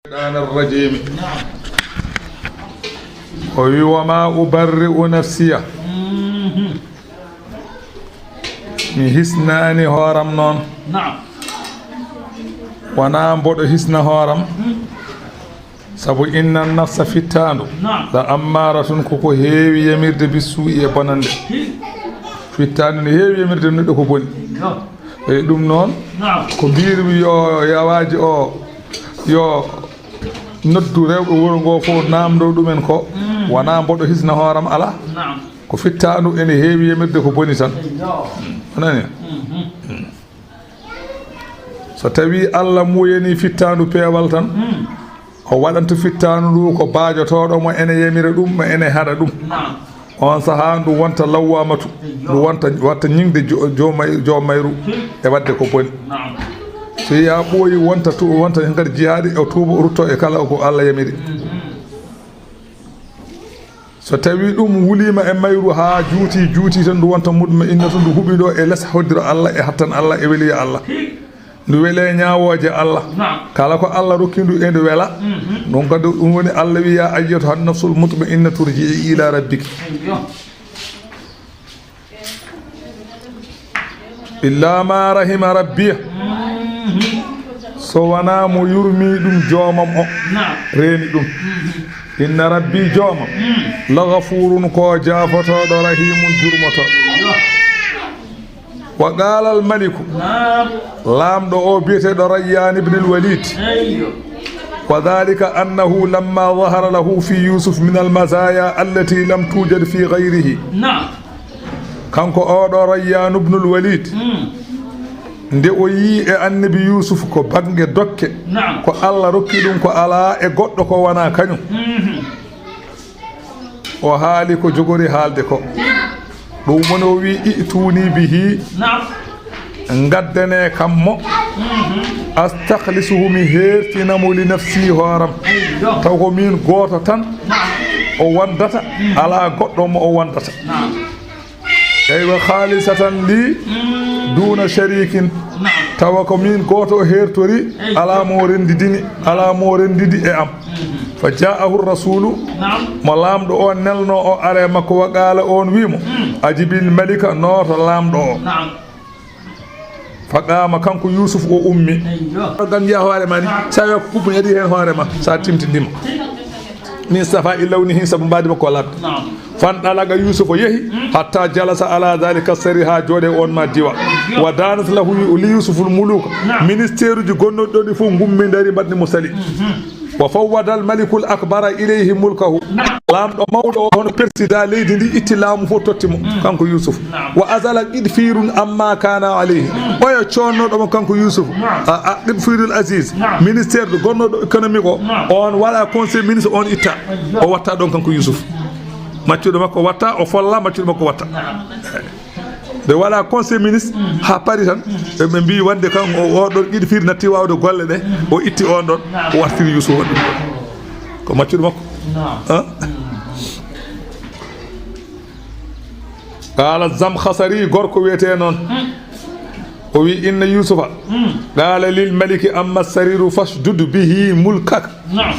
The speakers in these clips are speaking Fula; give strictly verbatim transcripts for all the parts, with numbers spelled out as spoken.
الشيطان الرجيم. O wi, "وما أبرئ نفسي." Mi hisnaani hooram noon. Naam. Wonaa mboɗo hisna hooram. Mhm. Sabu إن النفس fittaandu. Naam. لأمارة koko heewi yamirde بالسوء e bonannde. Hi. Fittaandu ne heewi yamirde neɗɗo ko boni. Yo. Eyi, ɗum noon, naam, ko mbiymi yo yawaaji o, yo noddu rewɓe wuro ngo fof, naamndo ɗumen ko, mm, wonaa mboɗo hisna hooram, alaa. Naam. Ko fittaandu ene heewi yamirde ko boni tan. Yo. A nani? Mhm. So tawii Allah muuyanii fittaandu peewal tan, mm, o waɗanta fittaandu ndu ko baajotooɗo mo ene yamira ɗum, mo ene haɗa ɗum. Naam. Oon sahaa ndu wonta lawwaamatu, ndu wonta, watta ñiŋde jo-, joomay-, joomayru e waɗde ko boni. Naam. So wiyaa ɓooyi wonta tu-, wonta heen kadi jihaadi, o tuuba, o rutto e kala ko Allah yamiri. Mhm. So tawii ɗum wuliima e mayru haa juuti, juuti tan, ndu wonta mutma'innatu, ndu huɓindoo e les hoddiro Allah, e hattan Allah, e weliya Allah. Ndu wele ñaawooje Allah. Naam. Kala ko Allah rokki ndu e ndu wela. Mhm. Ɗum kadi ɗum woni Allah wi, "يا أيتها النفس المطمئنة ارجعي إلى ربك." Ayyo. إلا ما رحم ربي. Mhm. So wonaa mo yurmii ɗum joomam o. Naam. Reeni ɗum. Mhm. إن ربي joomam. Mhm. لغفور ko jaafotooɗo رحيم jurmotooɗo. Ayyo. وقال الملك. Naam. Laamɗo o biyeteeɗo Rayyaan ibn al-Walid. Ayyo. وذلك أنه لما ظهر له في يوسف من المزايا التي لم توجد في غيره. Naam. Kanko oɗo Rayyaan ibn al-Walid. Mm. Nde o yii e Annabi Yuusuf ko bannge dokke. Naam. Ko Allah rokki ɗum ko alaa e goɗɗo ko wonaa kañum. Mhm. O haali ko jogori haalde ko. Ɗum woni o wi, "ائتوني به." Naam. Ngaddane kam mo. Mhm. "أستخلصه" mi heertina mo "لنفسي" hooram. Ayyo. Taw ko miin gooto tan. Naam. O wondata, mm, alaa goɗɗo mo o wondata. Naam. Eywa, "خالصة لي دون شريك." Naam. Tawa ko miin gooto o heertori, alaa mo renndidini, alaa mo renndidi e am. Mhm. "فجاءه الرسول." Naam. Mo laamɗo o nelno o ara e makko, "وقال" oon wi mo, mm, "أجب الملك" nooto laamɗo o. Naam. "فقام" kanko Yuusuf o ummi. Ayyo. Ɗo ganndiya hoore ma ni, naam, sa yo ko kuɓɓu edi heen hoore ma, sa timtindima. "من صفاء لونه" sabu mbaadi makko laaɓde. Naam. "فانطلق" Yuusuf o yehi, mm, "حتى جلس على ذلك السرير" haa jooɗe on ma diwa. Ayyo. "ودانت له" li Yuusuf al-muluuk. Naam. Ministère uji gonnooɗi ɗo ɗi fof ngummi ndari mbaɗni mo sali. Mhm. "وفوض الملك الأكبر إليه ملكه." Naam. Laamɗo mawɗo o, hono président leydi ndi, itti laamu fof totti mo, mm, kanko Yuusuf. Naam. "وأزال قطفير عما كان عليه." Mm. Oya coonnooɗo mo kanko Yuusuf. Naam. A, a, Qitfiirul Aziz, naam, ministère de gonnooɗo économique o, naam, on waɗa conseil ministre, on itta. Ayyo. O watta ɗon kanko Yuusuf. Maccuɗo makko watta, o folla, maccuɗo makko watta. Naam. Ɓe waɗa conseil ministre, mhm, haa paari tan, mhm, ɓe, ɓe mbi wonde kan o, o ɗon Qitfiir natti waawde golle ɗe, mhm, o itti on ɗon, naam, o wartiri Yuusuf on ɗum ɗon. Ko maccuɗo makko. Naam. Ah? Mhm. Qaala Zamkhasari, gorko wiyetee noon. Mhm. O wi, "إن يوسف قال للملك أما السرير فاشدد به ملكك." Naam.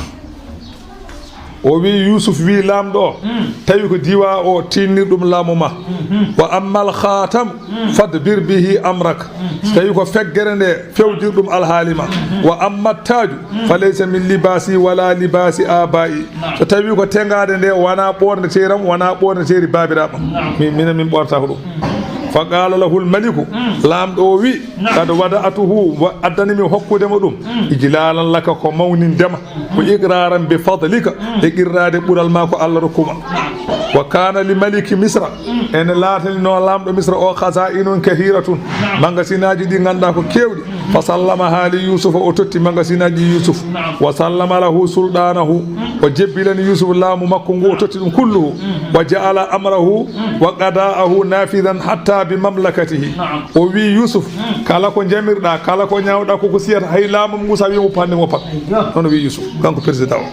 O wi, Yuusuf wi laamɗo o, mm, tawi ko diwa o tiinnir ɗum laamu ma. Mhm. "وأما الخاتم، mm, فادبر به أمرك." Mhm. So tawi ko feggere nde, fewjir ɗum alhaali ma. Mhm. "وأما التاج، mm, فليس من لباسي ولا لباس آبائي." Naam. So tawi ko teŋaade nde, wona ɓoorneteeri am, wona ɓoorneteeri baabiraaɓe am. Naam. Min, minen min ɓoornata ko ɗum. Mhm. "فقال له الملك", mm, laamɗo o wi, naam, "قد وضعته", wa-, addani mi hokkude mo ɗum, mm, "إجلالا لك", ko mawninde ma, mm, "وإقرارا بفضلك", mm, e qirraade ɓural ma ko Allah rokku ma. Naam. "وكان لملك مصر", mm, ene laatanino laamɗo Misra o, "خزائن كثيرة", naam, magasinaaji ɗi ngannduɗaa ko keewɗi. Mm. "فسلمها ليوسف", o totti magasinaaji Yuusuf. Naam. "وسلم له سلطانه", mm, o jebbilani Yuusuf laamu makko ngu, o totti ɗum kulluhu. Mm. "وجعل أمره، mm, وقضاءه نافذا حتى بمملكته." Naam. O wi Yuusuf, mm, kala ko jamirɗa, kala ko ñaawɗa, koko siyata, hay laamu ngu sa wi mo panni mo pat. Ayyo. Noon o wi Yuusuf, kanko président o.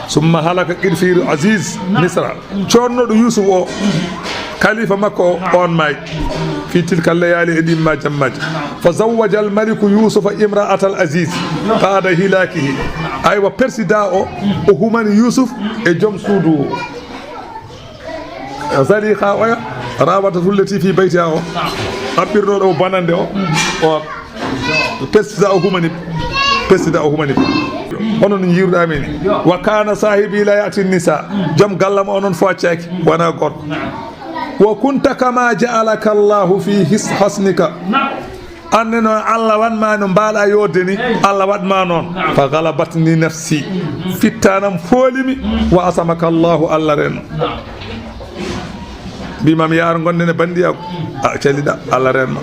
"ثم هلك قطفير عزيز مصر." Naam. Coonnoɗo Yuusuf o, mm, Kalifa makko o, on maayi. Fi tilka layali, e ɗin ma jammaaji. Fa zawwaja al maliku Yusufa imra'atal aziz ba'da hilakihi. Aywa, persidaa o, o humani Yusuf e joom suudu o. Zalikha oya, rawadatu llati fi baytiha o. Ɗaɓɓirɗo ɗo bonande o. O persidaa o humani. Persidaa o humani. Onon jiiruɗaa min. Wa kana sahibi la ya'ti nisa. Joom gallam o non fo accaki. Wona gorko. Wa kunta kama ja'alaka Allahu fi his-, hasnika. Anne noon Allah waɗ ma no mbaaɗa yodde ni, Allah waɗ ma noon. Fa galabatni nafsi. Fittanam foolimi. Wa asamaka Allahu, Allah reno. Mbimam yaar gonden e bandiyaagu. A caliɗa, Allah renma.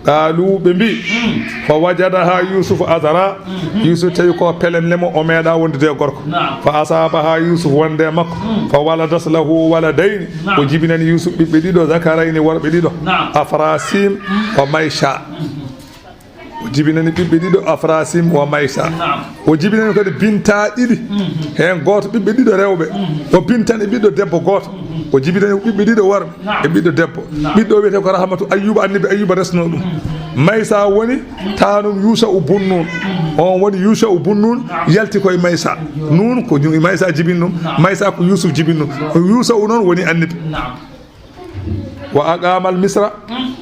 Qaalu, ɓe mbi, fa wajadaha Yusuf azara. Yusuf tawi ko pelem lemo, o meeɗa wondude e gorko. Fa asabaha Yusuf wonde e makko. Fa waladat lahu waladayni. O jibinani Yusuf ɓiɓɓe ɗiɗo, zakarayni, worɓe ɗiɗo. Afrasim wa Maysha. O jibinani ɓiɓɓe ɗiɗo, Afrasim wa Maysa. O jibinani kadi binta ɗiɗi. Heen gooto ɓiɓɓe ɗiɗo rewɓe. O bintan e ɓiɗɗo debbo gooto. O jibinani ɓiɓɓe ɗiɗo worɓe e ɓiɗɗo debbo. Ɓiɗɗo wiyetee ko Rahmatu Ayyuba, annabi Ayyuba resno ɗum. Maysa woni taanum Yusha'u bun Nun. On woni Yusha'u bun Nun, yalti koye Maysa. Nun ko Maysa jibin ɗum, Maysa ko Yusuf jibin ɗum. Yusha'u noon woni annabi. Wa aqama al Misra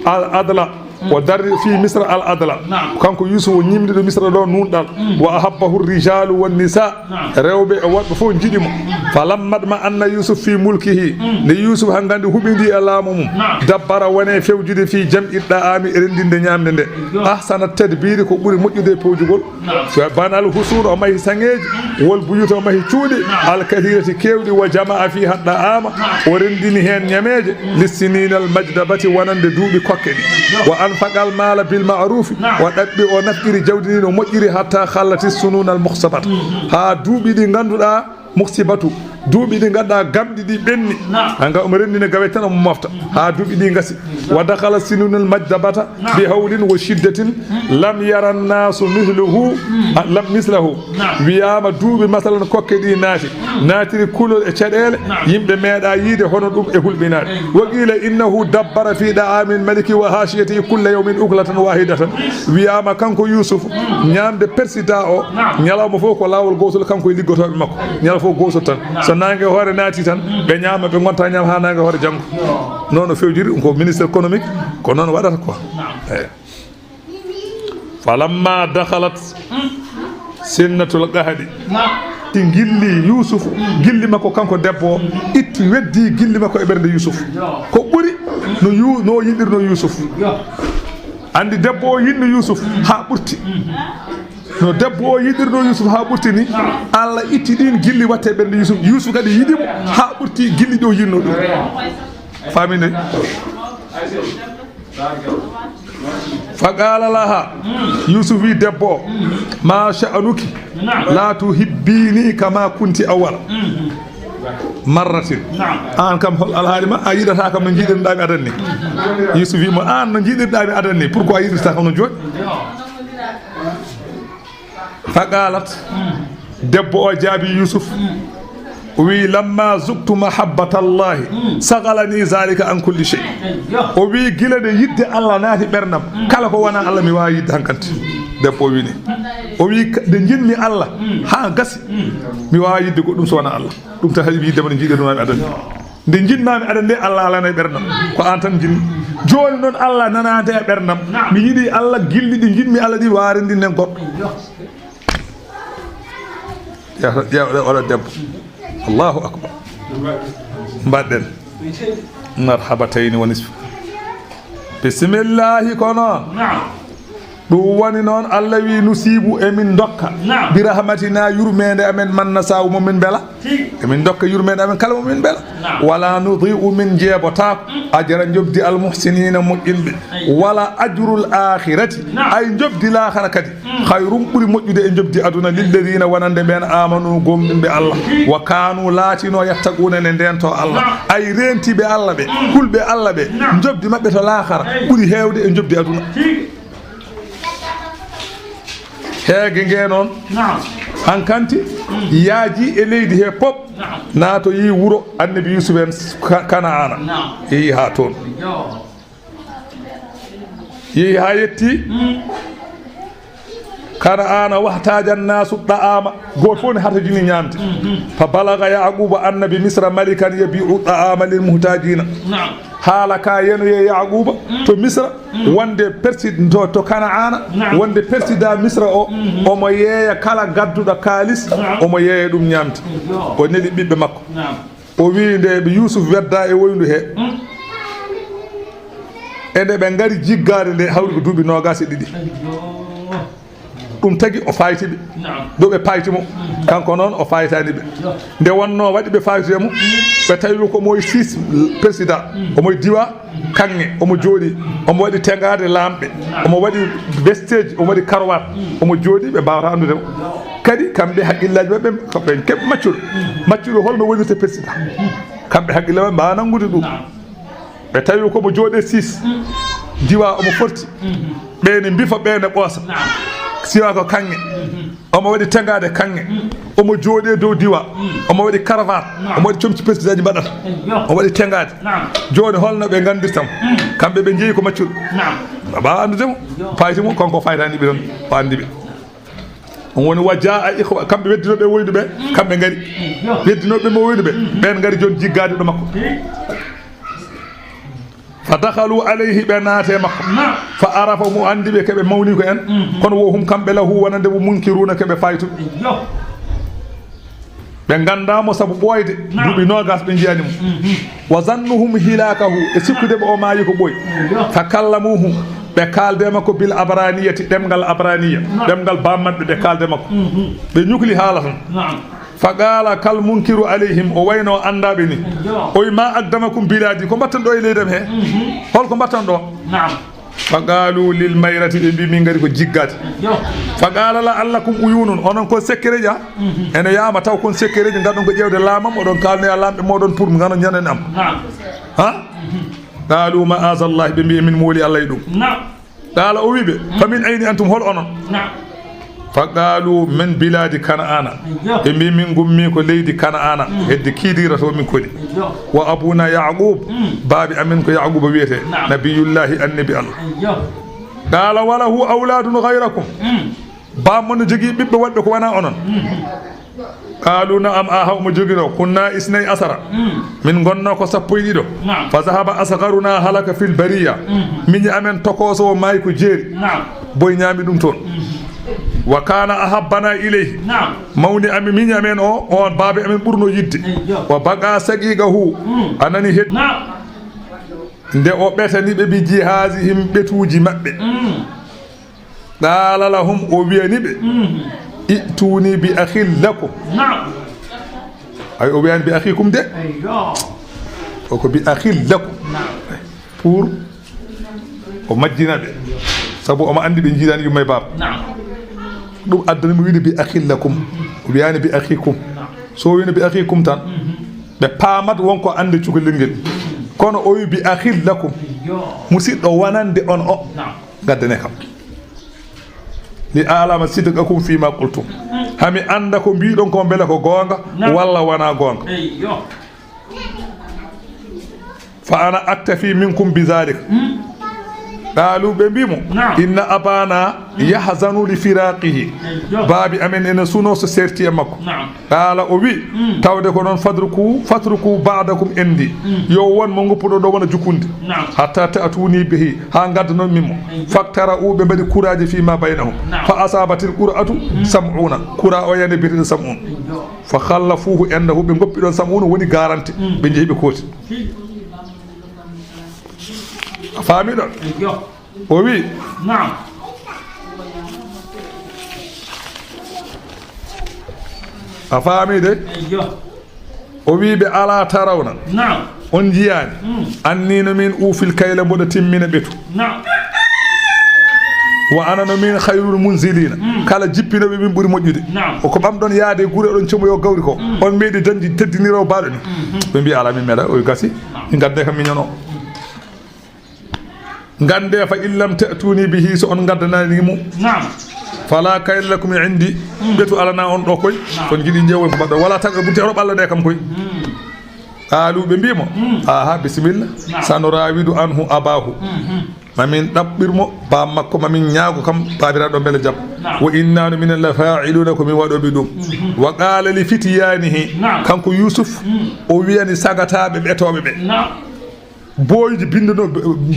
al adla. O darri fi Misra al adla. Kanko Yusuf o ñimni ɗo Misra ɗo nunɗal. Wa ahabbahu rijalu wan nisa. Rewɓe e worɓe fof njiɗi mo. Falamma tma'anna Yusuf fi mulkihi. Nde Yusuf hanngandi huɓindi e laamu mum. Dabbara wone fewjude fi jam'i da'ami e renndinde ñaamde nde. Ahsana tadbiri, ko ɓuri moƴƴude e pewjugol. Banal husuuna, o mahi saŋeeji, wal buyuuta, o mahi cuuɗi, al kathirati, keewɗi, wa jama'a fiha da'ama, o renndini heen ñameeje, lissinina al majdabati, wonande duuɓi kokke ɗi. Wa anfaqa al mala bil ma'rufi, o ɗaɓɓi, o nafqiri jawdi ndi no moƴƴiri, hatta khallati sununa al muhsabata, haa duuɓi ɗi ngannduɗaa, muhsibatu, duuɓi ɗi ngannduɗaa gamɗi ɗi ɓenni. Hannga omo renndina gawe tan omo mofta. Haa duuɓi ɗi ngasi. Wa dakhala sinunal majdabata bi hawlin wa shiddatin lam yara nnasu mithluhu, a, lam mislahu. Wiyaama duuɓi masalan kokke ɗi naati. Naatiri kulol e caɗeele, yimɓe meeɗa yiide hono ɗum e hulɓinaade. Wa qila innahu dabbara fi da'amil maliki wa hashiyatihi kulla yawmin uklatan wahidatan. Wiyaama kanko Yusuf, ñaamde persidaa o, ñalawma fof ko laawol gootol, kanko e liggotooɓe makko. Ñalawma fof gootol tan. So naange hoore naati tan, ɓe ñaama, ɓe ngonta ñaama haa naange hoore janngo. Noon o fewjiri, ko ministre économique, ko noon waɗata quoi. Eey. Falamma dakhalat sinnatul qahdi. Ti gilli Yusuf, gilli makko kanko debbo o, itti, weddi gilli makko e ɓernde Yusuf. Ko ɓuri no Yu-, no o yiɗirno Yusuf. Anndi debbo o yiɗno Yusuf haa ɓurti. No debbo o yiɗirno Yusuf haa ɓurti ni, Allah itti ɗin gilli watte ɓernde Yusuf. Yusuf kadi yiɗi mo haa ɓurti gilli ɗi o yiɗno ɗum. Faami nde? Fa qala laha, Yusuf wi debbo o, ma sha'nuki la tuhibbini kama kunti awwala marratin. An kam hol alhaali ma, a yiɗata kam no jiɗirɗa mi adan ni? Yusuf wi mo, an no jiɗirɗa mi adan ni, pourquoi a yiɗirta kam no jooni? Fa qalat, debbo o jaabi Yusuf, o wi, lamma zuktu mahabbatallahi sagalani zalika an kulli shay. O wi, gila nde yidde Allah naati ɓernam, kala ko wona Allah mi wawa yidde hankante. Debbo o wi ni, o wi, nde jinmi Allah ha gasi, mi wawa yidde goɗɗum so wona Allah. Ɗum tan haɗi mi yidde ma, nde jiɗirɗa mi adan. Nde njiɗmi mi adan nde, Allah alana e ɓernam. Ko an tan njiɗmi. Jooni noon Allah nanaade e ɓernam. Mi yiɗi Allah, gilli ɗi njiɗmi Allah ɗi, wawa renndinde goɗɗo. Ƴeewa, ƴeewa, oɗo debbo. Allahu akbar. Mbaɗɗen. Marhabatayni wa nisfu. Bisimillahi kono. Ɗum woni noon, Allah wi, nusibu, emin dokka, bi rahmatina, yurmeende amen, man nasaa'u, mo min mbela. Emin dokka yurmeende amen kala mo min mbela. Wala nudi'u, min jeebotaako, ajra, njobdi, al muhsinina, moƴƴinɓe. Wala ajrul akhirati, ay njobdi laakhara kadi, khayrun, ɓuri moƴƴude e njobdi aduna, lilladina, wonande ɓeen, amanu, gomɗinɓe Allah, wa kanu, laatino, yattaquna, ne ndento Allah. Ay rentiiɓe Allah ɓe, hulɓe Allah ɓe, njobdi maɓɓe to laakhara ɓuri heewde e njobdi aduna. Heege nge noon, naam, Hankanti yaaji e leydi he pop, naatoyi wuro annabi Yusuf en, Ka-, Kanaana. Yehi haa toon. Yehi haa yetti Kanaana, wahtaaja naasu ɗa'aama. Gooto fof ne hatojini ñaamde. Fa balaga Yaquuba anna bi Misra malikan yabi'u ɗa'aama lil muhtaajiina. Haala ka yanoyi Yaquuba to Misra, wonde persi-, to, to Kanaana, wonde persidaa Misra o, omo yeeya kala gadduɗo kaalis, omo yeeya ɗum ñaamde. O neli ɓiɓɓe makko. O wiyi nde ɓe Yuusuf wedda e woyndu he, e nde ɓe ngari jiggaade nde, hawri ko duuɓi noogaas e ɗiɗi. Ɗum tagi o fayti ɓe. Ɗo ɓe payti mo, kanko noon o faytani ɓe. Nde wonnoo waɗi ɓe fayti mo, ɓe tawi ko moy six président, omo diwa kaŋŋe, omo jooɗi, omo waɗi teŋgaade laamɓe, omo waɗi vesteji, omo waɗi karwaat, omo jooɗi, ɓe mbaawata anndude mo. Kadi kamɓe haqqillaaji maɓɓe, ko ɓen keɓ maccuɗo. Maccuɗo holno wonirta président? Kamɓe haqqille maɓɓe mbaawa nanngude ɗum. Ɓe tawi ko mo jooɗe six, diwa omo forti. Ɓe ne mbifa, ɓe ne ɓoosa. Siwa ko kaŋŋe. Omo waɗi teŋgaade kaŋŋe. Omo jooɗi e dow diwa. Omo waɗi karavaat. Omo waɗi comci pestidaji mbaɗata. Omo waɗi teŋgaade. Jooni holno ɓe nganndirta mo? Kamɓe ɓe njeyi ko maccuɗo. Ɓe mbaawa anndude mo. Fayti mo, kanko faytani ɓe ɗon, o anndi ɓe. On woni wa jaa ikhwa, kamɓe weddinooɓe woydu ɓe, kamɓe ngari. Weddinooɓe mo woydu ɓe, ɓen ngari jooni jiggaade ɗo makko. Fa dakhalu alayhi, ɓe naate makko. Fa arafa, mo anndi ɓe, keɓe mawni ko en. Kono wo hum, kamɓe, lahu, wonande mo, munkiruna, keɓe faytu. Ɓe nganndaa mo sabu ɓooyde. Duuɓi noogas ɓe njiyani mo. Wa zannuhum hilakahu, e sikkude ɓe o maayi ko ɓooyi. Fa kallamuhu, ɓe kaalde makko bil abraniyati, ɗemngal abraniya, ɗemngal bammaɓɓe, ɓe kaalde makko. Ɓe ñukli haala tan. Fa qala kal munkiru alayhim, o wayno anndaaɓe ni. O wi, ma aqdamakum biladi, ko mbatton ɗo e leydi am he? Holko mbatton ɗo? Fa qalu lil mayrati, ɓe mbi min ngari ko jiggaade. Fa qala la'allakum uyunun, onon ko sekkereji, a? Ene yama taw kon sekkereji, ngadon ko ƴewde laamam, oɗon kalnoya laamɓe moɗon pour ngano ñanen am. Ha? Qalu ma'azallah, ɓe mbi min mooli Allah e ɗum. Qala, o wi ɓe, fa min ayni antum, hol onon? Fa qalu min biladi Kana'ana. Ɓe mbi min gummi ko leydi Kana'ana, hedde kiidira to min koni. Wa abuna Yaqub, baabi amin ko Yaquba wiyete, nabiyullahi, annabi Allah. Qala wa lahu awladun ghayrakum. Baam mon no jogii ɓiɓɓe woɗɓe ko wona onon? Qalu na'am, aha, omo jogino. Kunna isnay asara. Min gonno ko sappo e ɗiɗo. Fa zahaba asgharuna halaka fil bariya. Miñi amen tokoso o maayi ko jeeri. Boy ñaami ɗum toon. Wa kana ahabbana ilayhi. Mawni amin, miñi amen o, on baaba amen ɓurno yidde. Wa baqa saqiqahu. A nani heddi. Nde o ɓetani ɓe bi jihazihim, ɓetuuji maɓɓe. Qala lahum, o wiyani ɓe, i'tuni bi akhin lakum. Ay, o wiyani bi akhikum de. O ko bi akhin lakum. Pour o majjina ɓe. Sabu omo anndi ɓe njiidani yumma e baaba. Ɗum addani mo wiide bi akhin lakum. O wiyani bi akhikum. So o wino bi akhikum tan, ɓe paamat wonko annde cukalel ngel. Kono o wi bi akhin lakum. Musidɗo wonande on o. Ngaddane kam. Li a'lama sidqakum fima qultum. Hami annda ko mbiɗon ko mbele ko goonga walla wona goonga. Fa ana aktafi minkum bi dhalik. Qalu, ɓe mbi mo, inna abana yahzanu li firaqihi. Baabi amen ene suno so serti e makko. Qala, o wi, tawde ko noon, fatruku, fatruku ba'dakum indi. Yo won mo ngoppuɗo ɗo wona jukunde. Hatta ta'tuni bihi, ha gaddanon min mo. Faktara'u, ɓe mbaɗi kuraji fi ma baynahum. Fa asabatil qur'atu sam'una. Kura o yani biyeteɗo sam'un. Fa khallafuhu indahu, ɓe goppi ɗon sam'un woni garanti. Ɓe jehi ɓe kooti. A faami ɗon? O wi, a faami de? O wi ɓe, ala tarawna, on njiyaani, anni no min uufil kayla, mboɗo timmina ɓetu. Wa ana no min khayrul munzilina, kala jippinoɓe min ɓuri moƴƴude. O ko ɓamɗon yaade e gure, oɗon comoyo gawri ko, on meeɗi dañde teddiniroowo baaɗo ni. Ɓe mbi, ala, min meeɗa, o gasi, min gadde kam miñano. Ngannde, fa in lam ta'tuni bihi, so on ngaddanani mo. Naam. Fala kayla lakum indi. Ɓetu alana on ɗo koy. On jiɗi ƴeewoy ko mbaɗɗo. Wala taqrabu, te roɓ Allah ɗe kam koy. Qaalu, ɓe mbii mo, "Aha, bisimilla. Sanurawidu anhu abahu. Mamin ɗaɓɓir mo ba makko, mamin ñaago kam baabiraaɗo mbele jam. Wa innanu minen la fa'iluna, ko min waɗoɓe ɗum." Wa qala li fitiyanihi, kanko Yusuf, o wiyani sagataaɓe ɓetooɓe ɓe. Booyji binduno,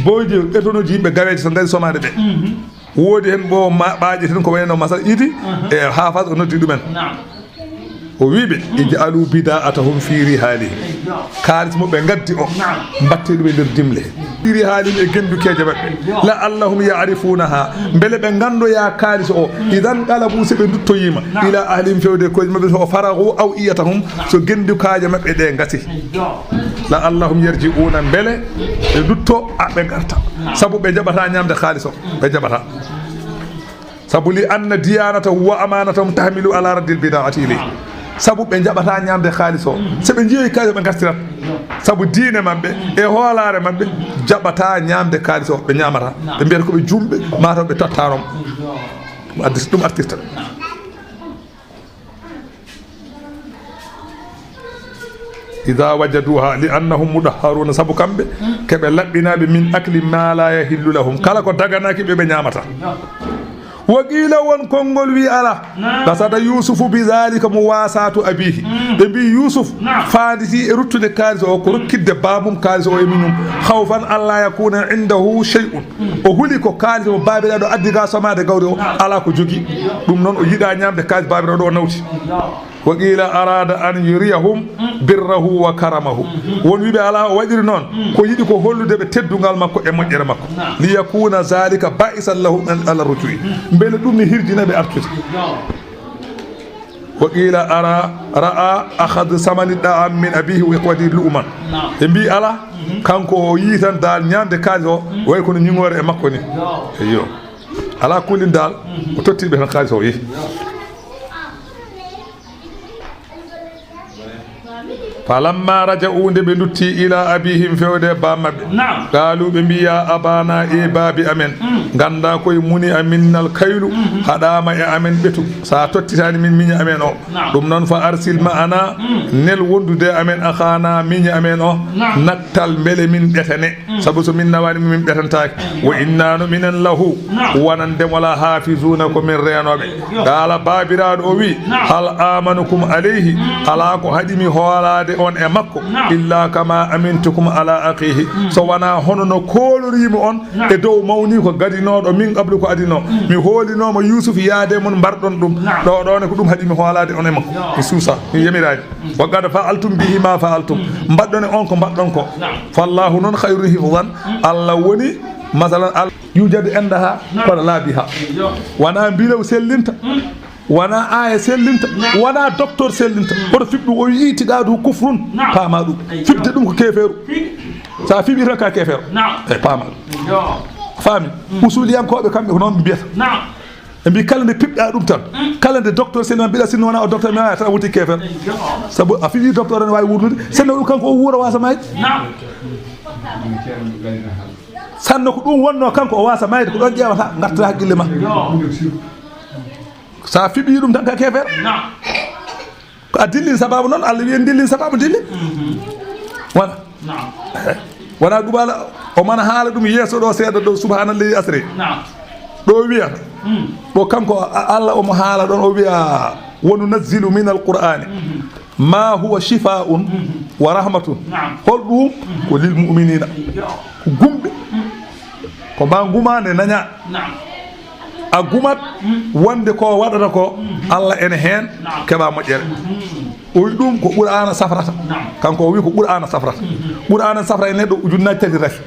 booyji ɓetonooji yimɓe gaweeje so ngari somaade ɓe. Woodi heen ɓo ma-, ɓaaƴe tan ko wayno masal idi, e haafas o noddi ɗumen. O wii ɓe, "Ij'alu bida'atahum fi rihalihim." Kaalis mo ɓe ngaddi o, mbatte ɗum e nder dimle. Fi rihalihim, e gendukeeje maɓɓe. La'allahum ya'rifunaha, mbele ɓe ngandoya kaalis o. Idan qalabu, so ɓe nduttoyima. Ila ahlihim, fewde koyɗe maɓɓe, so faragu aw'iyatahum, so gendukaaje maɓɓe ɗe ngasi. La'allahum yarji'una, mbele ɓe ndutto, a, ɓe ngarta. Sabu ɓe jaɓata ñamde kaalis o, ɓe jaɓata. Sabu li anna diyanatahu wa amanatahum tahmilu ala raddil bida'ati ilayhi. Sabu ɓe jaɓata ñamde kaalis o. So ɓe njiyoyi kaalis o, ɓe ngartirat. Sabu diine maɓɓe e hoolaare maɓɓe jaɓata ñamde kaalis o, ɓe ñamata. Ɓe mbiyata ko ɓe jumɓe, mataw ɓe tottarom. Ɗum addi-, ɗum artirta. Idha wajaduha li annahum mudahharuna, sabu kamɓe keɓe laɓɓinaaɓe min akli ma la yahillu lahum, kala ko daganaaki ɓe, ɓe ñaamata. Wa qila, won konngol wi ala. Qasada Yusufu bi dhalika muwasatu abihi. Ɓe mbi Yusuf faanditi e ruttude kaalis o, ko rokkitde baabum kaalis o e miñum. Khawfan alla yakuna indahu shay'un. O huli ko kaalis mo baabiraaɗo addi ga somaade gawri o, alaa ko jogi. Ɗum noon o yiɗaa ñaamde kaalis baabiraaɗo o nawti. Wa qila arada an yuriyahum birrahu wa karamahu. Won wiɓe alaa o waɗiri noon, ko yiɗi ko hollude ɓe teddungal makko e moƴƴere makko. Li yakuna zalika ba'isan lahum ala rujui. Mbele ɗum ne hirjina ɓe artude. Wa qila ara, ra'a akhadh samani da'am min abihi wa ikhwatihi lu'man. Ɓe mbi alaa, kanko o yii tan dal ñaamde kaalis o, way kono ñiŋoore e makko ni. Eyyo. Alaa kulli dal, o totti ɓe tan kaalis o yehi. Falamma raja'u, nde ɓe ndutti, ila abihim, fewde e baa maɓɓe. Naam. Qaalu, ɓe mbi, ya abana, e baabi amen. Ganda koye muni aminnal kaylu, haɗaama e amen ɓetu. Sa tottitani min miñi amen o. Naam. Ɗum noon, fa arsil ma'ana, nel wondude amen, akhana, miñi amen o. Naam. Naktal, mbele min ɓetane. Sabu so min nawani mo, min ɓetantaake. Wa inna no minen lahu, wonande mo la hafizuna, ko min reenooɓe. Qala, baabiraaɗo o wi, hal amanukum alayhi, alaa ko haɗi mi hoolaade on e makko, illa kama amintukum ala akhihi, so wonaa hono no kooloriimi on e dow mawniiko gadinooɗo min qablu ko adinoo. Mi hoolinooma Yuusuf yaade mon mbarɗon ɗum. Ɗo, ɗo ne ko ɗum haɗi mi hoolaade on e makko. Mi suusa, mi yamiraani. Wa qad fa'altum bihi ma fa'altum. Mbaɗɗon e on ko mbaɗɗon ko. Fallahu noon khayrun hifzan. Allah woni, masalan, al-, yujadu indaha, kono laa biha. Wonaa mbilew sellinta. Wonaa aaya sellinta. Wonaa docteur sellinta. Hoto fiɓ ɗum o wi itiqaduhu kufrun. Paama ɗum. Fiɓde ɗum ko keefeeru. Sa fiɓi tan ka keefeero. E paama ɗum. Faami? Usuliyankooɓe kamɓe ko noon mbiyata. Ɓe mbi kala nde piɓɗa ɗum tan, kala nde docteur sene ma mbiɗa sinno wona o docteur mi waya tan a wonti kefer. Sabu a fiɓi docteur ne wawi wuurnude, senne ɗum kanko o wuura wasa mayde. Sanno ko ɗum wonno kanko o wasa mayde, ko ɗon ƴeewata gartata haqqille ma. Sa fiɓi ɗum tan ka kefer. Ko a dillin sababu noon, Allah wiyen dillin sababu dillin. Voilà. Wona gubala o mana haala ɗum yeeso ɗo seeɗa ɗo, subhanallahi asri. Ɗo wiyata ɗo kanko a-, Allah omo haala ɗon o wiya, wa nunazzilu min alqur'ani ma huwa shifaun wa rahmatun. Hol ɗum? Ko lil mu'minina. Ko gumɓe. Ko ma nguma nde naña. A gumat wonde ko waɗata ko, Allah ene heen keɓa moƴƴere. O wi ɗum ko Qur'aana safrata. Kanko o wi ko Qur'aana safrata. Qur'aana safra e neɗɗo ujunnaaji tati rafi.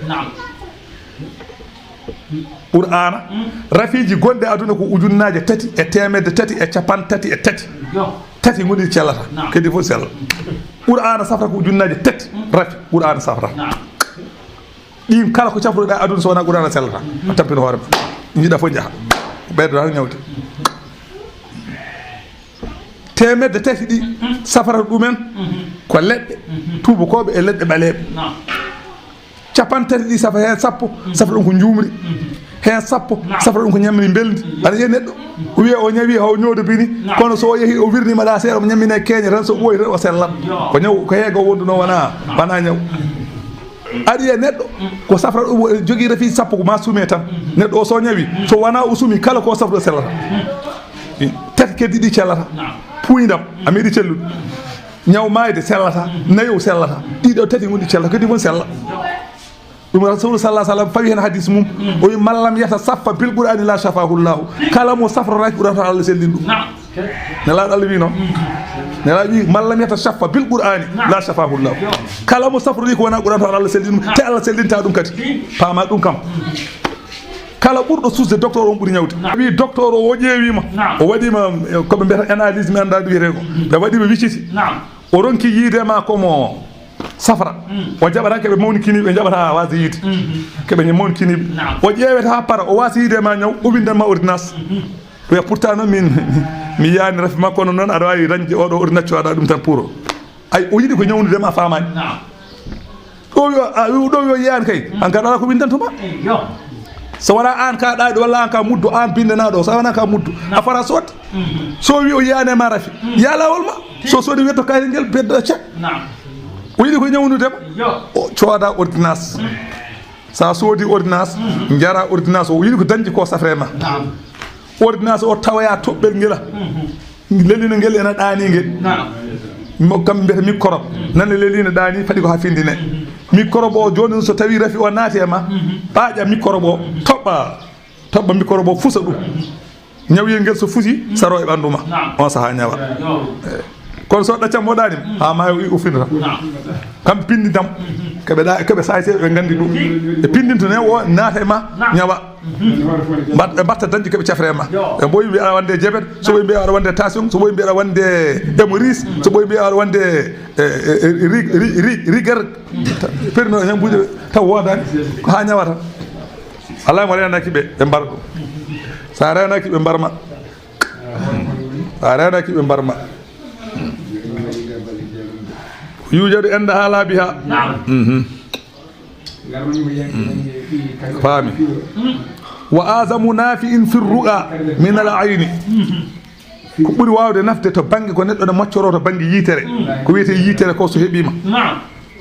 Qur'aana, rafiiji gonɗi aduna ko ujunnaaje tati e teemedde tati e capanɗe tati e tati. Tati ngoni cellata. Kadi fof sella. Qur'aana safra ko ujunnaaje tati rafi. Qur'aana safra. Ɗin kala ko cafruɗa aduna so wona Qur'aana sellata. A tampino hoore ma. Jiɗa fof jaha. Ɓeydo tan ñawde. Teemedde tati ɗi safrata ɗumen ko leɗɗe tuubakooɓe e leɗɗe ɓaleeɓe. Capanɗe tati ɗi safra heen sappo, safra ɗum ko njuumri. Heen sappo, safra ɗum ko ñammini mbelndi. Aɗa yiya neɗɗo, o wiya o ñawi, haw ñoodo bini, kono so o yehi, o wirnima ɗa seeɗa, o ñammina keeña tan, so ɓooyi tan, o sellat. Ko ñaw, ko heega o wonduno, wona, wona ñaw. Aɗa yiya neɗɗo, ko safra ɗum, o jogii rafi sappo, ko ma suume tan. Neɗɗo o so ñawi, so wona o suumi, kala ko safra sellata. Tati keddi ɗi cellata. Puuyndam, a meeɗi cellude. Ñaw maayde sellata, nayo sellata. Ɗiɗo tati ngon ɗi cellata, kadi won sella. Ɗum Rasulu sallallahu alaihi wasallam fawi hen hadis mum. O wi, "Man lam yatashaffa bil Qur'ani la shafahu Allah." Kala mo safroraaki Qur'an, Allah sellin ɗum. Nelaaɗo Allah wi noon. Nelaaɗo wi, "Man lam yatashaffa bil Qur'ani la shafahu Allah." Kala mo safrorii ko wona Qur'an, Allah sellin ɗum. Te Allah sellinta ɗum kadi. Paama ɗum kam. Kala ɓurɗo suusde docteur, on ɓuri ñawde. Wi docteur o, o ƴeewima. O waɗima, eh, ko ɓe mbiyata analyse, mi annda ɗum wiyetee ko. Ɓe waɗima wicciti. O ronki yiide ma ko mo safra. O jaɓata keɓe mawni kiniɓe, ɓe jaɓata waasi yiide. Keɓe mawni kiniɓe. O ƴeewete ha para, o waasi yiide ma ñaw, o windan ma ordonnance. Wiya pourtant noon min, mi yaani rafi makko, no noon aɗa wawi dañde oɗo ordonnance, coɗa ɗum tan pour o. Ay, o yiɗi ko ñawnude ma, a faamaani. Ɗo yo, a, ɗo yo yiyaani kay, an ka ɗala ko windantuma. So wona an ka ɗaɗi walla an ka muddu, an bindanaɗo, so wona ka muddu, a fara sot. So wi o yiyaani ma rafi, ya lawol ma. So sodi wetto kayri ngel, bedda cek. O yiɗi ko ñawnude ma. O cooda ordonnance. Sa soodi ordonnance, jara ordonnance, o yiɗi ko dañde ko safre ma. Ordonnance o tawaya toɓɓel ngela. Lelino ngel ena ɗaani ngel. Mo kam mbiyata microbe. Nana lelino ɗaani, faɗi ko ha findine. Microbe o jooni so tawi rafi o naati e ma, ɓaaƴa microbe o, toɓɓa, toɓɓa microbe o, fusa ɗum. Ñawyel ngel so fusi, saro e ɓandu ma. On saha ñawa. Eh. Kono so ɗaccam moɗaani, ha maayo o finata. Kam pindi dam. Keɓe ɗa, keɓe saay seeɗa ɓe nganndi ɗum. E pindinto ne o naata e ma, ñawa. Mbat-, ɓe mbatta dañde keɓe cafre ma. Ɓe mboyi mbiya aɗa wonde jabet, so ɓoyi mbiya aɗa wonde tension, so ɓoyi mbiya aɗa wonde hémorroïde, so ɓoyi mbiya aɗa wonde, eh, eh, eh, ri-, ri-, ri-, rigueur. Perno hen buuɗe taw woodani. Ko ha ñawata. Alaa mo reenaki ɓe, ɓe mbar ɗum. Sa reenaki ɓe mbar ma. Sa reenaki ɓe mbar ma. Yujadu inda hala biha. Mhm. Faami. Wa azamu nafi'in fi ru'a min al ayni. Ko ɓuri waawde nafde to bannge ko neɗɗo ne moccoro to bannge yitere. Ko wiyetee yitere ko so heɓiima.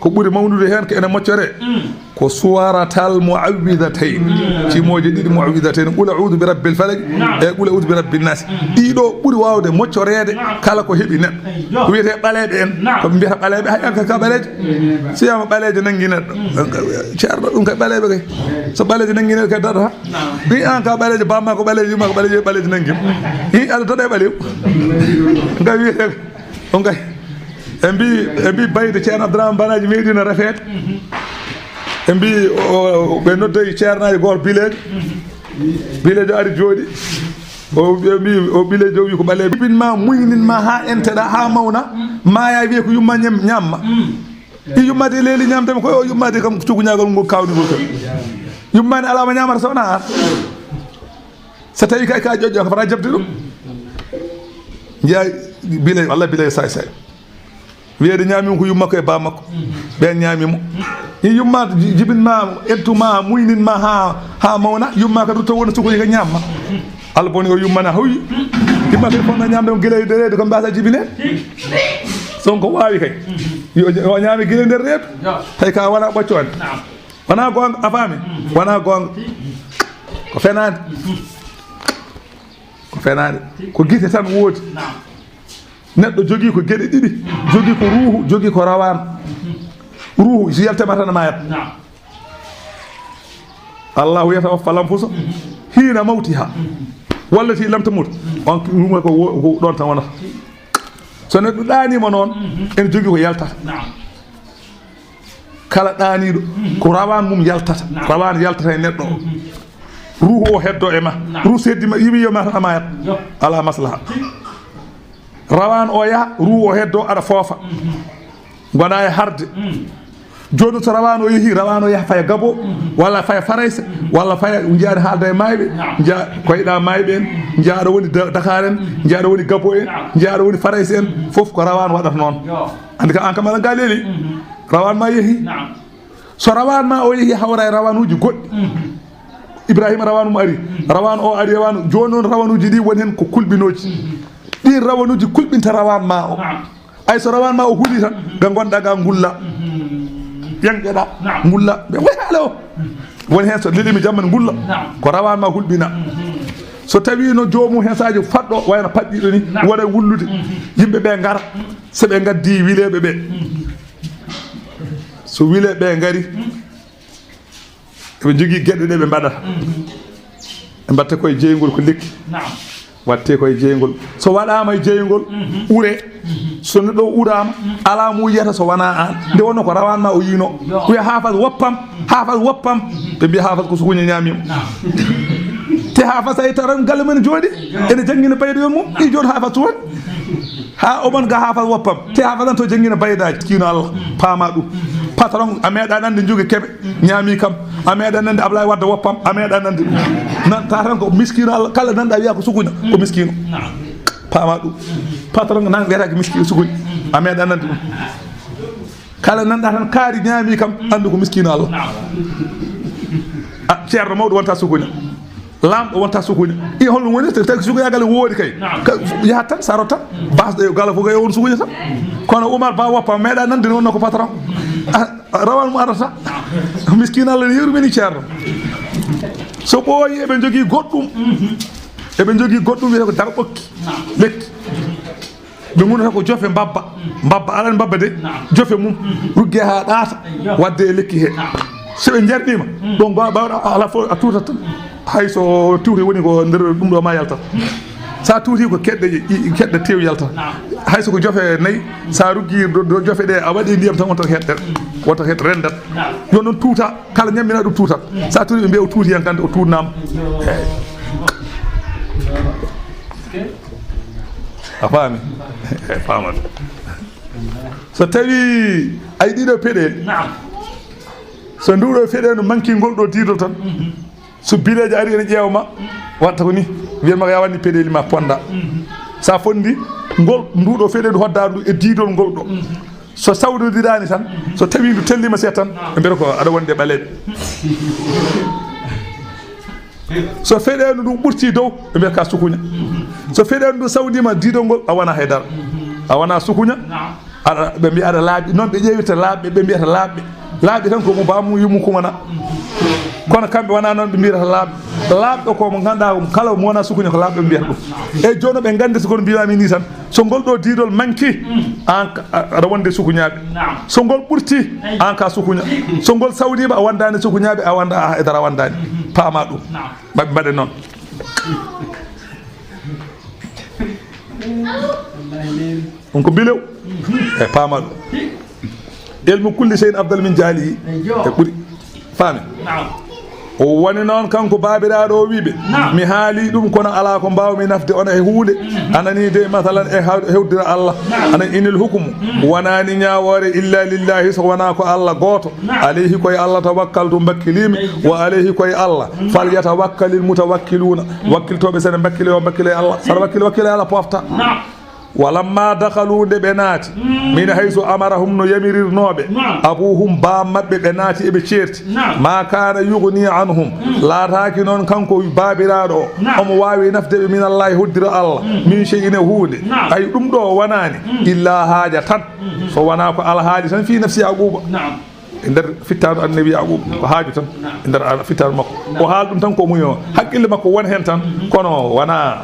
Ko ɓuri mawnude heen ko ene moccore. Ko suwaratal muawwidatayn. Cimooje ɗiɗi muawwidatayn. Qul a'udhu bi rabbil falaq e qul a'udhu bi rabbin nas. Ɗiɗo ɓuri waawde moccoreede kala ko heɓi neɗɗo. Ko wiyetee ɓaleeɓe en. Ko ɓe mbiyata ɓaleeɓe, hay an ka ɓaleejo. So wiyaama ɓaleejo nanngi neɗɗo. Ceerno ɗum kay ɓaleeɓe kay. So ɓaleejo nanngi neɗɗo kay daɗata. Hi an ka ɓaleejo, bamma ko ɓaleejo, yumma ko ɓaleejo, ɓaleejo nanngi. Hi aɗa daɗa e ɓaleew. Nga wiyetee on kay. E mbi, e mbi bayde Ceerno Abdourahmane Banaji meeɗino rafeede. E mbi o, ɓe noddoyi ceernaajo gooto bileejo. Bileejo ari jooɗi. O ɓe mbi, o bileejo wi ko ɓaleeɓe. Jibin ma, muynin ma ha enteɗa, ha mawna. Maya wiye ko yumma ñam-, ñamma. I yummaade leeli ñamde mo koy, o yummaade kam cukuñaagol ngol kaawnigol kam. Yummaani alaa mo ñaamata so wonaa aan. So tawii kay ka ƴoƴƴo, ka fota jaɓde ɗum. Njiya bilay, walla bilay saay saay. Wiyeede ñaami ko yumma ko e ba makko. Ɓeen ñaami mo. I yumma ji-, jibin ma, ettu ma, muynin ma ha, ha mawna, yumma ka rutto wona sukoy ka ñaamma. Allah boni o yummana hoyi. Yumma kay fonna ñamde on gila e dereede ko mbasa jibine. So on ko waawi kay. Yo, yo ñaami gila nder reedu. Tawi ka wona ɓocco on. Wona goonga, a faami? Wona goonga. Ko fenaande. Ko fenaande. Ko gite tan woodi. Neɗɗo jogii ko geɗe ɗiɗi. Jogii ko ruuhu, jogii ko rawaan. Ruuhu, so yaltama tan mayat. Allahu yatawaffa lanfusa hina mawtiha. Wallati lam tamut. On ruuhu ko wo-, ko ɗon tan wonata. So neɗɗo ɗaaniima noon, ene jogii ko yaltata. Kala ɗaaniiɗo, ko rawaan mum yaltata. Rawaan yaltata e neɗɗo o. Ruuhu o heddo e ma. Ruuhu seddi ma, yimi yo ma tan a mayat. Alaa maslaha. Rawaan o yaha, ruuhu o heddo aɗa foofa. Ngona e harde. Jooni so rawaan o yehi, rawaan o yaha faya Gabo, walla faya Farayse, walla faya njiyaani haalda e maayɓe, njiya koyɗa maayɓe en, njiya aɗa woni Da-, Dakar en, njiya aɗa woni Gabo en, njiya aɗa woni Farayse en, fof ko rawaan waɗata noon. Anndi ka aan kam aɗa ngaa leeli. Rawaan ma yehi. So rawaan ma o yehi hawra e rawaanuuji goɗɗi. Ibrahima rawanu mo ari, rawanu o ari, rawanu. Jooni noon rawanuuji ɗi woni heen ko kulɓinooji. Ɗiin rawanuuji kulɓinta rawanu ma o. Naam. Ay so rawanu ma o huli tan, ga ngonɗa ga ngulla. Ƴeŋƴeɗa, naam, ngulla. Ɓe wayi haala o. Woni heen so lelimi jamma ne ngulla. Naam. Ko rawanu ma hulɓina. So tawi no joomum heen saaji faɗɗo wayno paɗɗiɗo ni, naam, waɗa wullude. Yimɓe ɓe ngara, so ɓe ngaddi wileeɓe ɓe. So wileeɓe ɓe ngari, eɓe njogii geɗe ɗe ɓe mbaɗata. Ɓe mbaɗta koye jeyngol ko lekki. Naam. Waɗte koye jeyngol. So waɗaama e jeyngol, ure. So neɗɗo uraama, alaa mo yiyata so wonaa aan. Nde wonno ko rawanu ma o yiino. Wiya, "Haafas, woppam, Haafas, woppam." Ɓe mbiya, "Haafas ko sukuña ñaami mo." Naam. Te Haafas ay taran galle men jooɗi, ene janngina bayɗo yon mum, i jooni Haafas suwan. Haa o mon ga Haafas, woppam. Te Haafas an to janngina baydaaji, miskiino Allah, paama ɗum. Patron, a meeɗa nande njogi keɓe. Ñaami kam, a meeɗa nande Ablaye Wadde, woppam, a meeɗa nande ɗum. Nan ta tan ko miskiino Allah, kala nanɗa wiya ko sukuña, ko miskiino. Paama ɗum. Patron nan wiyata ko miskiino sukuña, a meeɗa nande ɗum. Kala nanɗa tan kaari ñaami kam, anndu ko miskiino Allah. A ceerno mawɗo wonta sukuña. Laamɗo wonta sukuña. I holno woni? Te, te sukuña galle woodi kay. Naam. Ka, yahat tan, saro tan. Basɗo e galle fof kay on sukuña tan. Kono Oumar Ba woppa meeɗa nande wonno ko patron. Ah, rawan mo arata. Miskiino Allah ne yurmini ceerno. So ɓooyi eɓe njogii goɗɗum. Eɓe njogii goɗɗum wiyetee ko darɓokki. Naam. Lekki. Ɓe ngonata ko jofe mbabba. Mbabba, alaa mbabba de. Naam. Jofe mum. Rugge haa ɗaata. Ayyo. Wadde e lekki he. Naam. So ɓe njarɗiima, ɗon ba-, ba-, ala fof a tuutat tan. Hay so tuuti woni ko nder ɗum ɗo ma yaltat. Sa tuuti ko keɗɗe, i-, keɗɗe tew yaltat. Naam. Hay so ko jofe nayi, sa ruggi do, do jofe ɗe, a waɗi ndiyam tan, wonta heɗ, wonta heɗ rendat. Naam. Yo noon tuuta, kala ñammina ɗum tuutat. Sa tuuti ɓe mbiya o tuuti yan kante, o tuutnaama. Eey. A faami? Eey, faamami. So tawi ay ɗiɗo peɗe, naam, so nduɗo feɗe no manki ngol ɗo diidol tan, so bileejo ari ene ƴeewa ma, watta ko ni, wiyan ma ko ya wanni peɗeli ma ponda. Sa fondi ngol, nduɗo feɗe ndu hodda ndu e diidol ngol ɗo. So sawdodiraani tan, so tawi ndu tellima seeɗa tan, ɓe mbiyata ko aɗa wonde ɓaleeɓe. So feɗeendu ndu ɓurti dow, ɓe mbiyata ka sukuña. So feɗeendu ndu sawdima diidol ngol, a wona haydara. A wona sukuña. Aɗa, ɓe mbiya aɗa laaɓi. Noon ɓe ƴeewirta laaɓɓe, ɓe mbiyata laaɓɓe. Laaɓi tan ko mo baamu yummu kumana. Kono kamɓe wona noon ɓe mbiyata laaɓɓe. Laaɓɗo ko mo ngannduɗaa, kala mo wona sukuña ko laaɓɗo ɓe mbiyata ɗum. E jooni ɓe nganndi so kono mbiyaami ni tan. So ngol ɗo diidol manki, an ka, a, aɗa wonde sukuñaaɓe. Naam. So ngol ɓurti, an ka sukuña. So ngol sawdiima, a wondaani sukuñaaɓe, a wonda, a, e dara wondaani. Paama ɗum. Naam. Mbaɗ-, mbaɗe noon. Ɗum ko mbilew. E paama ɗum. Ilmu kulli shay'in afdal min jahlihi. Eyyo. E ɓuri. Faami? Naam. O woni noon kanko baabiraaɗo o wiiɓe, naam, mi haali ɗum kono alaa ko mbaawmi nafde on e huunde. Mhm. A nanii de, masalan, e haw-, hewdira Allah. Naam. Ana inil hukumu. Mhm. Wonaani ñaawoore illa lillahi, so wonaa ko Allah gooto. Naam. Alayhi koye Allah tawakkaltu mbakkiliimi. Eyyo. Wa alayhi koye Allah. Mhm. Fal yatawakkalil mutawakkiluuna. Mhm. Wakkiltooɓe sene mbakkile yo mbakkile Allah. Saɗa wakkile, wakkile Allah pofta. Naam. Walamma dakhalu, nde ɓe naati, min haysu amarahum, no yamirirnooɓe, abuhum, baam maɓɓe, ɓe naati eɓe ceerti. Naam. Ma kana yughni anhum, laataaki noon kanko baabiraaɗo o, naam, omo waawi nafde ɓe, min Allahi, hoddira Allah, min shay'in, e huunde. Naam. Ay ɗum ɗo wonaani, illa haaja tan, so wonaa ko alhaali tan, fi nafsi Yaquba. Naam. E nder fittaandu annabi Yaquba, ko haaju tan, naam, e nder fittaandu makko. Naam. O haal ɗum tan ko muyo, haqqille makko won heen tan, kono wonaa.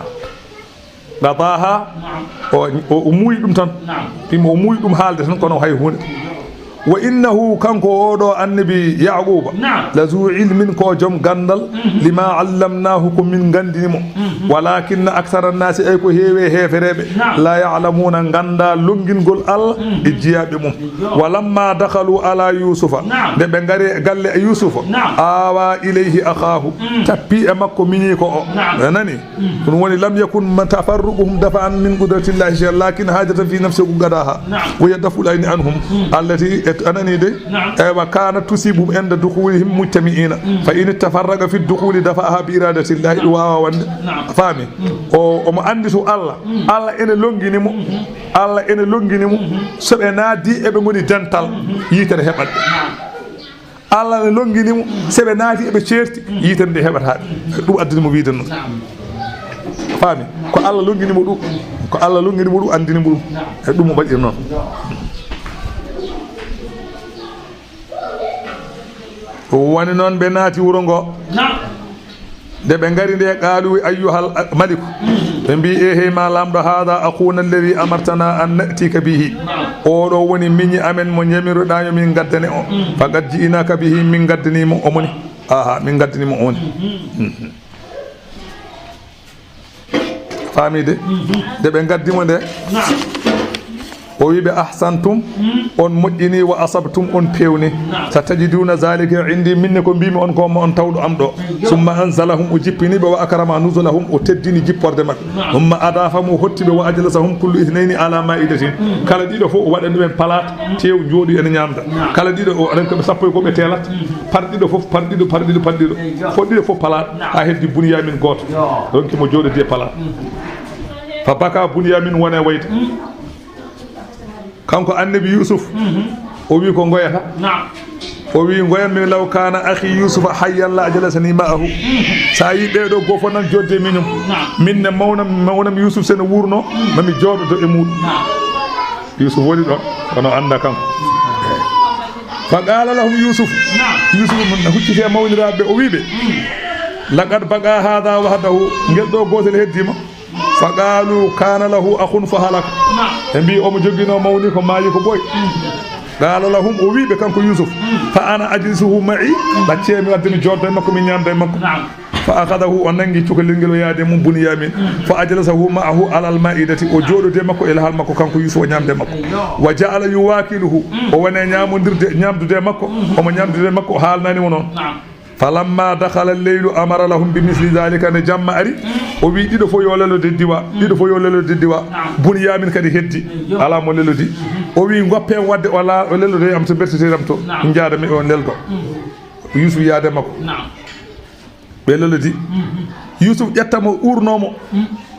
Qadaha, naam, o, o, o muuyi ɗum tan. Naam. Ɗum o muuyi ɗum haalde tan, kono hay huunde. Wa innahu, kanko oɗo annabi Yaquba, naam, la zu ilmin, ko joom ganndal, mhm, lima allamnahu, ko min nganndini mo. Mhm. Walakinna akthara nnasi, ay ko heewi e heefereɓe, naam, la ya'lamuna, ngannda lonngingol Allah, mhm, e jiyaaɓe mum. Yo. Walamma dakhalu ala Yusufa, naam, nde ɓe ngari galle e Yusufa, naam, awa ilayhi akhahu, mm, tappi e makko miñiiko o. Naam. A nani? Ɗum woni, lam yakun ma tafarruquhum dafa'an min qudratillahi shay'an, lakin hajatan fi nafsi qadaha. Naam. Wa hiya daf'ul ayni anhum. Mm. Allati, et, a nani de? Naam. Eywa, kanat tusibuhum inda dukhulihim mujtami'ina. Mm. Fa in tafarraqa fi dukhuli dafa'aha bi iradatillahi. Naam. Ɗum waawa wonde. Naam. Faami? Mm. O, omo anndi so Allah. Mm. Allah ene lonngini mo. Mm-hmm. Allah ene lonngini mo. Mm-hmm. So ɓe naatdi, eɓe ngoni dental. Mm-hmm. Yitere heɓat ɓe. Naam. Allah ne longini mo, se ɓe naati eɓe ceerti, yiite nde heɓata ɓe. Ɗum addini mo wiide noon. Faami? Ko Allah longini mo ɗum. Ko Allah longini mo ɗum, anndini mo ɗum. E ɗum o waɗiri noon. Woni noon ɓe naati wuro ngo. Nde ɓe ngari nde, qaalu, ayyuhal maliku, ɓe mbi, eehey ma laamɗo, haada axuuna alladi amartana an natika bihi. Oɗo woni miñi amen mo njamiruɗaa yo min ngaddane o. Faqad ji'inaka bihi, min ngaddani mo o moni. Aha, min ngaddani mo o moni. Faamii de? Nde ɓe ngaddi mo nde, o wi ɓe, ahsantum, on moƴƴini, wa asabtum, on peewni. Satajiduna zalika indi, min ne ko mbimi on ko mo on tawɗo am ɗo. Summa anzalahum, o jippini ɓe, wa akrama nuzulahum, o teddini jipporde maɓɓe. Summa adafahum, o hotti ɓe, wa ajlasahum kullu ithnayni ala ma'idatin. Kala ɗiɗo fof o waɗani ɗumen palaat, teew, njooɗi ene ñaamda. Kala ɗiɗo o aɗan ko ɓe sappo e goɓe teelat. Par ɗiɗo fof, par ɗiɗo, par ɗiɗo, par ɗiɗo. Fof ɗiɗo fof palaat, haa heddi Bunyamin gooto. Ronki mo jooɗodi e palaat. Fa baka Bunyamin wona e wayde. Kanko annabi Yusuf, o wi ko ngoyata. O wi, ngoyan min, law kana akhi Yusufa hayyan la ajlasani ma'ahu. Sa yi ɓeɗo goo fof nan jodde miñum. Min ne mawnam, mawnam Yusuf sene wurno, mami jooɗodo e muɗum. Yusuf woni ɗon, kono annda kanko. Fa qala lahum Yusuf. Yusuf mun na hucciti e mawniraaɓe, o wi ɓe, laqad baqa hadha wahdahu, ngel ɗo gootel heddima. Fa qalu kana lahu akhun fa halaka. Ɓe mbi omo joggino mawni ko maayi ko ɓooy. Qala lahum, o wi ɓe kanko Yusuf, fa ana ajlisuhu ma'i, ɗaccee mi wadde mi jooɗda e makko, mi ñaamda e makko. Fa akhadahu, o nangi cukalel ngel o yaade mum Bunyamin. Fa ajlasahu ma'ahu alal ma'idati, o jooɗodi e makko e lahal makko kanko Yusuf, o ñaamde e makko. Wa ja'ala yuwakiluhu, o wone ñaamondirde, ñaamdude e makko, omo ñaamdude e makko, o haalnani mo noon. Falamma dakhala al-laylu amara lahum bi misli dhalika, nde jamma ari, o wi ɗiɗo fof yo lelode diwa, ɗiɗo fof yo lelode diwa. Bunyamin kadi heddi, ala mo lelodi. O wi, ngoppe en wadde o la-, o lelode am to bertete am to, njaada mi o neldo. Yusuf yaade makko. Ɓe lelodi. Yusuf ƴetta mo, urno mo.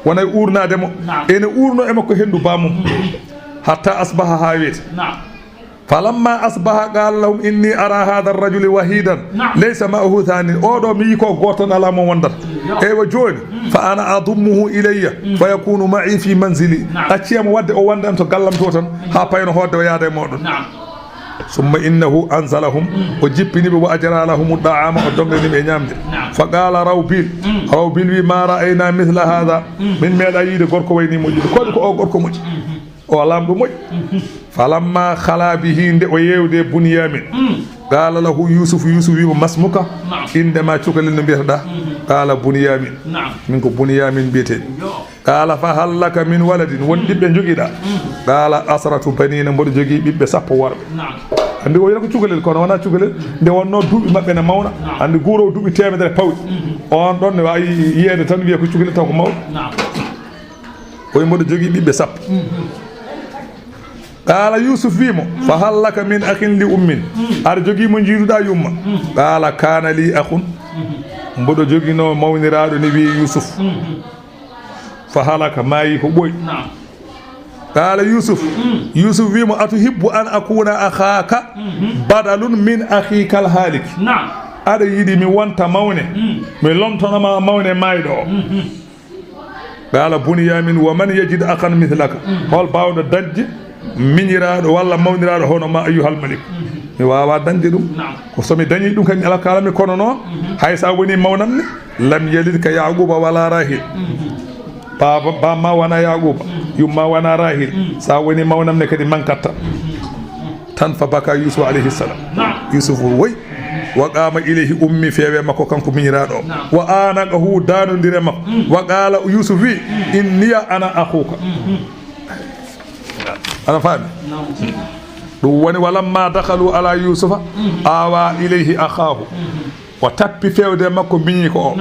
Wona e urnaade mo. Ene urno e makko hendu bamum. Hatta asbaha, haa weeti. Falamma asbaha qala lahum inni ara hadha ar-rajula wahidan laysa ma'ahu thani. Oɗo mi yi ko gooto tan ala mo wondata. Eywa jooni, fa ana adummuhu ilayya fa yakunu ma'i fi manzili. Acciyam wadde o wonda am to gallam to tan, haa payno hoodde o yaada e moɗon. Summa innahu anzalahum, o jippini ɓe, wa ajra lahum da'ama, o dogani ɓe ñaamde. Fa qala Rawbil, Rawbil wi, ma ra'ayna mithla hadha, min meeɗa yiide gorko wayni moƴƴude, koɗi ko o gorko moƴƴi. O laamɗo moƴƴi. Falamma khala bihi, nde o yeewde Bunyamin, qala lahu Yusuf, Yusuf wimo, masmuka, inde ma cukalel no mbiyeteɗa? Qala Bunyamin, min ko Bunyamin mbiyetemi. Qala fa hal laka min waladin, won ɓiɓɓe jogiɗa? Qala asratu banina, mboɗo jogii ɓiɓɓe sappo worɓe. Andi o yina ko cukalel, kono wona cukalel, nde wonno duuɓi maɓɓe ne mawna. Andi guuro duuɓi teemedere pawɗi. On ɗon ne waawi yiyeede tan wiya ko cukalel taw ko mawɗo. O wi mboɗo jogii ɓiɓɓe sappo. Qala Yusuf wi mo, fa hal laka min akhin li ummin, aɗa jogii mo njiiduɗa yumma? Qala kana li akhun, mboɗo joginoo mawniraaɗo, ne wiye Yusuf. Fa halaka, maayi ko ɓooy. Qala Yusuf, Yusuf wi mo, atuhibbu an akuna akhaka badalun min akhika al haliki, aɗa yiɗi mi wonta mawne, mi lomtonoma mawne maayɗo o? Qala Bunyamin, wa man yajid akhan mithlaka, hol baawɗo dañde miñiraaɗo walla mawniraaɗo hono ma, ayyuhal malik? Mi waawaa dañde ɗum. Ko so mi dañii ɗum kadi, alaa kala mi kono noon, hay so a wonii mawnam ne, lam yalidka Yaquba wala Rahil. Baaba, baaba ma wona Yaquba, yumma wona Rahil. So a wonii mawnam ne kadi mankatta. Tan fa baka Yusuf alayhi salam. Yusuf woy. Wa qama ilayhi ummi, feewe makko kanko miñiraaɗo o. Wa anaqahu, daanondire makko. Wa qala, Yusuf wi, inniya ana akhuka. Ana faami? Ɗum woni, walamma dakhalu ala Yusufa awa ilayhi akhahu. O tappi fewde makko miñiiko o.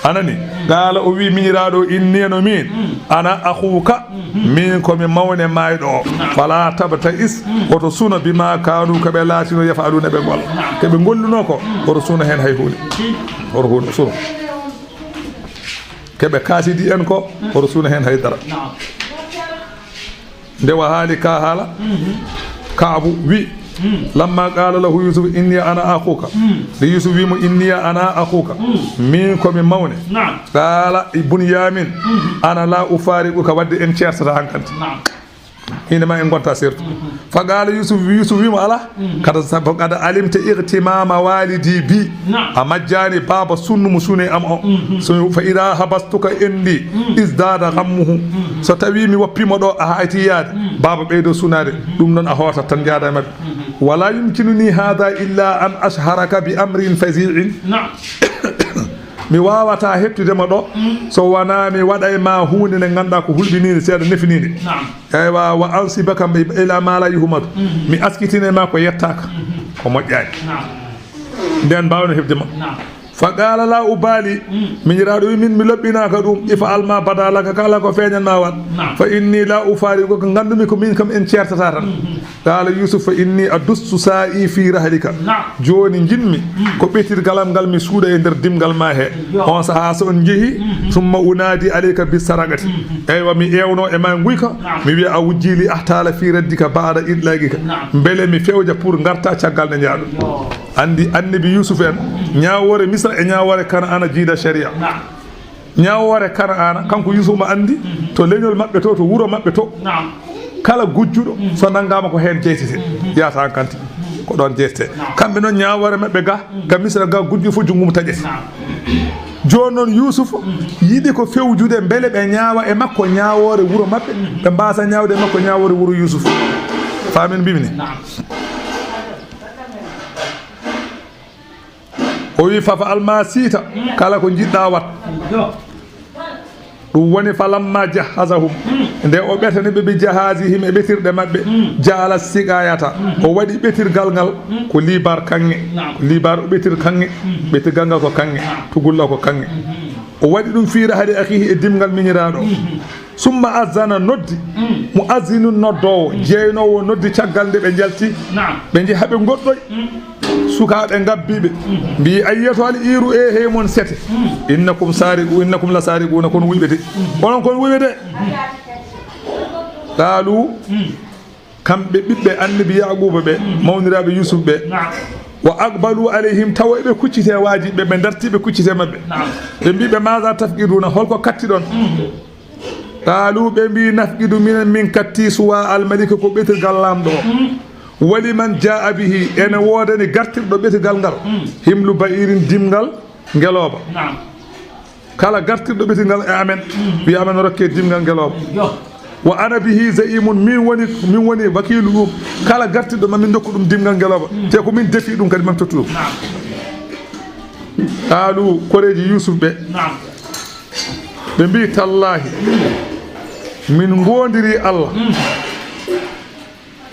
Anani? Qala, o wi miñiraaɗo, inni no min, ana akhuka, min ko mi mawne maayɗo o. Fala tabta'is, oto suno, bima kanu, ko ɓe laatino, yaf'aluna, ɓe golla. Ko ɓe golluno ko, oto suno hen hay huunde. Oto huunde suno. Ko ɓe kaasidi en ko, oto suno hen hay dara. Nde wa haali ka haala, Kaabu wi, لما قال له يوسف إني أنا أخوك. Nde Yuusuf wii mo, إني أنا أخوك. Min ko mi mawne. نعم. قال بنيامين، أنا لا أفارقك، wadde en ceertata hankadi. نعم. Hinde ma en ngonta sertu. فقال يوسف، Yuusuf wii mo, alaa. قد، قد علمت اغتمام والدي بي. نعم. A majjaani baaba sunnu mo suni am o. So, فإذا حبستك عندي ازداد غمه. So tawi mi woppi mo ɗo, a hayti yaade, baaba ɓeydo sunaade. Ɗum noon a hootat tan njaada e maɓɓe. ولا يمكنني هذا إلا أن أشهرك بأمر فزيع. نعم. Mi waawata heɓtude ma ɗo so wonaa mi waɗa e ma huunde nde ngannduɗaa ko hulɓiniinde seeɗa, nefiniinde. نعم. Eywa, وأنسبك إلى ما لا يحمد. Mi askitina e ma ko yettaaka, ko moƴƴaani. نعم. Nden mbaawno heɓde ma. نعم. فقال لا أبالي. Miñiraaɗo wi, min mi loɓɓinaaka ɗum. افعل ما بدا لك، kala ko feeñan ma waɗ. نعم. فإني لا أفارقك، nganndumi ko min kam en ceertata tan. قال يوسف فإني أدس ساعي في رحلك. نعم. Jooni njiɗmi ko ɓetirgal am ngal mi suuɗa e nder dimngal ma he. Yo. On sahaa so on njehi, ثم أنادي عليك بالسرقة. Eywa, mi ewno e ma nguyka, نعم. Mi wiya a wujji لأحتال في ردك بعد إطلاقك. نعم. Mbele mi fewja pour ngarta caggal nde njaaɗo. Yo. Anndi annabi Yuusuf en, ñaawoore Misra e ñaawoore Kana'aana jiida sharia. نعم. Ñaawoore Kana'aana, kanko Yuusuf omo anndi, to leñol maɓɓe to, to wuro maɓɓe to, نعم. Kala gujjuɗo, so nanngaama ko heen jeytetee, yahata hankadi, ko ɗoon jeytetee. نعم. Kamɓe noon, ñaawoore maɓɓe ga, ga Misra ga, gujjo fof junngo mum taƴete. نعم. Jooni noon, Yuusuf yiɗi ko fewjude mbele ɓe ñaawa e makko ñaawoore wuro maɓɓe, ɓe mbaasa ñaawde e makko ñaawoore wuro Yuusuf. Faamen mbimi ni. نعم. O wi, فافعل ما شئت, kala ko njiɗɗaa waɗ. Yo. Ɗum woni, فلما جهزهم, nde o ɓetani ɓe, بجهازهم, e ɓetirɗe maɓɓe, جعل السقاية, o waɗi ɓetirgal ngal ko liibar kaŋŋe, نعم. Ko liibar o ɓetir kaŋŋe, ɓetirgal ngal ko kaŋŋe, نعم. Tugulla ko kaŋŋe. O waɗi ɗum في رحل أخيه, e dimngal miñiraaɗo. ثم أذن, noddi, مؤذن, noddoowo, jeynoowo noddi caggal nde ɓe njalti, نعم. Ɓe njehi haa ɓe ngoɗɗoyi. Sukaaɓe ngabbiiɓe mbiyi, أيتها العير, e hey mon sete, إنكم سارقو، إنكم لسارقون, kon wuyɓe de. Onon kon wuyɓe de. قالوا, kamɓe ɓiɓɓe annabi Yaaquuba ɓe, mawniraaɓe Yuusuf ɓe. نعم. وأقبلوا عليهم, tawa eɓe kuccite waaji ɓe, ɓe darti ɓe kuccite maɓɓe. نعم. Ɓe mbi ɓe, ماذا تفقدون, holko kattiɗon? قالوا, ɓe mbi, نفقد, minen min katti, سواء الملك, ko ɓetirgal laamɗo o. ولمن جاء به, ene woodani gartirɗo ɓetirgal ngal, حمل بعير, dimngal ngelooba. نعم. Kala gartirɗo ɓetirgal e amen, wiya amen rokke dimngal ngelooba. Yo. وأنا به زعيم, min woni, min woni wakiilu ɗum. Kala gartirɗo ma min ndokku ɗum dimngal ngelooba. Te ko min defi ɗum kadi, min tottu ɗum. نعم. قالوا, koreeji Yuusuf ɓe, نعم. Ɓe mbi, تالله, min ngoondirii Allah.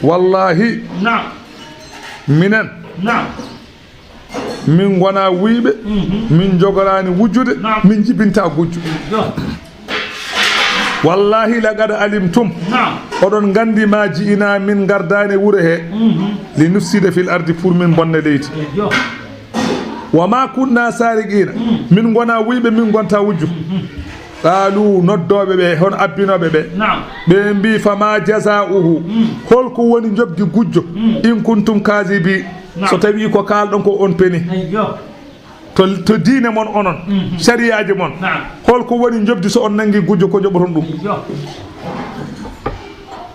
Wallaahi, نعم. Minen, نعم. Min ngonaa wuyɓe, min njogoraani wujjude, نعم. Min njibintaa gujjo. Yo. Wallaahi, لقد علمتم, نعم. Oɗon nganndi, ما جئنا, min ngardaani wuro he, لنفسد في الأرض, pour min mbonna leydi. Yo. وما كنا سارقين, min ngonaa wuyɓe, min ngontaa wujju. قالوا, noddooɓe ɓe, hono abbinooɓe ɓe, نعم. Ɓe mbi, فما جزاؤه, holko woni njoɓdi gujjo, إن كنتم كاذبين, نعم. So tawii ko kaalɗon ko on peni. Eyyo. To, to diine mon onon, sariyaaji mon, نعم. Holko woni njoɓdi so on nanngi gujjo, ko njoɓoton ɗum? Eyyo.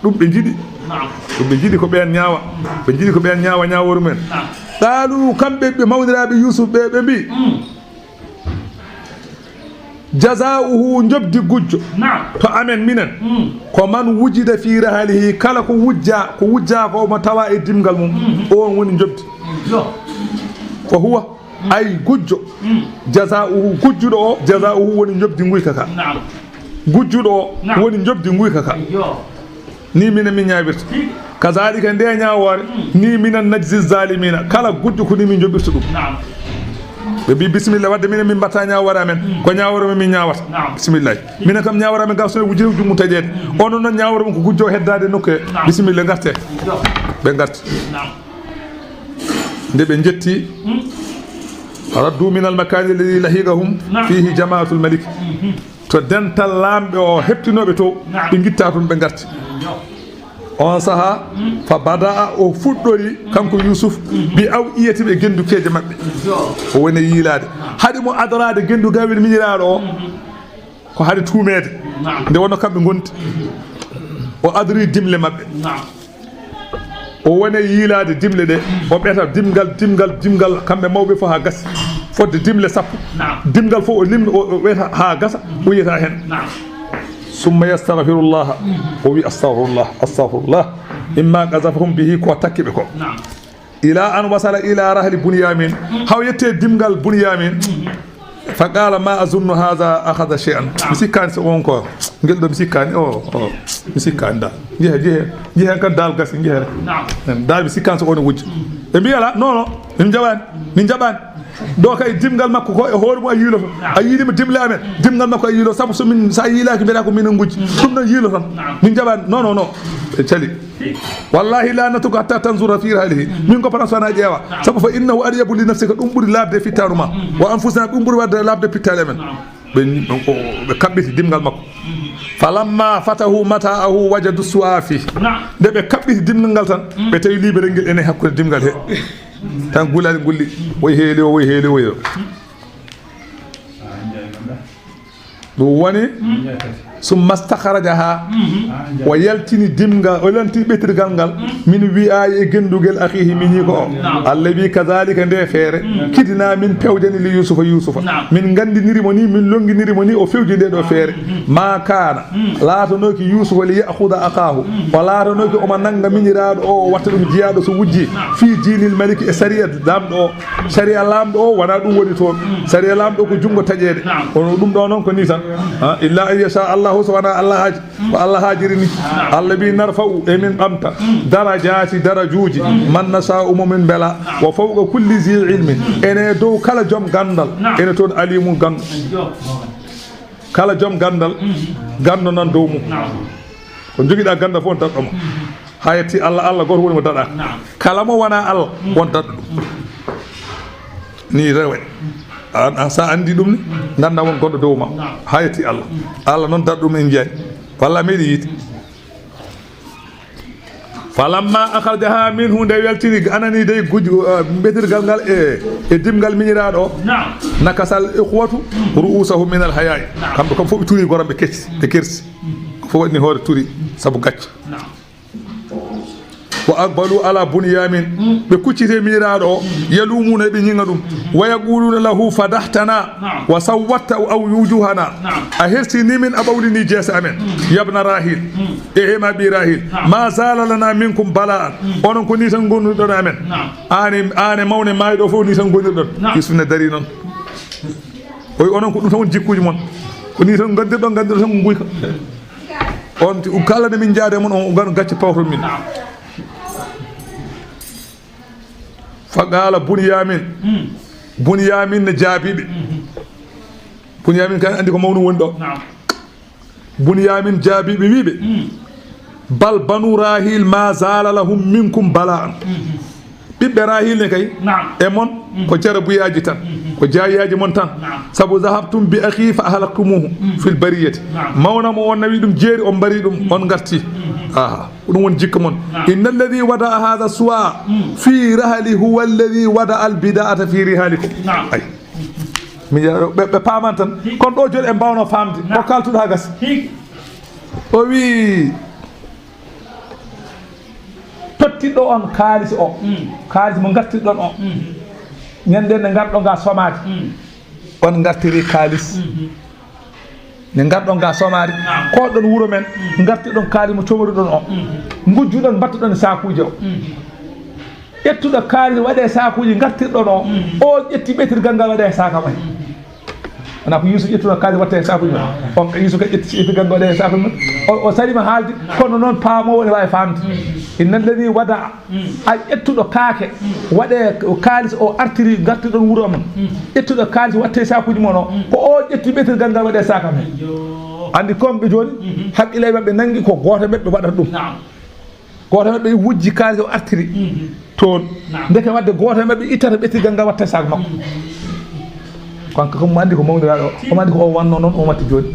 Ɗum ɓe njiɗi. نعم. Ɗum ɓe njiɗi ko ɓeen ñaawa. Ɓe njiɗi ko ɓeen ñaawa ñaawoore mumen. نعم. قالوا, kamɓe ɓe mawniraaɓe Yuusuf ɓe, ɓe mbi, جزاؤه, njoɓdi gujjo, نعم. To amen minen, ko من وجد في رحله, kala ko wujjaa, ko wujjaa ko mo tawa e dimngal mum, oon woni njoɓdi. Yo. فهو, ay gujjo, جزاؤه, gujjuɗo o, جزاؤه woni njoɓdi nguyka ka. نعم. Gujjuɗo o, نعم. Woni njoɓdi nguyka ka. Yo. Ni minen min ñaawirta. Kazaalika, nde ñaawoore, ni minen نجزي الظالمين. Kala gujjo ko ni min njoɓirta ɗum. نعم. Ɓe mbi, bisimilla, wadde minen min mbatta ñaawoore amen. Ko ñaawoore men min ñaawata. نعم. Bisimilla. Minen kam ñaawoore amen ga so wujjii, wujji mum taƴeede. Onon noon ñaawoore mum ko gujjo heddaade nokku he. نعم. Bisimilla, ngarte. Yo. Ɓe ngarti. نعم. Nde ɓe njetti, ردوا من المكان الذي لحقهم, نعم. فيه جماعة الملك. To dental laamɓe o heɓtinooɓe to, نعم. Ɓe ngitta toon, ɓe ngarti. Yo. On saha, fa bada'a, o fuɗɗori, kanko Yusuf, bi aw'iyatihim, e gendukeeje maɓɓe. O woni yiilaade. Haɗi mo adoraade gendu gawel miñiraaɗo o, ko haɗi tuumeede. Nde wonno kamɓe ngonti. O adori dimle maɓɓe. O woni yiilaade dimle ɗe. O ɓeta dimgal, dimgal, dimgal, kamɓe mawɓe fof haa gasi. Fodde dimle sappo. Dimgal fof o limno, o, o ɓeta haa gasa, o yiyata heen. Summa yastagfirullaha, o wi astagfirullah, astagfirullah. Mimma qazafahum bihi, ko takki ɓe ko. Ila an wasala ila rahli Bunyamin, haw yette dimgal Bunyamin. Fa qala ma azunnu hadha akhadha shay'an. Mi sikkaani so on ko, ngel ɗo mi sikkaani, o, o, mi sikkaani dal. Jehe, jehe, jehe kan dal gasi, jehe. Dal mi sikkaani so on wujji. Ɓe mbiya la, non, non, min jaɓaani, min jaɓaani. Ɗo kay dimgal makko ko e hoore mum a yiiloto. A yiilima dimle amen, dimgal makko a yiilo, sabu so min, sa yiilaaki mbiɗa ko minen ngujji. Ɗum ɗon yiilo tan. Min jaɓaani, non, non, non. Ɓe cali. Wallahi la natruku hatta tanzura fi rahlihi. Min ko paran so wona ƴeewa. Sabu fa innahu atyabu li nafsika, ɗum ɓuri laaɓde e fittaandu ma. Wa anfusina, ɗum ɓuri waɗde laaɓde pittaali amen. Ɓe, ɓe, ɓe kaɓɓiti dimgal makko. Falamma fatahu mata'ahu wajadu su'a fi. Nde ɓe kaɓɓiti dimgal ngal tan, ɓe tawi liberel ngel ene hakkunde dimgal he. Tan gulali ngulli, woy heeli o, woy heeli o, woy o. Ɗum woni, summa stakhrajaha, o yaltini dimgal, o yaltini ɓetirgal ngal, min wi'ayi e gendugel akhihi miñiko o. Allabi kadhalika, nde feere, kidna min pewjani li Yusufa, Yusufa. Min gandiniri mo ni, min longiniri mo ni, o fewji nde ɗo feere. Ma kana, laatanoki Yusufa li ya'khudha akhahu, o laatanoki omo nanga miñiraaɗo o, o watta ɗum jiyaaɗo so wujji, fi dinil maliki, e sariya laamɗo o. Sariya laamɗo o wona ɗum woni toon. Sariya laamɗo ko junngo taƴeede. Kono ɗum ɗo noon ko ni tan. Ha, illa an yasha Allahu, so wona Allah haaji. Ko Allah haajiri ni. Allah mbi narfa'u, emin ɓamta, darajaati, darajuuji, man nasha'u, mo min mbela, wa fawqa kulli zi ilmin, ene dow kala joom ganndal, ene toon alimun ganndo. Kala joom ganndal, ganndo nan dow mum. Ko jogiɗa ganndal fof on daɗɗo ma. Ha yetti Allah, Allah gooto woni mo daɗaka. Kala mo wona Allah, won daɗɗo ɗum. Ni rewe. An, an sa andi ɗum ni, ganda won goɗɗo dow ma. Ha yetti Allah. Allah noon daɗɗo ɗum en jeyaani. Walla a meeɗi yiide. Falamma akhrajaha minhu, nde weltini, anani dey guj-, uh, ɓetirgal ngal e, e dimgal miñiraaɗo o. Nakasal ikhwatu ru'usahum min al haya'i. Kamɓe kam fof ɓe turi goram, ɓe kecci, ɓe kersi. Ko fof waɗni hoore turi sabu gacce. Wa aqbalu ala Bunyamin. Ɓe kucciti e miñiraaɗo o, yalumuna, ɓe ñiŋa ɗum. Wa yaquluna lahu fadahtana wa sawwatta aw wujuhana. A hertini min, a ɓawlini jeese amen. Yabna Rahil. E hema ɓi Rahil. Ma zala lana minkum bala'an. Onon ko ni tan ngonirɗon e amen. Aane, aane mawne maayɗo fof ni tan ngonirɗon. Yusuf ne dari noon. O wi onon ko ɗum tan woni jikkuuji mon. Ko ni tan ngandirɗon, ngandirɗon tan ko nguyka. On ti-, kala nde min njaade mon, on gan gacce pawton min. Fa qala Bunyamin. Bunyamin ne jaabiɓe. Bunyamin kan andi ko mawnu woni ɗo. Bunyamin jaabiɓe wiɓe, bal banu Rahil ma zala lahum minkum bala'an. Ɓiɓɓe Rahil ne kay, e mon, ko jarabuyaji tan, ko jaayaji mon tan. Sabu zahabtum bi akhi fa ahlaktumuhu fil bariyati. Mawna mo on nawi ɗum jeeri, on mbari ɗum, on ngarti. Aha, ko ɗum woni jikka mon. Inna alladhi wada'a hadha su'a fi rahli huwa alladhi wada'a al bida'ata fi rihalikum. Ay. Mi, ɓe, ɓe paaman tan. Kono ɗo jooni en mbawno faamde. Ko kaltuɗo ha gasi. O wi, tottiɗo on kaalis o. Kaalis mo ngartirɗon o. Ñande nde ngarɗo nga somaade. On ngartiri kaalis. Nde ngarɗon nga somaade. Koɗɗon wuro men. Ngartirɗon kaalis mo comoriɗon o. Ngujjuɗon, mbattuɗon e saakuuje o. Ƴettuɗo kaalis waɗe saakuuji ngartirɗon o, o ƴetti ɓetirgal ngal waɗe saaka mum. Wona ko Yuusuf ƴettuno kaalis watte e saakuuji mum. On ko Yuusuf kadi ƴetti ɓetirgal ngal waɗe e saakuuji mum. O, o sarima haalde, kono noon paamoowo ne waawi faamde. Inna alladhi wada'a, a ƴettuɗo kaake, waɗe kaalis o artiri ngartirɗon wuro mum. Ƴettuɗo kaalis watte e saakuuji mon o, ko o ƴetti ɓetirgal ngal waɗe saaka mum. Anndi kon ɓe jooni, hakkille maɓɓe nanngi ko gooto maɓɓe waɗata ɗum. Gooto e maɓɓe wujji kaalis o artiri toon. Ndeke wadde gooto e maɓɓe ittata ɓetirgal ngal watta e saak makko. Kanko kam omo anndi ko mawniraaɗo o, omo anndi ko o wanno noon, o watti jooni.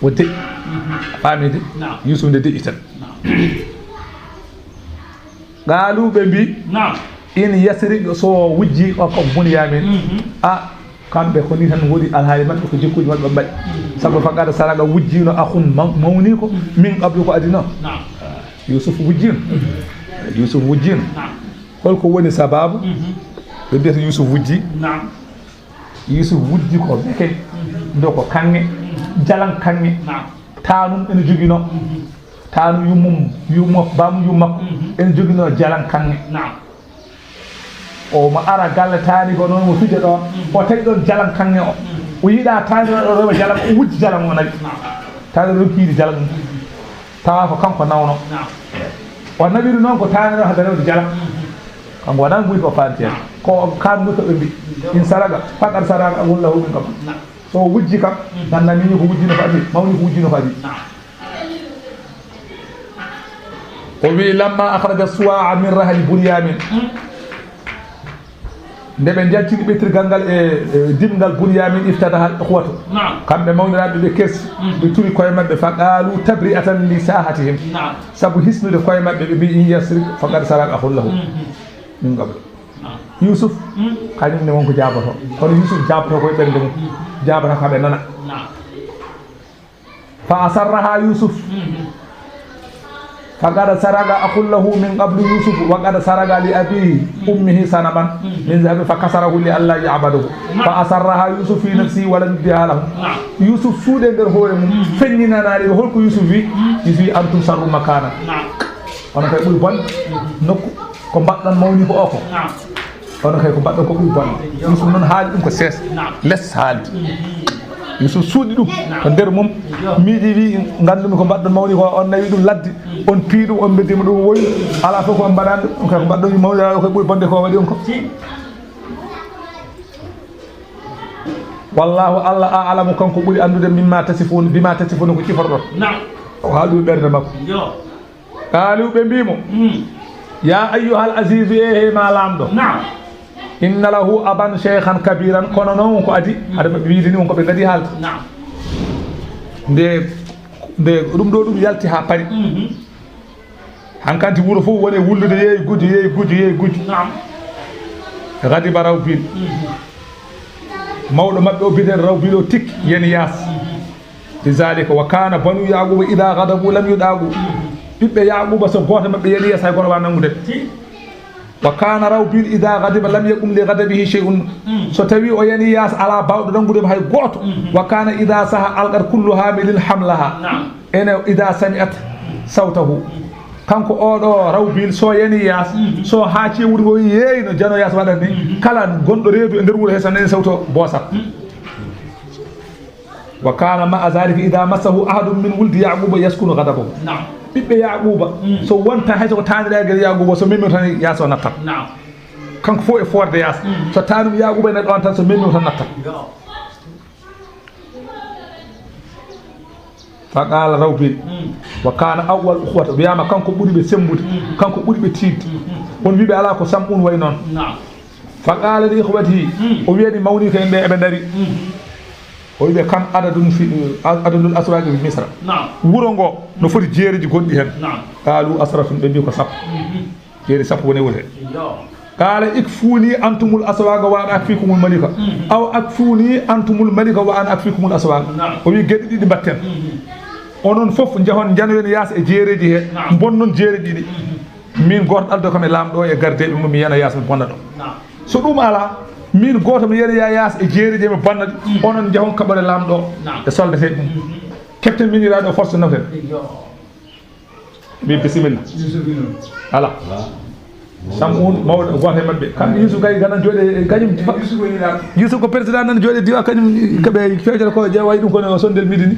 O deƴƴi. A faami de? Naam. Yuusuf nde deƴƴi tan. Naam. Qaaluu, ɓe mbii, naam, in yasriq, so wujji o ko Bunyamin. Mhm. A, kamɓe ko ni tan woni alhaali maɓɓe, ko jikkuuji maɓɓe mbaɗi. Mhm. Sabu faqad saraqa, wujjiino, akhun, maw-, mawniiko, mhm, min qablu, ko adii noon. Naam. Yuusuf wujjiino. Mhm. Yuusuf wujjiino. Naam. Holko woni sabaabu? Mhm. Ɓe mbiyata Yuusuf wujji. Naam. Yuusuf wujji ko beke, mhm, ndo ko kaŋŋe, mhm, jalan kaŋŋe. Naam. Taanum ene joginoo. Mhm. Taanum yummum, yummo, baamu yummakko, mhm, ene joginoo jalan kaŋŋe. Naam. O mo ara galle taani ko noon mo fija ɗoon, mhm, o tawi ɗoon jalan kaŋŋe o. Mhm. O yiɗaa taani o rewa jalan, o wujji jalan o nawi. Naam. Taani o kiiri jalan. Mhm. Tawa ko kanko nawno. Naam. O nawiri noon ko taaniroo hade rewde jalam. Mhm. Kanko wonaa nguy ko faanti heen. Naam. Ko kaan nguy ko ɓe mbi. Naam. In saraqa, faqad saraqa akhun lahu min qabl. Naam. So o wujji kam, mhm, nan nani ko wujjino ko adii, mawni ko wujjino ko adii. Naam. O wi, lamma akhraja suwaa min rahli Bunyamin. Mhm. Nde ɓe njaltini ɓettirgal ngal e, e dimngal Bunyamin, iftadaha al-ikhwatu. Naam. Kamɓe mawniraaɓe ɓe kersi, mm, ɓe turi koye maɓɓe, fa qaalu tabri'atan li saahatihim. Naam. Sabu hisnude koye maɓɓe, ɓe mbi, in yasriq faqad saraqa akhun lahu, mhm, min qabl. Naam. Yuusuf, mm, kañum ne wonko jaaboto. Kono Yuusuf jaaboto koye ɓernde mum. Mm. Jaabata ko ɓe nana. Naam. Fa asarraha Yuusuf. Mhm. Faqad saraqa akhun lahu min qablu Yuusuf, wa qad saraqa li abihi, mhm, ummihi sanaman, mhm, min zahabin fa kasarahu li alla ya'badahu. Naam. Fa asarraha Yuusuf fi, mhm, nafsihi wa lam yubdiha lahum. Naam. Yuusuf suuɗi e nder hoore mum, mhm, feññinanaali ɓe holko Yuusuf wi. Mhm. Yuusuf wi, antum sharru makanan. Naam. Onon kay ɓuri bonde, mhm, nokku ko mbaɗɗon mawni ko o ko. Naam. Kono kay ko mbaɗɗon ko ɓuri bonde. Yuusuf noon haali ɗum ko sees. Naam. Les haaldi. Mhm. Yuusuf suuɗi ɗum. Naam. Ko nder mum. Yo. Miiɗi wi, ngandumi ko mbaɗɗon mawni ko, on nawi ɗum ladde. Mm. On pii ɗum, on mbeddi mo ɗum woyi. Alaa fof ko on mbaɗani ɗum. Ɗum kay ko mbaɗɗon mawni ko ɓuri bonde ko waɗi on ko. Si. Wallahu, Allah a'lamu, kanko ɓuri anndude, mimma tasifun, bima tasifun, ko ciforɗon. Naam. O haali ɗum ɓernde makko. Yo. Qaalu, ɓe mbii mo, mm, ya ayyuhal azizu, e he ma laamɗo. Naam. Inna lahu aban shaykhan kabiran, kono noon ko adii, mm, aɗa maɓɓe wiide ni won ko ɓe ngadii haalde. Naam. Nde, nde ɗum ɗo ɗum yalti haa paari. Mhm. Hankanti wuro fof woni wullude yeey gujjo, yeey gujjo, yeey gujjo. Naam. Gadiba Rawbil. Mhm. Mawɗo maɓɓe o biyeteeɗo Rawbil o tikki yani yaas. Mhm. Lizalika, wa kana banu Yaquba idha ghadabu lam yudagu. Ɓiɓɓe Yaquba, so gooto maɓɓe yani yaas, hay gooto waawaa nanngude. Wa kana Rawbil idha ghadiba lam yaqum li ghadabihi shay'un. Mm. So tawi o yani yaas, alaa baawɗo nanngude mo hay gooto. Mm. Wa kana idha saha alqat kullu hamilin hamlaha. Naam. Ene idha sami'at sawtahu. Kanko oɗo Rawbil, so yani yaas, mm, so haa ceewuɗi o yeeyno jano yaas waɗat ni, mm, kala gonɗo reedu e nder wuro he so nani sawto boosat. Mm. Wa kana ma'a zalika idha massahu ahadun min wuldi Yaquba yaskunu ghadabahu. Naam. Ɓiɓɓe Yaquba, mm, so wonta hay so ko taaniraagal Yaquba, so memmi tan yaas o nattat. Naam. Kanko fof e forde yaas. Mm. So taanum Yaquba ene ɗoon tan, so memmi tan nattat. Yo. Fa qala Rawbil. Mm. Wa kana awwal ukhwata. Wiyama kanko ɓuri ɓe sembude. Mm. Kanko ɓuri ɓe tiiɗde. Mm, mm. On wiɓe alaa ko Sam'un wayi noon. Naam. Fa qala li ikhwatihi. Mm. O wiyani mawniiko en ɓe eɓe ndari. Mm. O wiɓe kam adadun fi, adadul aswaqi fi Misra. Naam. Wuro ngo no foti jeereji gonɗi hen. Naam. Qalu asratun, ɓe mbi ko sappo. Mhm. Jeeri sappo woni wure. Yo. Qala ikfuni antumul aswaqa wa ana akfikumul malika. Mhm. Aw akfuni antumul malika wa ana akfikumul aswaqa. Naam. O wi geɗe ɗiɗi mbatten. Mhm. Onon fof njahon njanoyon yaas e jeereji he. Naam. Bonnon jeereji ɗi. Mhm. Min gooto aldo kam e laamɗo e gardeeɓe mum, mi yana yaas mi bonna ɗo. Naam. So ɗum alaa, min gooto mi yana yaas e jeereji mi bonna ɗi. Mhm. Onon njahon kaɓore laamɗo. Naam. E soldateeɓe mum. Mhm. Kepten miñiraaɗo force nawten. Yo. Mbi bisimilla. Yuusufi noon. Ala. Sam'un mawɗo gooto e maɓɓe. Kamɓe Yuusuf kay gana jooɗe kañum. Yuusuf ko yiɗaa. Yuusuf ko président nan jooɗe diwa kañum kaɓe fewjata ko ƴeewa ɗum kono o sondel midi ni.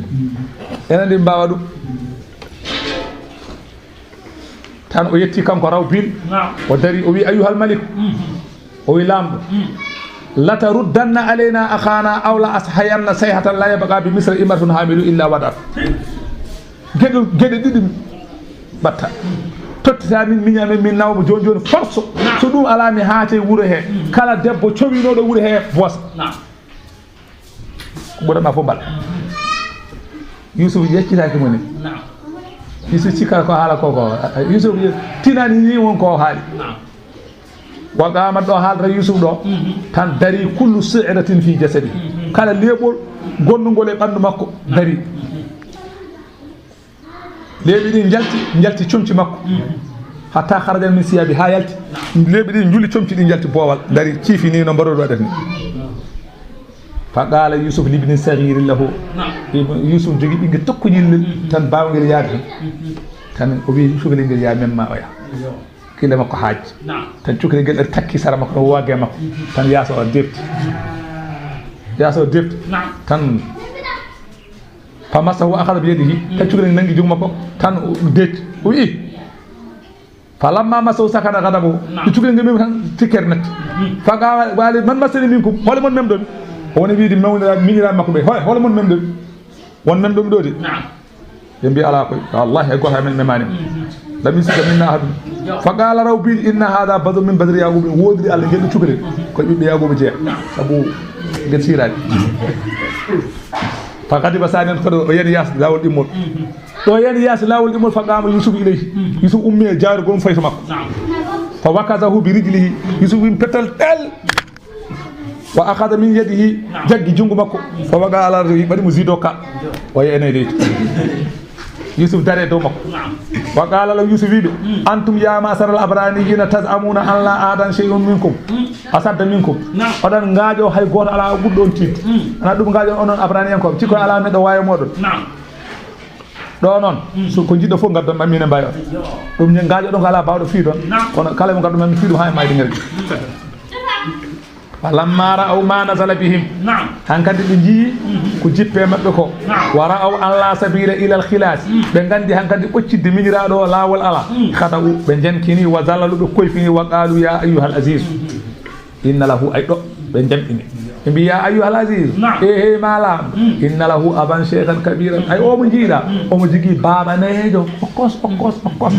Enen ɗi mbaawa ɗum. Tan o yetti kanko Rawbil. Naam. O dari o wi ayyuhal malik. Mhm. O wi laamɗo, mm, lataruddanna alayna akhana aw la ashayanna sayhatan la yabqa bi Misra imra'atun hamilu illa wada'at. Geɗe, geɗe ɗiɗi mbatta. Tottita min miñi amen, min nawa mo jooni jooni force. Naam. So ɗum alaa mi haate wuro he. Mm. Kala debbo cowinooɗo wuro he boosa. Naam. Ko ɓurata fof mbaɗa. Yusuf yeccitaaki mo ni. Yusuf sikka ko haala ko ko. Yusuf tinani ni won ko haali. Wa qama ɗo haalata Yusuf ɗo. Tan dari kullu si'ratin fi jasadi. Kala leeɓol gonnugol e ɓanndu makko dari. Leeɓi ɗin njalti, njalti comci makko. Hatta kharaja min siyabi, ha yalti. Leeɓi ɗin njuli comci ɗin njalti boowal. Dari ciifi ni no mbaroɗo waɗata ni. Fa qala Yusuf libni saghirin lahu. Yusuf jogi ɓinngel tokkoñel tan baawngel yaade hen. Tan o wi Yusuf lengel ya memma oya. Kile makko haaji. Tan cukle ngel ɗon takki sara makko no wage makko. Tan yaasa o defti. Yaasa o defti. Tan fa massahu akhadha bi yadihi. Tan cukle nangi jungo makko. Tan o defti. O wi. Falamma massahu sakana ghadabuhu. Ɗi cukle ngel memi tan tikkere natti. Fa qala man massani minkum. Hole mon memɗon? O woni wiide mawnira miñira makko ɓe. Hole, hole mon memɗon? Won memɗon ɗo de? Ɓe mbi ala koy. Wallahi hay goto amen memani. Lam yusibka minna ahadun. Fa qala rabbi inna hadha badrun min badri Yaquba. Wodiri Allah ngel ɗo cukle. Koye ɓiɓɓe Yaquba jeeya. Sabu ngel sirani. Fa ghadiba saniyan kadi o yani yaasi lawol ɗimmol. Ɗo yani yaasi lawol ɗimmol fa qama Yusuf ilayhi. Yusuf ummi e jaarugol mo fayto makko. Fa wakazahu bi rijlihi. Yusuf win petal tel. Wa akhadha min yadihi. Jaggi jungo makko. Fa waqa ala rijlihi. Ɓaɗi mo zido ka. O yeene leydi. Yusuf dare dow makko. Wa qala lahu Yusuf wiɓe. Antum ya ma'shara al-abraniyina taz'amuna an la ahadan shay'un minkum. Ashadda minkum. Oɗon ngaajo hay gooto alaa ɓurɗo on tiiɗde. Ana ɗum ngaajo on, onon Abraniyankoɓe, cikko alaa neɗɗo waawi e mooɗon. Ɗo noon, so ko njiɗɗo fof ngaddon ma, min e mbawi on. Ɗum ne ngaajo ɗon ko alaa bawɗo fii ɗon. Kono kala mo ngaddon ma, min fii ɗum haa e mayde ngel. Falamma ra'aw ma nazala bihim. Hankadi ɓe njii ko jippe maɓɓe ko. Wa ra'aw an la sabila ila al khilas. Ɓe nganndi hankadi ɓoccitde miñiraaɗo o laawol alaa. Khada'u, ɓe njenkini, wa zalalu, ɓe koyfini, wa qalu ya ayyuhal aziz. Inna lahu, ay ɗo ɓe jamɗini. Ɓe mbi ya ayyuhal aziz. E hey ma laam. Inna lahu aban shaykhan kabiran. Ay omo jiiɗa, omo jogii baaba nayeejo. Okkos, okkos, okkos.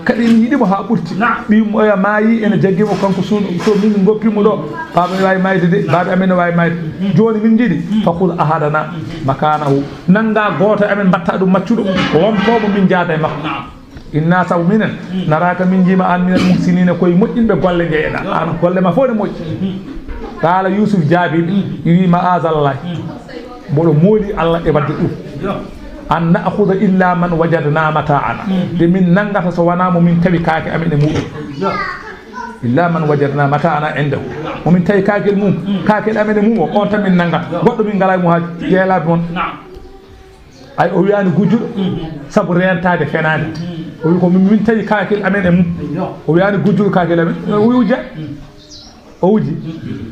Kadi mi yiɗi mo haa ɓurti. Ɓiyum oya maayi, ene jaggi mo kanko suuno. So min ngoppi mo ɗo, baaba mi waawi maayde de, baaba amen ne waawi maayde. Jooni min njiɗi, fa khudh ahadana makanahu. Nannga gooto amen, mbatta ɗum maccuɗo. Wonko mo min njaada e makko. Inna, sabu minen, naraka, min njiima an minal muhsinina, koye moƴƴinɓe golle njeyeɗa. An golle ma fof ne moƴƴi. Qala Yusuf jaabi ɓe, wi ma'azallah. Mboɗo mooli Allah e wadde ɗum. An na'khudha illa man wajadna mata'ana. De min nanngata so wonaa mo min tawi kaake amen e muɗum. Illa man wajadna mata'ana indahu. Mo min tawi kakel mum, kakel amen e mum o, on tan min nanngata. Goɗɗo min ngalaa e mum haa yeelaaɓe mon. Ay, o wiyaani gujjuɗo, sabu reentaade fenaande. O wi ko min, min tawi kakel amen e mum. O wiyaani gujjuɗo kakel amen. O wi wujja. O wujji.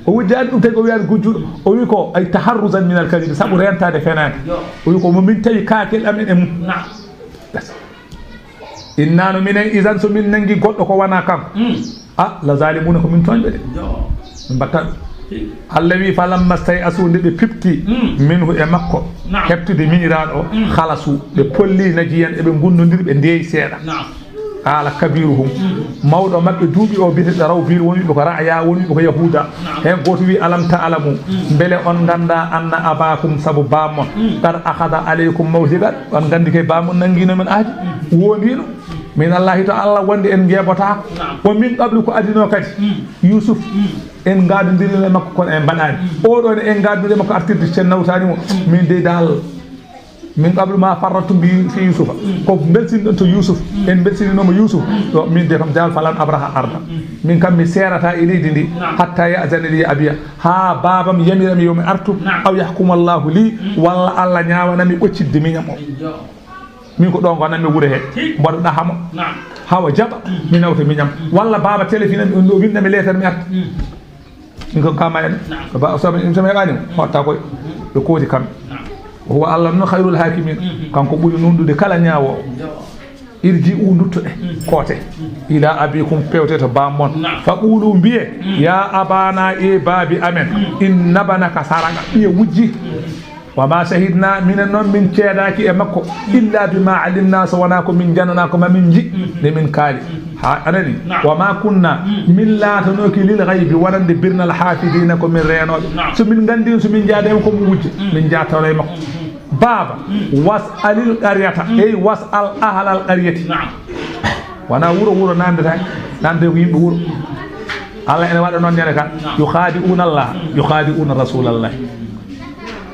O wujjaani ɗum tagi o wiyaani gujjuɗo. O wi ko ay taharruzan min al kadib, sabu reentaade fenaande. O wi ko mo min tawi kakel amen e mum. Bas. Inna no minen, idan so min nanngi goɗɗo ko wonaa kanko. A, la zalimuna, ko min tooñɓe de. Min mbatta ɗum. Allah wi falamma stay'asu, nde ɓe pipti, minhu, e makko, heɓtude miñiraaɗo o, khalasu, ɓe polli najiyan, eɓe ngunnondiri, ɓe ndeeyi seeɗa. Qala kabiruhum, mawɗo maɓɓe duuɓi o, biyeteeɗo Rawbil, woni ɓe ko Ra'ya, woni ɓe ko Yahuda. Heen gooto wi alam ta'lamu, mbele on ngannda anna abakum, sabu baam mon, qad akhadha alaykum mawthiqan, on nganndi kay baam mon nanngino men ahdi, wondino. Min Allahi to Allah wonde en ngeebotaako. Naam. Wa min qablu, ko adino kadi. Mm. Yusuf, mm, en ngaadondiri e makko kono en mbaɗaani. Mm. Oɗo ne en ngaadondiri e makko artirde sen nawtaani mo. Mm. Min de dal, min qablu ma farrattum bi fi Yusufa. Mm. Ko mbelsinɗon to Yusuf. Mm. En mbelsininomo Yusuf. Mm. Ɗo min de kam dal falan abraha arda. Mm. Min kam mi serata e leydi ndi. Naam. Hatta ya'zana li abiya. Ha babam yamira mi yo mi artu. Naam. Aw yahkuma Allahu li. Mm. Walla Allah ñawana mi ɓoccitde miñam o. Min ko ɗo ngonanmi wure he. Hi. Mboɗo ɗahamo. Naam. Hawa jaɓa, mm, mi nawta miñam. Mm. Walla baaba téléphone am, ɗo windami leetar mi arta. Mm. Min ko kama en. Naam. Ko ba, so mi, so mi heɓani mo, hotta koy. Mm. Ɓe kooti kamɓe. Naam. Huwa Allah no khayrul hakimin. Mm. Kanko ɓuri nunɗude kala ñaawo. Yo. Irji'u, nduttoɗe. Mm. Koote. Mm. Ila abikum, pewte to baam mon. Naam. Fa qulu, mbiye, mm, ya abana, e baabi amen. Mm. Inna banaka saraka. Ɓiye wujji. Mm. Wa ma shahidna, minen noon min ceedaaki e makko, illa bima alimna, so wonaa ko min njananaa, ko ma min nji, nde min kaali. Ha, a nani? Naam. Wa ma kunna, min laatanooki lil ghaybi, wonande birnal, hafidina, ko min reenooɓe. Naam. So min nganndi, so min njaadaama ko mo wujja, min njaatoro e makko. Baaba, was'alil qaryata, ey was'al ahlal qaryati. Naam. Wona wuro, wuro namdata, namde ko yimɓe wuro. Allah ene waɗa noon ñande kan. Naam. Yukhadi'una Allah, yukhadi'una Rasulallah.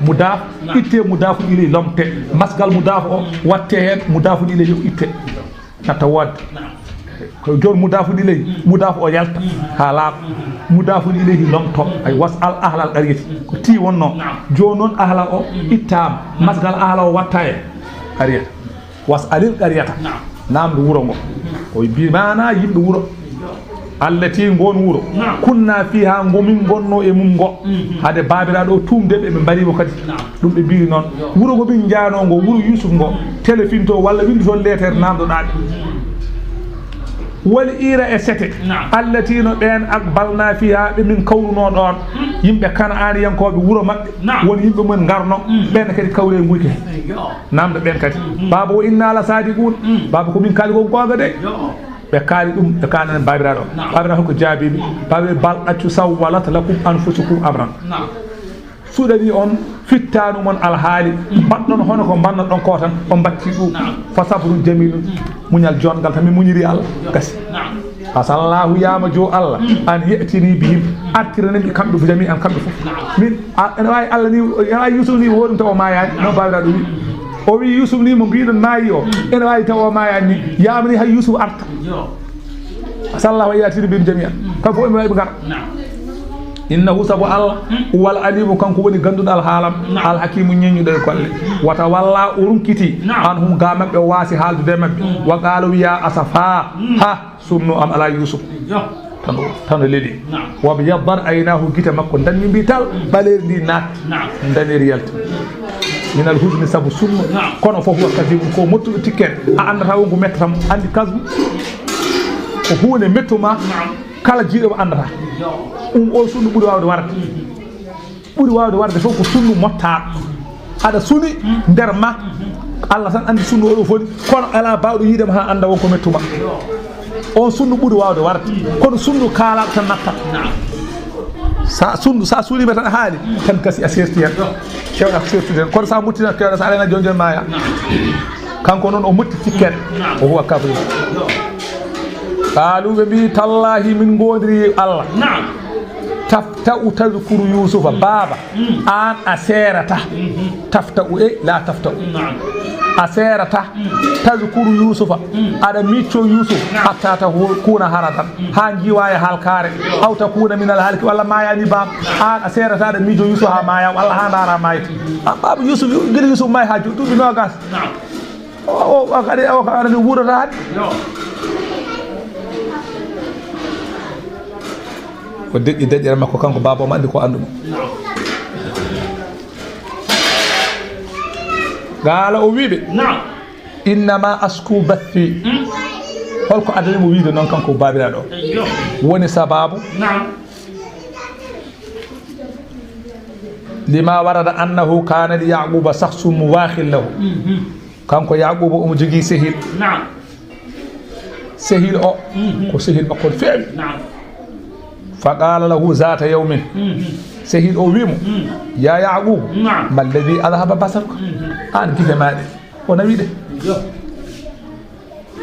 Mudaaf, naam, itte mudaafu ilayhi lomte. Masgal mudaafu o, watte heen mudaafu ilayhi o itte. Natta waɗde. Naam. Ko jooni mudaafu ilayhi, mudaafu o yalta haa laaɓa. Mudaafu ilayhi lomto, ay was'al ahlal qaryati. Ko tii wonno. Naam. Jooni noon ahlal o ittaama. Masgal ahlal o watta e qaryata. Was'alil qaryata. Naam. Namdo wuro ngo. O bi maana yimɓe wuro. Allati ngon wuro. Naam. Kunna fiha ngo min ngonno e mum ngo. Mhm. Hade baabiraaɗo o tuumde ɓe, ɓe mbarimo kadi. Naam. Ɗum ɓe mbiri noon. Yo. Wuro ngo min njaano ngo, wuro Yusuf ngo. Telefinto walla windu toon leetere namdoɗaa ɓe. Wal ira e sete. Naam. Allati no ɓeen aqbalna fiha ɓe min kawruno ɗoon. Mm. Yimɓe Kanaaniyankooɓe wuro maɓɓe. Naam. Won yimɓe mum ngarno. Mm. Ɓeen kadi kawre nguyke. Yo. Namdo ɓeen kadi. Mm. Baaba o inna la sadiqun. Mm. Baaba ko min kaali ko goonga de. Yo. Ɓe kaali ɗum, ɓe kaalana baabiraaɗo. Naam. Baabiraaɗo ko jaabiiɓe. Baabiraaɗo bal accu sawwalat lakum anfusukum amran. Naam. Suuɗanii on, fittaanu mon alhaali. Mm. Mbaɗɗon hono ko mbannoɗon ko tan, on mbatti ɗum. Naam. Fa sabrun jamilun. Mm. Muñal joongal tan, mi muñiri Allah. Yo. Gasi. Naam. Asallahu yaama jo Allah. Mm. An ya'tini bihim. Mm. Artirani ɓe kamɓe fof, jami'an kamɓe fof. Naam. Min, a, ene waawi Allah ni, ene waawi Yusuf ni, woɗum taw o maayaani. Naam. No baabiraaɗo wi. O wi Yusuf ni mo mbiɗon maayi o. Mm. Ene waawi taw o maayaani ni. Yaama ni hay Yusuf arta. Yo. Sallahu wa yatini bihim jami'an. Kam fof ɓe wawi ɓe ngara. Naam. Innahu sabu Allah, mm, huwal alimu, kanko woni ganduɗo alhaalam, naam, alhakimu ñeññuɗo e golle. Mm. Wata walla o runkiti, naam, anhum ga maɓɓe o waasi haaldude e maɓɓe. Mm. Wa qaalu ya asafa, mm, ha, sunnu am ala Yusuf. Yo. Tano, tano leli. Naam. Wa biyaddat aynahu, gite makko danni mbi tal, mm, ɓaleeri ndi naat. Naam. Daneri yalti. Minal huzni sabu sunnu. Naam. Kono fof wa kadimun ko mottuɗo tikken. A andata wonko mettata mo. Andi kasbu. Ko huunde mettuma. Naam. Kala jiiɗo mo andata. Yo. Ɗum o sunnu ɓuri wawde warde. Mm. Ɓuri wawde warde fof ko sunnu motta. Aɗa suni, mm, nder ma. Mm. Allah tan andi sunnu oɗo foti. Kono ala bawɗo yiidema ha anda wonko mettuma. Yo. On sunnu ɓuri wawde warde. Mm. Kono sunnu kaalaɗo tan natta. Naam. Sa sunnu, sa sunima tan haali, mm, tan kasi a serti hen. Yo. Kewɗa ko sertude hen. Kono sa muttina kewɗa, sa alena joni joni maya. Naam. Kanko noon o mutti tikken. Naam. O huwa kafri. Yo. Qaalu, ɓe mbi, tallahi, min ngoondiri Allah. Naam. Tafta'u tadhkuru Yusufa, baaba, mm, aan a seerata. Mhm. Tafta'u e la tafta'u. Naam. A seerata. Mm. Tadhkuru Yusufa. Mm. Aɗa micco Yusuf. Naam. Hatta takuna haradan. Mm. Haa njiiwa e halkaare. Aw takuna minal haaliki, walla maayaani baam. Aan a seerata aɗa miijo Yusuf haa maaya, walla haa ndaara maayde. A baaba Yusuf, gila Yusuf maay haa jooni duuɓi noogas. Naam. O, o, o kadi, o kadi wuurata hade. Yo. Ko deƴƴi deƴƴere makko kanko, baaba omo anndi ko anndu mo. Naam. Gaala o wiiɓe. Naam. Innama asku bathi. Hmm? Holko adani mo wiide noon kanko baabiraaɗo? Yo. Woni sababu? Naam. Lima warada annahu kana li Yaquba shakhsun muwakhin lahu. Mhm. Kanko Yaquba omo jogii sehil. Naam. Sehil o, mhm, ko sehil makko feewi. Naam. Fa qala lahu zata yawmin. Mhm. Sehil o wiimo, mhm, ya Yaqub, naam, ma alladhi adhhaba basaruka? Mhm. An gite ma ɗe, o nawi ɗe. Yo.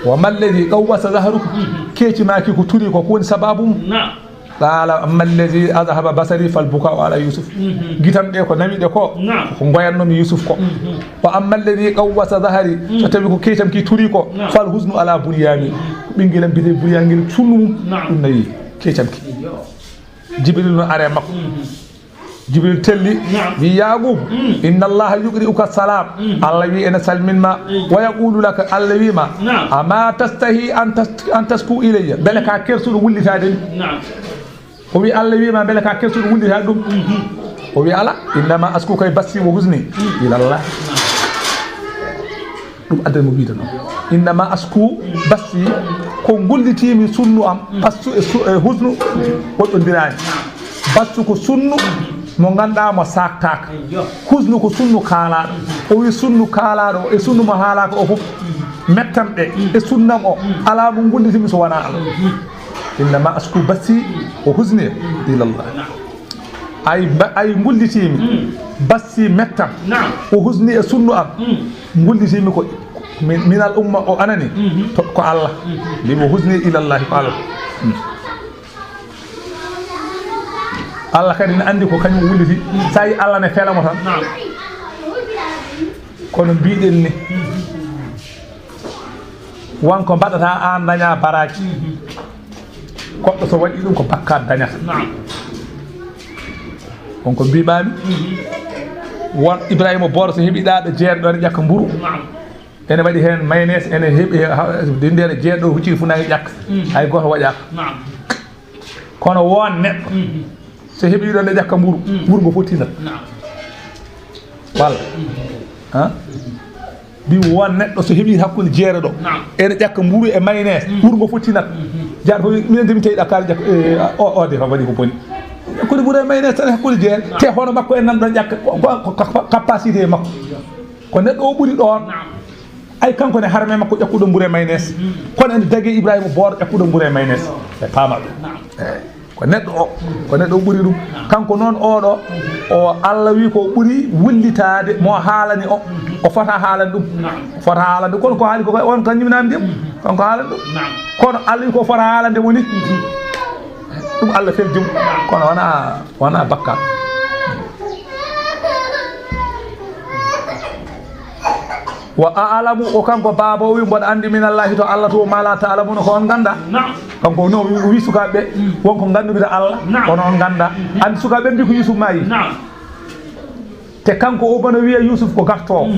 Wa ma alladhi qawwasa zahruka? Mhm. Keeci ma ki ko turi ko, ko woni sababu mum? Naam. Qala amma alladhi adhhaba basari fal buka'u ala Yusuf. Mhm. Gitam ɗe ko nawi ɗe ko, naam, ko ngoyannomi Yusuf ko. Mhm. Wa amma alladhi qawwasa zahri, mhm, so tawi ko keecam ki turi ko, naam, fal huznu ala Bunyamin. Mhm. Ɓingilam biyete Bunyamin ngel sunnu mum, naam, ɗum nawi keecam ki. Yo. Jibril no are makko. Mhm. Jibril telli, naam, wi Yaqub, mm, inna Allaha yuqri'uka salam. Mm. Allah wi ene salmin ma. Mm. Wa yaqulu laka, Allah wi ma, naam, ama tastahi an tas-, an tasku ilayya? Mbele ka kersuɗo wullitade mi? Naam. O wi Allah wi ma, mbele ka kersuɗo wullitade ɗum? Mhm. O wi ala, innama asku kay bassi wa huzni, mm, ila Allah. Naam. Ɗum addani mo wiide noon. Innama asku bassi, ko ngullitiimi sunnu am, bassu e su-, e husnu, woɗɗondirani. Bassu ko sunnu mo ngannduɗaa mo saaktaaka. Husnu ko sunnu kaalaaɗo. O wi sunnu kaalaaɗo o e sunnu mo haalaaka o fof, mettam ɗe e sunnam o, alaa mo ngullitimi so wonaa Allah. Innama asku bassi wa huzni ila Allah. Ay, ba-, ay ngullitiimi, bassi mettam, o husni e sunnu am, ngullitiimi ko min, minal umma o anani, to, ko Allah. Mbi mo husni ilallahi ko Allah. Mm. Allah kadi ne anndi ko kañum wulliti. Sa yi Allah ne fela mo tan. Kono mbiɗen ni, won ko mbaɗata aan daña baraaji. Goɗɗo so waɗi ɗum ko bakkaat dañata. On ko mbiɓaami. Won Ibrahima Booro so heɓi ɗaɗo jeere ɗo ne ƴakka mburu. Ene waɗi heen mayonnaise, ene heɓi he-, ha-, dindeere jeeɗo hucciri funaange ƴakka. Hay gooto waɗaaka. Kono won neɗɗo, so heɓi ɗo ne ƴakka mburu, mburu ngo fottinat. Walla? Ha? Mbi won neɗɗo so heɓi hakkunde jeere ɗo, ene ƴakka mburu e mayonnaise, mburu ngo fottinat. Jaaɗo fof wi, minen de min tawi ɗa kaari ƴakka, e, o, o de kam waɗi ko boni. Ƴakkude mburu e mayonnaise tan e hakkunde jeere. Te hono makko en nan ɗon ƴakka, ko, ko, ko, ko capacité e makko. Ko neɗɗo o ɓuri ɗoon. Ay, kanko ne harme makko ƴakkuɗo mburu e mayonnaise. Kono ene dagi Ibrahima Booro ƴakkuɗo mburu e mayonnaise. Ɓe paama ɗum. Eey. Ko neɗɗo o, ko neɗɗo o ɓuri ɗum. Kanko noon oɗo, o Allah wi ko ɓuri wullitaade mo haalani o. O fota haalande ɗum. O fota haalande ɗum. Kono ko haali ko kay on kañum naamndi ɗum. Kanko haalande ɗum. Kono Allah wi ko fota haalande mo ni. Ɗum Allah feldi mo. Kono wona, wona bakka. Wa a'lamu, o kanko baaba o wi, mboɗo anndi min Allahi to Allah to, ma la ta'lamuna, ko on ngannda. Kanko no o wi sukaaɓe ɓe, won ko ngannduɓe to Allah, kono on ngannda. Anndi sukaaɓe ɓe mbi ko Yusuf maayi. Te kanko o bono wiya Yusuf ko gartoowo.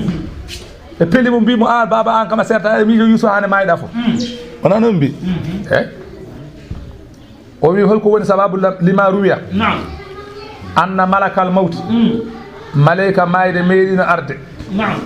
Ɓe peli mo, mbi mo, "A baaba, an kam a serta, e miijo Yusuf hane maayɗa fof." Wona noon mbi? Eey. O wi, holko woni sababu lam-, lima ruwiya? Naam. Anna malakal mawti. Mm. Maleyka maayde meeɗino arde. Naam.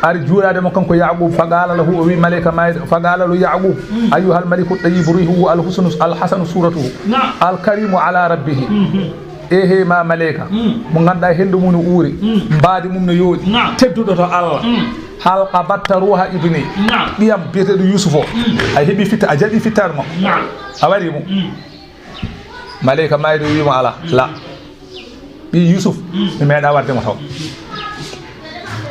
Ari juuraade mo kanko Yaqub, faqala lahu, o wi maleyka maayde, faqala lahu Yaqub, mm, ayyuhal maliku tayyibu rihuhu al husnu, al hasanu suratuhu, naam, al karimu ala rabbihi. Mhm. Ehe ma maleyka, mm, mo ngannduɗaa henndu mum no uuri, mm, mbaadi mum no yooɗi, naam, tedduɗo to Allah. Mm. Hal qabatta ruha ibni. Naam. Ɓiyam biyeteeɗo Yusufu o. Mm. A heɓi fitta, a jaɓi fittaandu makko. Naam. A waɗi mo. Mm. Maleyka maayde o wiimo, "Alaa, mm, la." Ɓii Yusuf, mm, mi meeɗa warde mo taw.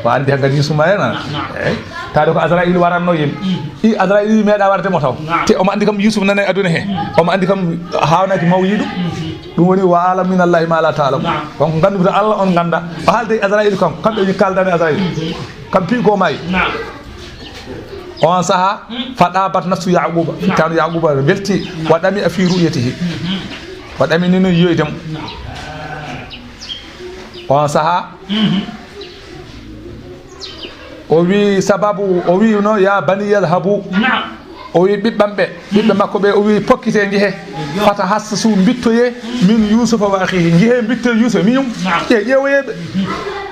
O anndi hankadi Yusuf maayana. Naam, naam. Eey. Taade ko Azra'iilu waranno yimɓe. Mm. I Azra'iilu meeɗa warde mo taw. Naam. Te omo anndi kam Yusuf nana e aduna he. Mm. Omo anndi kam haawnaki mawyiɗo. Mm. Ɗum woni wa a'lamu min Allahi ma la ta'lamu. Naam. Donc nganndude Allah on ngannda. O haalde e Azra'iilu kam, kamɓe woni kaaldani Azra'iilu. Mm. Kam fii ko maayi. Naam. On saha, mm, fa ɗaabat nafsu Yaquba, naam, fittaandu Yaquba welti, naam, wa ɗami a fi ru'yatihi. Mhm. Wa ɗami ni no yiyoyde mo. Naam. On saha, mhm, o wi sababu, o wi no, "Ya bani yadhhabu." Naam. O wi ɓiɓɓam ɓe, ɓiɓɓe makko ɓe, o wi, "Pokkite, njehe. Fatahassasu, mbittoye, min Yusufa wa akhihi. Njehe, mbittoye Yusufa, miñum. Naam. Ƴe-, ƴeewoye ɓe.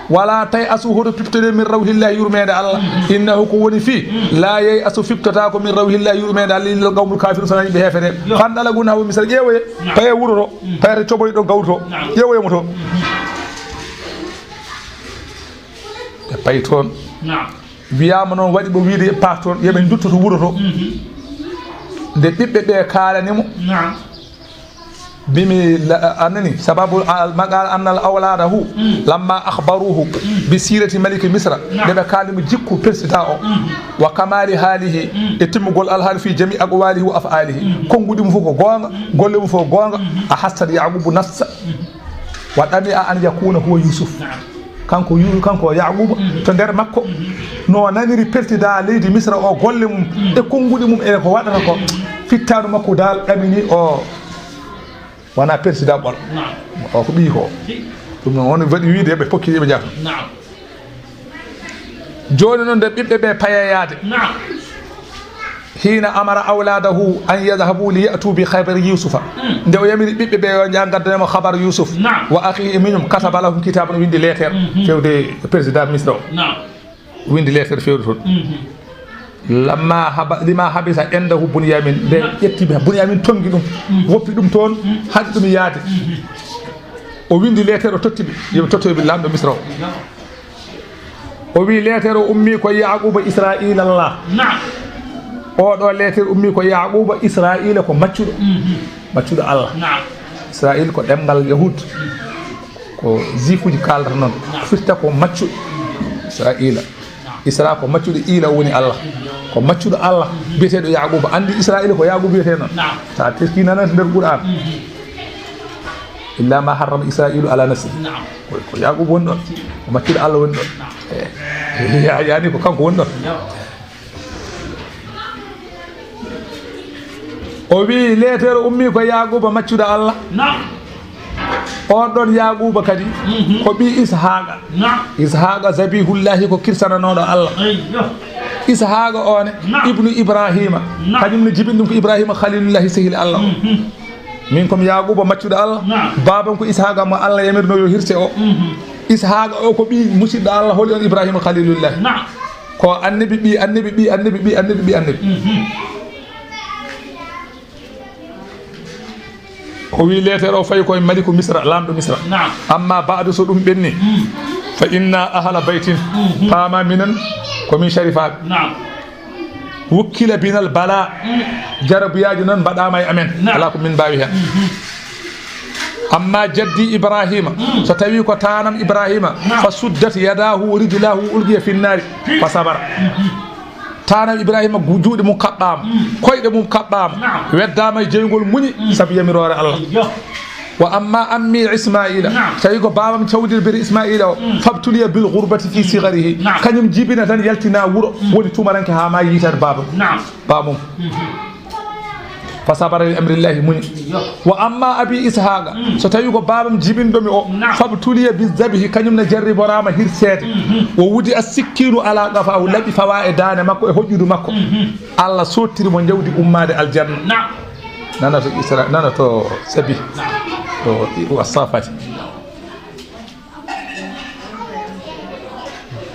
Wala tay'asu, hoto piɓtode, min rawhillahi, yurmeende Allah. Innahu, ko woni fii, la yay'asu, fiɓtata ko min rawhillahi, yurmeende Allah, illa al qawmul kafirun, sana yimɓe heefereɓe. Yo. Fanɗalagu nahwa Misra, ƴeewoye. Naam. Paye wuro to, mm, paye to coɓoy ɗo gawri to. Naam. Ƴeewoye mo to." Ɓe payi toon. Naam. Wiyaama noon waɗi ɓe wiide yo ɓe paat toon, yo ɓe ndutto to wuro to. Mhm. Nde ɓiɓɓe ɓe kaalani mo, naam, mimi la, a nani, sababu al maqal annal awladahu, mm, lamma akhbaruhu, mm, bi sirati maliki Misra, naam, nde ɓe kaalani mo jikku président o, mm, wa kamali halihi, mm, e timmugol alhaali fi jami aqwalihi wa af'alihi. Mm. Konnguɗi mum fof ko goonga, mm, golle mum fof ko goonga, mm, a hastat Yaqubu nafsa. Mm. Wa ɗami a an yakuna huwa Yusuf. Naam. Kanko Yu-, kanko Yaquba, mhm, to nder makko, mhm, no naniri président leydi Misra o golle mum, mhm, e konnguɗi mum e ko waɗata ko, mhm, fittaandu makko dal ɗamini o wona président ɓolo. Naam. O ko ɓiyi ko. Ɗum noon woni waɗi wiide ɓe pokki ɓe jahata. Naam. Jooni noon nde ɓiɓɓe ɓe payayaade. Naam. Hiina amara awladahu an yadhhabu li ya'tu bi khabari Yusufa. Mm. Nde o yamiri ɓiɓɓe ɓe yo njaha ngaddanemo khabar Yusuf. Naam. Wa akhihi e miñum, kataba lahum kitaban, o windi leeter, mhm, fewde président Misra o. Naam. O windi leeter fewde toon. Mhm. Lamma haba-, lima habisa indahu Bunyamin. Nde, naam, ƴetti ɓe, Bunyamin tongi ɗum, mhm, woppi ɗum toon, mhm, haɗi ɗum yaade. Mhm. O windi leeter, o totti ɓe, yo ɓe tottoyo ɓe laamɗo Misra o. Naam. O wi leeter o ummi ko Yaquba Israila Allah. Naam. Oɗo leeter ummi ko Yaquba Israila ko maccuɗo. Mhm. Maccuɗo Allah. Naam. Israil ko ɗemngal Yahud. Ko juifeuji kaalata noon. Firta ko maccuɗo Israila. Isra ko maccuɗo ila woni Allah. Ko maccuɗo Allah biyeteeɗo Yaquba. Anndi Israila ko Yaquba wiyetee noon. Sa teski nanata nder Qur'an. Illa ma harrama Israilu ala nafsi. Ko, ko Yaquba woni ɗon. Ko maccuɗo Allah woni ɗon. Eh, ya-, yani ko kanko woni ɗon. O wi leetere ummi ko Yaquba maccuɗo Allah. On ɗon Yaquba kadi ko ɓii Ishaqa. Ishaqa zabihullahi ko kirsananooɗo Allah. Ishaqa o ne ibnu Ibrahima. Kañum ne jibini ɗum ko Ibrahima khalilullahi sehil Allah. Min kom Yaquba maccuɗo Allah. Baabam ko Ishaqa mo Allah yamirno yo hirse o. Ishaqa o ko ɓii musidɗo Allah holi on Ibrahima khalilullahi. Ko annabi ɓii annabi ɓii annabi ɓii annabi ɓii annabi. O wi leetere o fayi koye maliku Misra, laamɗo Misra. Amma ba'du, so ɗum ɓenni, fa inna ahla baytin, paama minen ko min sharifaaɓe. Wukkila binal bala, jarabuyaaji noon mbaɗaama e amen. Alaa ko min mbaawi heen. Amma jaddi Ibrahima, so tawi ko taanam Ibrahima, fa suddat yadahu wa rijlahu ulqiya fi nnaari, fa sabara. Taanam Ibrahima gu-, juuɗe mum kaɓɓaama, koyɗe mum kaɓɓaama, weddaama e jeyngol muñi, sabu yamiroore Allah. Wa amma ammi Ismaila, tawi ko baabam cawdir biri Ismaila o, fabtuliya bil ghurbati fi sigharihi, kañum jibina tan yaltina wuro, woni tumaranke haa ma yiitan baabam. Baabam. Fa sabara li amrillahi, muñi. Wa amma abi Ishaqa, so tawi ko baabam jibinɗo mi o, fabtuliya bi zabihi, kañum ne jarriboraama hirseede. O wudi as sikkinu ala qafahu, laɓi fawa e daane makko e hoƴƴudu makko. Allah sottiri mo jawdi ummaade aljanna. Nana to Isra, nana to Sabi. To Wasafati.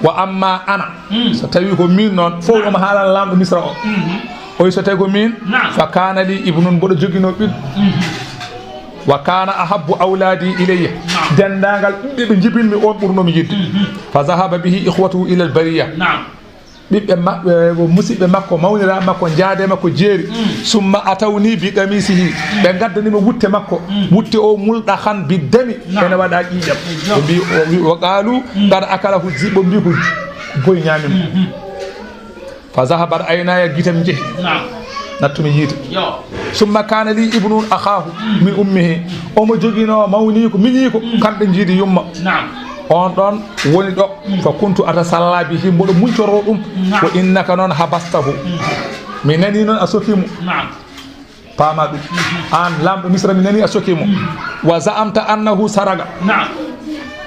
Wa amma ana, so tawi ko min noon, fof omo haalana laamɗo Misra o. Oy so tawi ko min, fa kana li ibnun, mboɗo joginoo ɓiɗɗo. Wa kana ahabbu awladi ilayya, denndaangal ɓiɓɓe ɓe njibinmi on ɓurnomi yidde. Fa zahaba bihi ikhwatuhu ila al bariya. Ɓiɓɓe maɓɓe, musiɓɓe makko, mawniraaɓe makko, njaade makko jeeri. Summa atawni bi qamisihi. Ɓe ngaddani mo wutte makko. Wutte o mulɗa han bi dami. Ene waɗa ƴiiƴam. Ɓe mbi, o wi, wa qalu, qad akalahu dhi'b, ɓe mbi ko boy ñaami mo. Fa zahabat aynaya, gitam jehi. Nattumi yiite. Summa kana li ibnun akhahu min ummihi. Omo joginoo mawniiko, miñiiko, kamɓe njiidi yumma. On ɗon woni ɗo. Fa kuntu atasalla bihi, mboɗo muncoro ɗum. Wa innaka, noon, habastahu. Mi nani noon a soki mo. Paama ɗum. An laamɗo Misra, mi nani a soki mo. Wa za'amta annahu saraqa.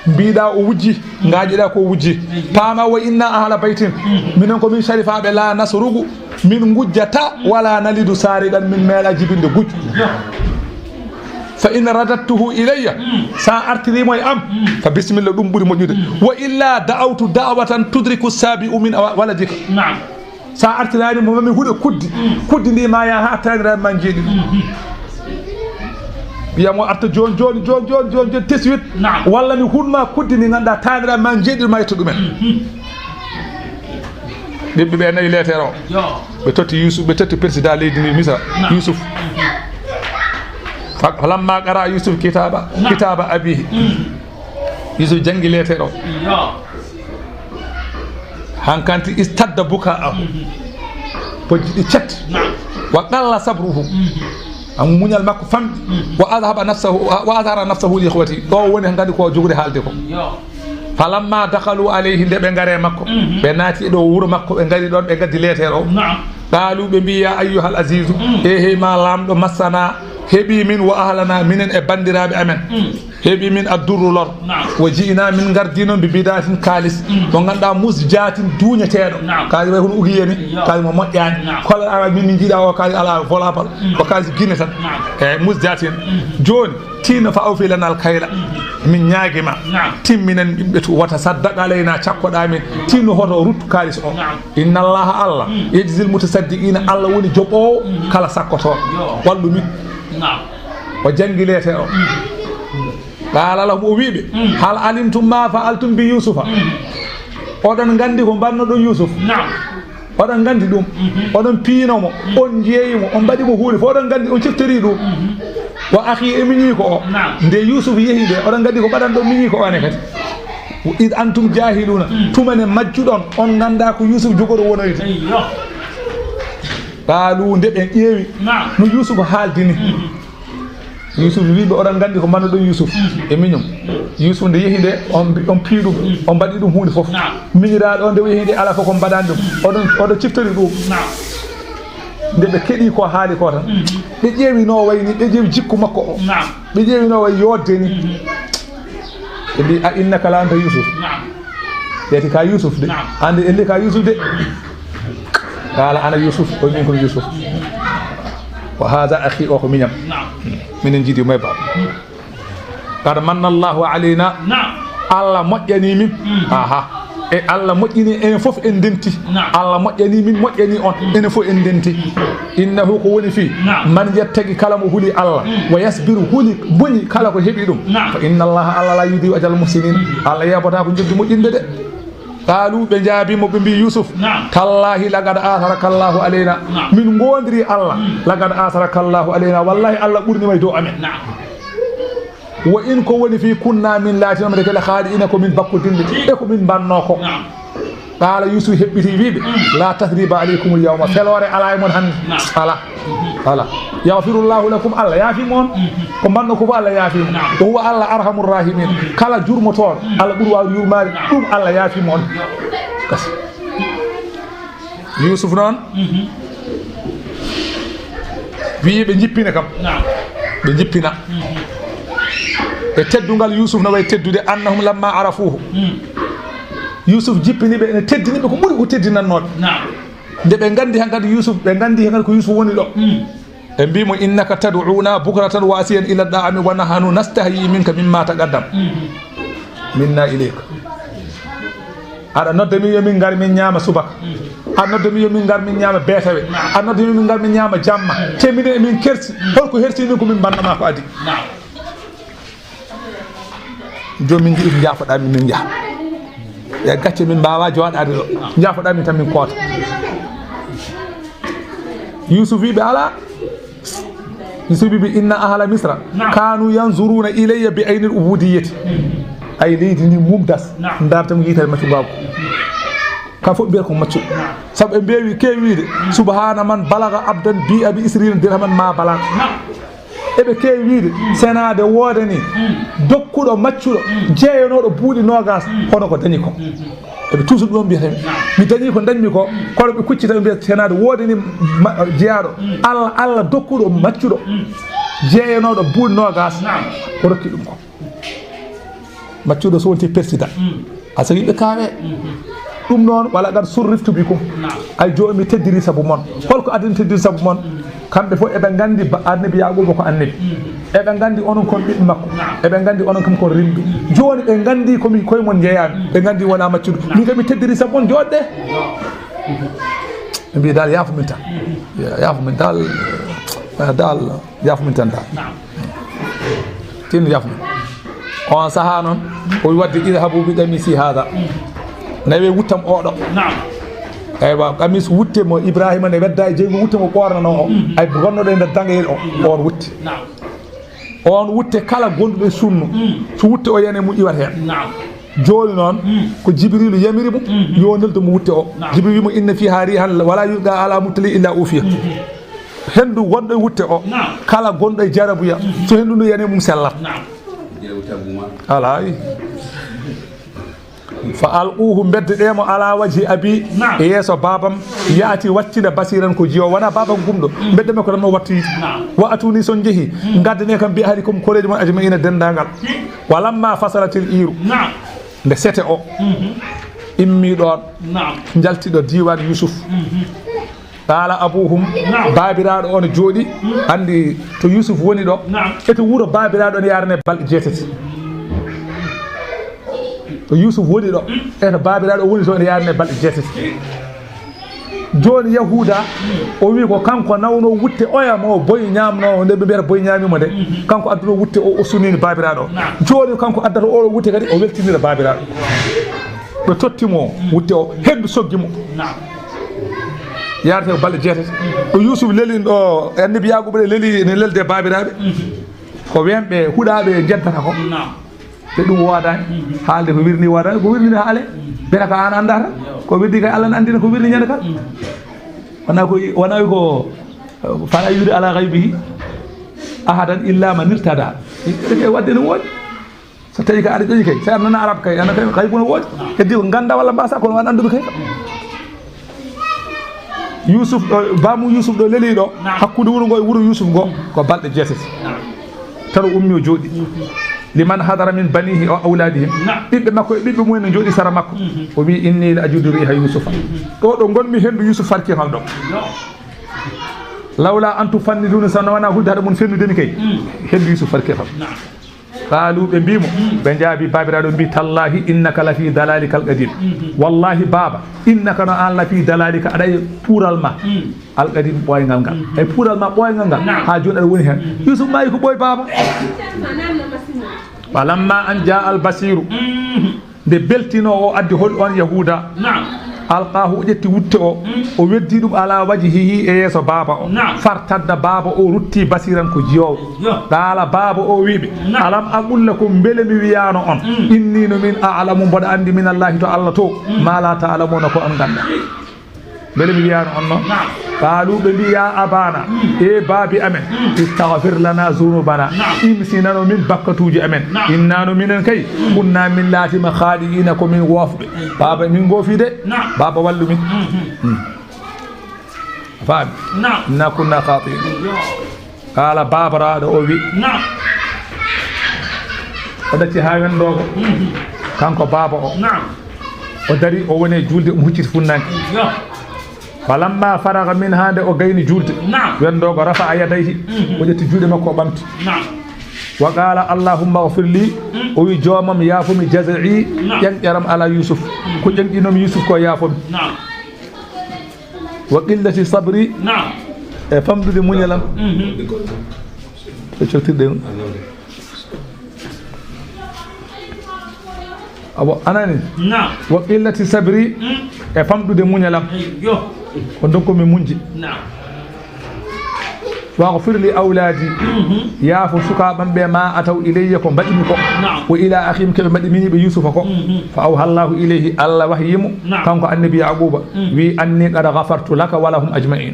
Mbiɗa o wujji, ngaƴiɗa ko wujji. Paama wa inna ahla baytin. Minen ko min sharifaaɓe, la nasruqu. Min ngujjata, wala nalidu sariqan, min meeɗa jibinde gujjo. Fa in radattuhu ilayya, sa artiri mo e am, fa bismillah, ɗum ɓuri moƴƴude. Wa illa da'awtu da'watan tudriku sabi'u min wa-, waladika. Sa artirani mo, mi huɗo kuddi. Kuddi ndi ma ya ha taniraɓe ma jeeɗi. Wiya mo arta joni, joni, joni, joni, joni, joni, tesuit. Walla mi huɗma kuddi ndi ganduɗa taniraɓe ma jeeɗi ma yetto ɗumen. Ɓiɓɓe ɓe nawi leetere o. Ɓe totti Yusuf, ɓe totti président leydi ndi Misra, Yusuf. Fa-, falamma qara Yusuf kitaba, kitaba abihi. Yusuf janngi leetere o. Hankanti istadda buka am. Bojji ɗi cet. Wa qalla sabruhu. Am muñal makko famɗi. Wa azhaba nafsahu, wa azhara nafsahu li ikhwati. Ɗo woni ngadi ko jogori haalde ko. Falamma dakhalu alayhi, nde ɓe ngari e makko, ɓe naati e ɗo wuro makko, ɓe ngari ɗon, ɓe ngaddi leetere o. Qaalu, ɓe mbi, ya ayyuhal azizu, e hey ma laamɗo, massana, heɓi min, wa ahlana, minen e banndiraaɓe amen. Heɓi min addurru lor. Wa ji'na, min ngardi noon, bi bidaatin, kaalis. Mo ngannduɗaa musjaatin, duuñeteeɗo. Kaalis way hono ugiye ni, kaalis mo moƴƴaani. Kala ala min, min njiɗa o kaalis ala volable. Ko kaalis Guinée tan. E musjaatin. Jooni, Tinno fa awfi lana al kayla. Min ñaagima. Timminen ɓiɓɓe tu, wata saddaq alayna, cakkoɗaa min. Tinno hoto ruttu kaalis o. Inna Allaha, Allah, yajzil mutasaddiqina, Allah woni joɓoowo kala sakkotooɗo. Wallu min. O janngi leetere o. Qala lahum, o wiiɓe, hal alimtum ma fa'altum bi Yusufa? Oɗon nganndi ko mbannoɗon Yusuf? Oɗon nganndi ɗum. Mhm. Oɗon piino mo. Mhm. On njeeyi mo. On mbaɗi mo huunde fof. Oɗon nganndi, on ciftori ɗum. Mhm. Wa akhi, e miñiiko o. Naam. Nde Yuusuf yehi nde, oɗon nganndi ko mbaɗanɗon miñiiko o ne kadi. Wa id antum jaahiluuna. Mhm. Tuma nde majjuɗon, on nganndaa ko Yuusuf jogori wonoyde. Eyyo. Qaalu, nde ɓe ƴeewi. Naam. No Yuusuf haaldini. Mhm. Yuusuf wi'i ɓe, oɗon nganndi ko mbaɗanɗon Yuusuf e miñum. Yuusuf nde yehi nde, on, on pii ɗum, on mbaɗi ɗum huunde fof. Naam. Miñiraaɗo on nde o yehi nde, alaa fof ko mbaɗani ɗum. Oɗon, oɗon ciftori ɗum. Naam. Nde ɓe keɗii ko haali ko tan, mhm, ɓe ƴeewi no o wayi ni, ɓe ƴeewi jikku makko o. Naam. Ɓe ƴeewi no o wayi yooɗde ni. Mhm. Ɓe mbii, "A innaka la anta Yuusuf?" Naam. Ɓe ti, "Ka Yuusuf de." Naam. An de, elli ka Yuusuf de. Qala, "Ana Yuusuf." O min ko Yuusuf. "Wa haza akhi," o ko miñam. Naam. Minen jiidi mo e baaba. Qad manna Allahu alayna. Naam. Allah moƴƴani min. Mm. Aha. E Allah moƴƴini en fof en ndenti. Naam. Allah moƴƴani min, moƴƴani on. Mm. Enen fof en ndenti. Innahu, ko woni fii. Naam. Man yattaqi, kala mo huli Allah. Mm. Wa yasbiru, huli, muñi kala ko heɓi ɗum. Naam. Fa inna Allaha, Allah la yudi'u ajral muhsinin. Mm. Allah yeebataa ko njeddu moƴƴinɓe de. Qaalu, ɓe njaabii mo, ɓe mbii Yuusuf, naam, "Tallaahi laqad aatharaka Allaahu alaynaa." Naam. Min ngoondiri Allah, mm, "Laqad aatharaka Allaahu alaynaa." Wallaahi, Allah ɓurni ma e dow amen. Naam. "Wa in," ko woni fii, "kunnaa," min laatinoma de kala, "khaadi'iina," ko min bakkudinɓe, e ko min mbannoo ko. Naam. Qaala, Yuusuf heɓɓitii wiide, mm, "Laa tasriiba alaykumul yawma," feloore alaa e mon hannde. Naam. Alaa. Alaa. "Yaghfirullaahu lakum," Allah yaafiima on. Mhm. Ko mbanno ko fof Allah yaafiima. Naam. O huwa Allah arhamur rahimin. Mhm. Kala jurmotooɗo, mhm, Allah ɓuri waawde yurmaade. Naam. Ɗum Allah yaafiima on. Kasi. Yuusuf noon, mhm, wiyi ɓe njippina kam. Naam. Ɓe njippina. Mhm. E teddungal Yuusuf no wayi teddude, "annahum lamma arafuuhu." Mm. Yuusuf jippini ɓe, ene teddini ɓe ko ɓuri ko teddinannooɓe. Naam. Nde ɓe nganndi hankadi Yuusuf, ɓe nganndi hankadi ko Yuusuf woni ɗo. Mm. Ɓe mbii mo, "Innaka tad'una bukratan wa asiyan ila da'ami wa nahnu nastahyi minka mimma taqaddam." Mm. "Minna ilayka." Aɗa nodda min yo min ngar min ñaama subaka. Mm. Aɗa nodda min yo min ngar min ñaama beetawe. Aɗa nodda min yo min ngar min ñaama jamma. Te minen emin kersi. Holko hersi min ko min mbannoma ko adii. Naam. Jooni min njiɗi ko njaafoɗaa min, min njaha. E gacce min mbaawaa jooɗaade ɗo. Njaafoɗaa min tan min koota. Yuusuf wii ɓe alaa. Yuusuf wii ɓe, "Inna ahla Misra, naam, kaanu yanzuruuna ilayya bi aynil ubuudiyyati." Ay leydi ndi mum das. Naam. Ndaarta mo yitere maccungaagu. Kam fof mbiyata ko maccuɗo. Naam. Sabu ɓe mbeewi keewiide. Subhaana man balaga abdan bi abi isriina dirhaman ma balaga. Naam. Eɓe keewi wiide, senaade woodani dokkuɗo maccuɗo jeeyanooɗo buuɗi noogaas, hono ko dañi ko. Eɓe toujours ɗum mbiyata mi. Mi dañi ko dañmi ko, kono ɓe kuccita ɓe mbiyata senaade woodani ma-, jeyaaɗo. Allah, Allah dokkuɗo maccuɗo jeeyanooɗo buuɗi noogaas, o rokki ɗum ko. Maccuɗo so wonti persidan. Mm. A so yimɓe kaawe. Mhm. Ɗum noon, wala qad surriftu bikum. Naam. Ay jooni mi teddiri sabu mon. Holko addi mi teddiri sabu mon? Mm. Kamɓe fof eɓe nganndi ba-, annabi Yaaquuba ko annabi. Mm. Eɓe nganndi onon kon ɓiɓɓe makko. Naam. Eɓe nganndi onon kam kon rimɓe. Mm. Jooni ɓe nganndi ko mi koye mon njeyaami. Mm. Ɓe nganndi wonaa maccuɗo. Naam. Min kam mi teddiri sabu mon jooɗde. Ɓe mbii dal yaafo min tan. Mm. Ya-, yaafo min dal, eh, dal. Yaafo min tan dal. Naam. Tin yaafo min. On sahaa noon, o wi wadde, "Idhabu bi qamisi haadha." Nawe wuttam oɗo. Naam. Eywa, qamis wutte mo Ibrahima ne wedda e jeygu wutte mo ɓornano o. Mm. Ay gonnoɗo e nder dangayel o, on wutte. Naam. On wutte kala gonduɗo e sunnu. Mm. So wutte o yani mum iwat heen. Naam. Jooni noon, mm, ko Jibriilu yamiri mo, mm, yo neldu mo wutte o. Naam. Jibriilu wi mo, "Inna fiha rihan wala yulqa ala mubtali illa ufiya." Mm. Henndu wonɗo e wutte o, naam, kala gonɗo e jarabuya, so henndu ndu yani mum sellat. Naam. Alaa. Fa alquhu, mbedde ɗe mo ala wajhi abi, naam, e yeeso baabam, yaati wattina basiran ko jiyo, wona baabam gumɗo, mbedde makko tan mo wattu yiite. Naam. Wa atuni, son njehi, mm, ngaddane kam bi ahlikum koreeji mon ajmaina denndaangal. Wa lamma fasalatil iru. Naam. Nde sete o, mhm, immi ɗoon, naam, njalti ɗo diiwaan Yuusuf. Mhm. Qaala abuuhum, naam, baabiraaɗo on jooɗi, mm, anndi to Yuusuf woni ɗo, naam, eto wuro baabiraaɗo on yaarane balɗe jeetati. To Yuusuf woni ɗo, eto baabiraaɗo woni to ene yaarane balɗe jeetati. Jooni Yahuuda, o wi ko kanko nawno wutte oya mo boy ñaamnoo, nde ɓe mbiyata boy ñaami mo nde. Mhm. Kanko adduno wutte o, o sunini baabiraaɗo. Naam. Jooni kanko addata oɗo wutte kadi, o weltinira baabiraaɗo. Ɓe totti mo wutte o, henndu soggi mo. Naam. Yaarete ko balɗe jeetati. Ɗo Yuusuf leli ɗo, e Annabi Yaaquuba ɗe leli, ne lelde baabiraaɓe. Ko wemɓe huɗaaɓe njeddata ko. Naam. Te ɗum woodaani. Haalde ko wirni woodaani, ko wirni ne haale. Mbiyata ko aan anndaa tan. Ko wirdi kay Alla ne anndina ko wirni ñande kala. Wonaa ko, wonaa ko, fala yuzhiru ala ghaybihi ahadan illa man irtada. Ɗum kay waɗde no woodi. So tawi ka aɗa ƴoƴi kay, so aɗa nana arab kay, ana kay, kay kono woodi. Heddi ko ganda walla mbasa, kono an anduɓe kay. Yusuf ɗo, baamu Yusuf ɗo leli ɗo, hakkude wuro ngo e wuro Yusuf ngo, ko balɗe jeetati. Tan o ummi o jooɗi. Liman hadara min banihi wa awladihim. Ɓiɓɓe makko e ɓiɓɓe mumen ne jooɗi sara makko. O wi, inni la ajidu riha Yusufa. Ɗo ɗo ngonmi hendu Yusuf farki kam ɗo. Lawla an tufanniduni, so wona hulde haɗa mon fennude mi kay. Hendu Yusuf farki kam. Qaalu, ɓe mbii mo, ɓe njaabi baabiraaɗo, mbii, "Tallaahi innaka la fii dalaalikal qadiim." Wallaahi, baaba, innaka, no aan, la fii dalaalika, aɗa e puural ma. Al qadiim, ɓooyngal ngal. E puural ma ɓooyngal ngal, haa jooni aɗa woni heen. Yuusuf maayi ko ɓooy, baaba. Falammaa an jaa al basiiru. Nde beltinoowo o addi holi oon Yahuuda, alqaahu, o ƴetti wutte o, o weddi ɗum ala wajhihi, e yeeso baaba o. Fartadda, baaba o rutti basiiran ko jiyoowo. Qaala, baaba o wii ɓe, alam aqul lakum, mbele mi wiyaano on, inni, no min, a'lamu, mboɗo anndi, min Allaahi, to Alla to, maa laa ta'lamuuna, ko on nganndaa. Mbele mi wiyaano on noon? Qaalu, ɓe mbii, yaa abaana, e baabi amen, istagfir lana zunubana, imsinano min bakkatuuji amen. Inna, no minen kay, kunna, min laatiima, khaadi'iina, ko min woofɓe. Baaba, min ngoofi de. Baaba, wallu min. A faami? Inna kunna khaati'iin. Qaala, baabaraaɗo o wi. O ɗacci haa wendoogo. Kanko baaba o. O dari, o woni e juulde, omo hucciti funnaange. Falamma faraga minha, nde o gayni juulde, wendoogo, rafa'a yadayhi, o ƴetti juuɗe makko, o ɓamti. Wa qaala, allahumma ghfir li, o wi, joomam, yaafo mi, jaz'i, ƴanƴeram ala Yusuf. Ko ƴanƴinomi Yusuf ko, yaafo mi. Wa qillati sabri, e famɗude muñalam. Ko coftirɗe ɗum. Awa, anani? Wa qillati sabri, e famɗude muñalam. Ko donc mi muñji. Waghfir li awlaadi, yaafo sukaaɓam ɓe, ma ataw ilayya, ko mbaɗimi ko. Wa ila akhihim, keɓe mbaɗi mini ɓe Yusufa ko. Fa awha Allahu ilayhi, Allah wahyi mo, kanko annabi Yaquba, wi, anni qad ghafartu laka wa lahum ajma'in.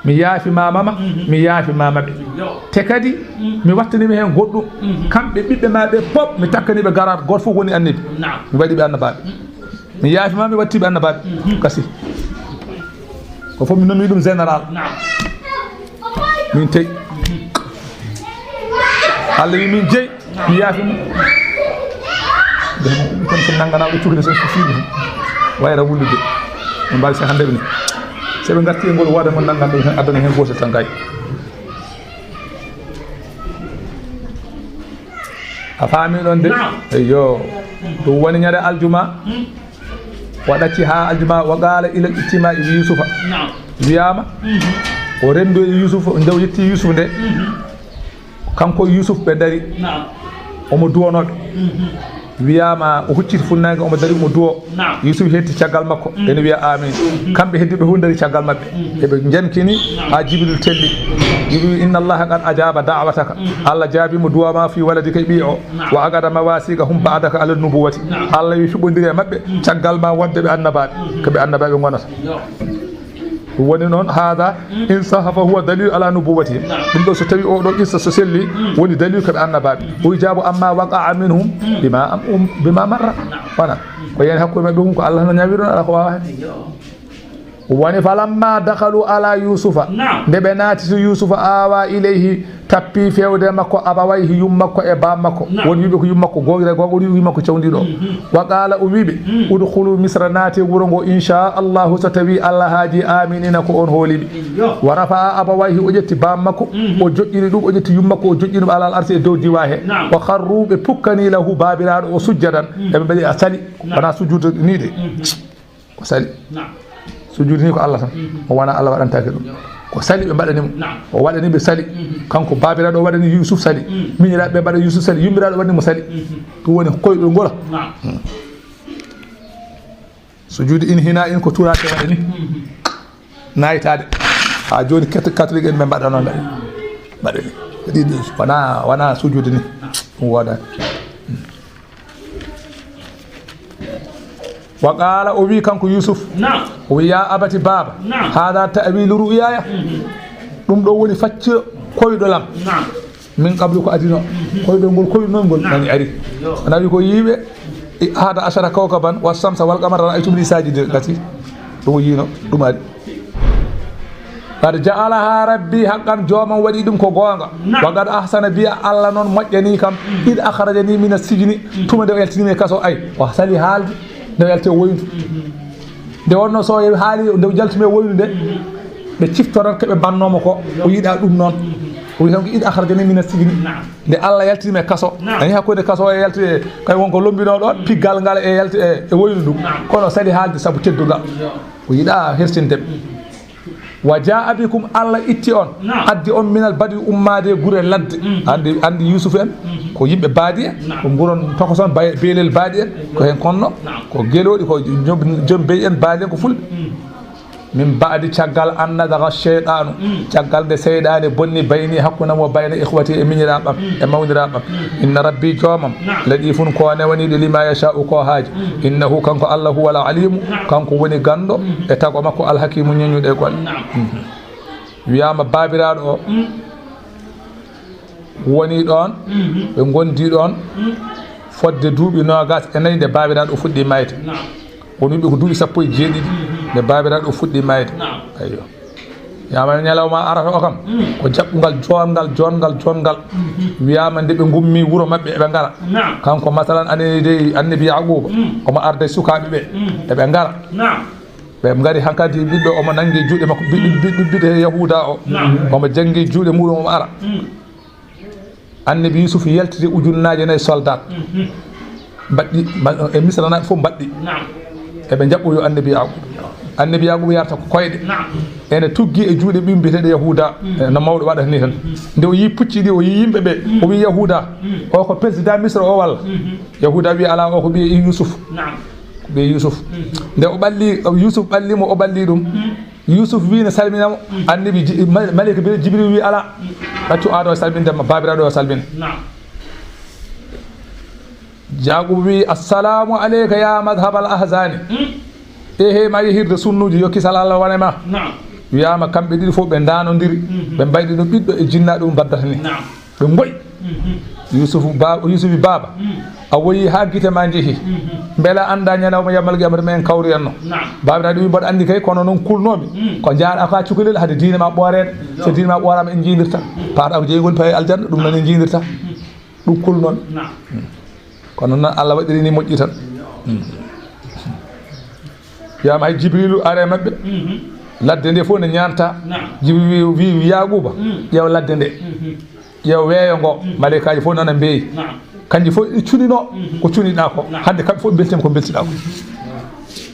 Mi yaafi ma mama, mi yaafi ma maɓe. Te kadi, mi wattani ɓe heen goɗɗum. Kamɓe ɓiɓɓe ma ɓe pop, mi takkani ɓe garaat, gooto fof woni annabi. Mi waɗi ɓe annabaaɓe. Mi yaafi ma, mi watti ɓe annabaaɓe. Kasi. Ko fof mi nomi ɗum général. Min tey. Allah wi min jeyi. Mi yaafi mo. Ɗum tan so nanngana ɓe cukli so fiiɗi. Wayra wullude. Ɓe mbaali se hannde ɓe ni. Se ɓe ngarti e ngol wooda mo nanngan ɗum heen, addana heen gootel tan kay. A faami ɗon de? Eyyo. Ɗum woni ñande aljuma. Waɗacci haa aljuma, wa qaala ilal ijtimaa'i bi Yusufa. Wiyaama, o renndo e Yusuf, nde o yetti Yusuf nde. Kanko Yusuf ɓe ndari, omo duwonoo ɓe. Wiyaama o hucciti funnaange, omo dari, omo duwo. Yusuf hetti caggal makko, ene wiya, "Amin." Kamɓe heddiiɓe fof ndari caggal maɓɓe. Eɓe njankini haa Jibril telli. Jibril, "Inna Allaha qad ajaaba da'wataka." Allah jaabiima duwa ma fi waladika e ɓiy o. "Wa aqada mawasiqahum ba'daka ala nubuwati." Allah wi fiɓɓondiri e maɓɓe, caggal ma wonde ɓe annabaaɓe. Ko ɓe annabaaɓe ngonata. Ɗum woni noon, haada in saha fa huwa dalil ala nubuwwatihim. Ɗum ɗo so tawi o ɗo qissa so selli, woni dalil ko ɓe annabaaɓe. O ijaabu amma waqa'a minhum bima am-, um, bima marra. Wona ko yani hakkunde maɓɓe mum ko Allah no ñaawiri ɗon, ala ko waawa heen. Woni falamma dakhalu ala Yusufa, nde ɓe naati to Yusufa, awa ilayhi, tappi fewde makko, abawayhi, yummakko e bammakko. Won wiɓe ko yummakko googre googo, won wiɓe ko yummakko cawndi ɗo. Wa qala, o wiɓe, udkhulu Misra, naate wuro ngo, insha Allahu, so tawi Allah haaji, aminina, ko on hooliɓe. Wa rafa'a abawayhi, o ƴetti bammakko, o joƴƴini ɗum, o ƴetti yummakko, o joƴƴini ɗum alal arsi e dow diwa he. Wa kharru, ɓe pukkani lahu, babiraɗo o, sujjadan, eɓe mbaɗi a sali, wona sujudu ni de. O sali. Sujudu ni ko Allah tan. O wona Allah waɗantaake ɗum. Ko sali ɓe mbaɗani mo. O waɗani ɓe sali. Kanko baabiraaɗo o waɗani Yusuf sali. Miñiraaɓe ɓe mbaɗa Yusuf sali. Yummiraaɗo waɗani mo sali. Ɗum woni koyɗol ngol. Sujudu inhina in ko turaake waɗani. Naytaade. Haa jooni kat-, katolik en ɓe mbaɗa noon de. Mbaɗa ni. Ɗiɗi wona, wona sujude ni. Ɗum woodaani. Wa qaala, o wi kanko Yuusuf, Naam. o wi, "Yaa abati, baaba, Naam. haadaa ta'wiilu ru'yaaya." Mhm. Ɗum ɗo woni facciro koyɗolam. Naam. Min qablu, ko adino. Mhm. Koyɗol ngol koyɗunoo ngol Naam. nani ari. Yo. Ana wi ko yiiɓe, i-, ahada ashara kawkaban wa shamsa wal qamara ra'aytuhum li saajidin. Gasi. Ɗum o yiino, ɗum ari. Qad ja'alahaa rabbii haqqan, joomam waɗi ɗum ko goonga. Naam. Wa qad ahsana bi, Allah noon moƴƴani kam. Mm. Id akhrajanii mina sijni, Mm. tuma nde o yaltini mi e kaso, ay, o sali haalde nde o yalti e woyndu. Mm-hmm. Nde wonno so o haali, nde o yaltumi e woyndu nde, Mm-hmm. ɓe ciftorat ko ɓe mbannoo mo ko, o yiɗaa ɗum noon. Mm-hmm. O wi tan ko id akhrajanii mina sijni. Naam. Nde Allah yaltini mi e kaso. Naam. Nani hakkunde kaso e yalti e, kay won ko lombinoo ɗo, Mm. piggal ngal e yalti e, e woyndu ndu. Naam. Kono o sali haalde sabu teddungal. Yo. O yiɗaa hertinde ɓe. Mm-hmm. Wa jaa bikum, Allah itti on, Naam. addi on minal badwi, ummaade e gure ladde. Mm. Anndi, anndi Yuusuf en, Mm-hmm. ko yimɓe baadi en, Naam. ko nguron tokoson, bay-, beelel baadi en, ko heen konno, Naam. ko gelooɗi, ko jom, jom bey en, baadi en, ko fulɓe. Mm. Min ba'di, caggal, an nazaga sheytaanu, Mm. caggal nde seyɗaane bonni, bayni, hakkunde am, wa bayna ikhwati, e miñiraaɓe am, Mm. e mawniraaɓe am. Mm. Inna rabbi, joomam, Naam. latiifun, ko newaniiɗo, lima yashaa'u, ko haaji. Mm. Innahu, kanko Allah, huwal aliimu, Naam. kanko woni ganndo Mm. e tago makko, al hakiimu, ñeññuɗo e golle. Naam. Mhm. Wiyaama baabiraaɗo o Mm. woni ɗoon, Mhm. ɓe ngondi ɗoon Mm. fodde duuɓi noogas e nayi nde baabiraaɗo o fuɗɗi maayde. Naam. Woni ɓe ko duuɓi sappo e jeeɗiɗi Mhm. nde baabiraaɗo o fuɗɗi maayde. Naam. Ayyo. Wiyaama ñalawma Arafa o kam, Mm. ko jaɓɓungal joonngal, joonngal, joonngal. Mhm. Wiyaama nde ɓe ngummi wuro maɓɓe, eɓe ngara. Naam. Kanko, masalan, anani dey Annabi Yaaquuba, Mm. omo arda e sukaaɓe ɓe, Mm. eɓe ngara. Naam. Ɓe ngari hankadi ɓiɗɗo, omo nanngi juuɗe makko, ɓiɗɗo, ɓiɗɗo, ɓiɗɗo Yahuuda o. Naam. Omo janngi juuɗe muɗum, omo ara. Mm. Annabi Yuusuf yaltiti ujunnaaje nayi soldat. Mhm. Mbaɗɗi, mba-, e Misranaaɓe fof mbaɗɗi. Naam. Eɓe njaɓɓoyo Annabi Yaaquuba. Annabi Yaaquuba yarata ko koyɗe. Naam. Ene tuggi e juuɗe ɓiyum biyeteeɗo Yahuuda. Mm. E no mawɗo waɗata ni tan. Mhm. Nde o yii pucci ɗi, o yii yimɓe ɓe, Mm. o wii, "Yahuuda, Mm. o ko président Misra o walla?" Mhm. Yahuuda wii, "Alaa, o ko ɓiye Yuusuf." Naam. Ko ɓiye Yuusuf. Mhm. Nde o ɓalli, Yuusuf ɓalli mo, o ɓalli ɗum. Mm. Yuusuf wii ne salmina mo. Mm. Annabi Ji-, ma-, maleyka bi-, Jibril wii, "Alaa, Mm. ɗaccu ado e salminde ma, baabiraaɗo o salmina." Naam. Yaaquuba wii, "Assalaamu aleyka yaa madhabal ahzaani." Mm. Ehe, ma yehirde sunnuuji, yo kisal Allah wone ma. Naam. Wiyaama kamɓe ɗiɗi fof ɓe ndaanondiri, Mhm. ɓe mbaydi ɗum ɓiɗɗo e jinnaaɗo ɗum mbaddata ni. Naam. Ɓe ngoyi. Mhm. Yuusufu ba-, Yuusufi, "Baaba, Mm. a woyi haa gite ma njehi. Mhm. Mbela annda ñalawma yawmal qiyamata men kawriyanno?" Naam. Baabiraaɗo wi, "Mboɗo anndi kay, kono noon kulnoomi Mm. ko njahaɗa ko haa cukalel, hade diine ma ɓooreede. Yo. So diine ma ɓooraama, en njiidirta. Mm. Paata ko jeyi ngoni paye aljanna, ɗum noon en njiidirta." Mm. Ɗum kulnoomi. Naam. Mm. Kono noon Allah waɗiri ni moƴƴi tan. Mm. Wiyaama hay Jibriilu are maɓɓe. Mhm. Ladde nde fof ne ñaanta. Naam. Jibriilu wi, wi, wi, "Yaaquuba, Mm. ƴeew ladde nde. Mhm. Ƴeew weeyo ngo." Mm. Maleykaaji fof nana mbeeyi. Naam. Kanji fof ɗi cunino Mhm. ko cuniɗaa ko. Naam. Hannde kamɓe fof mbeltiima ko mbeltiɗaa ko.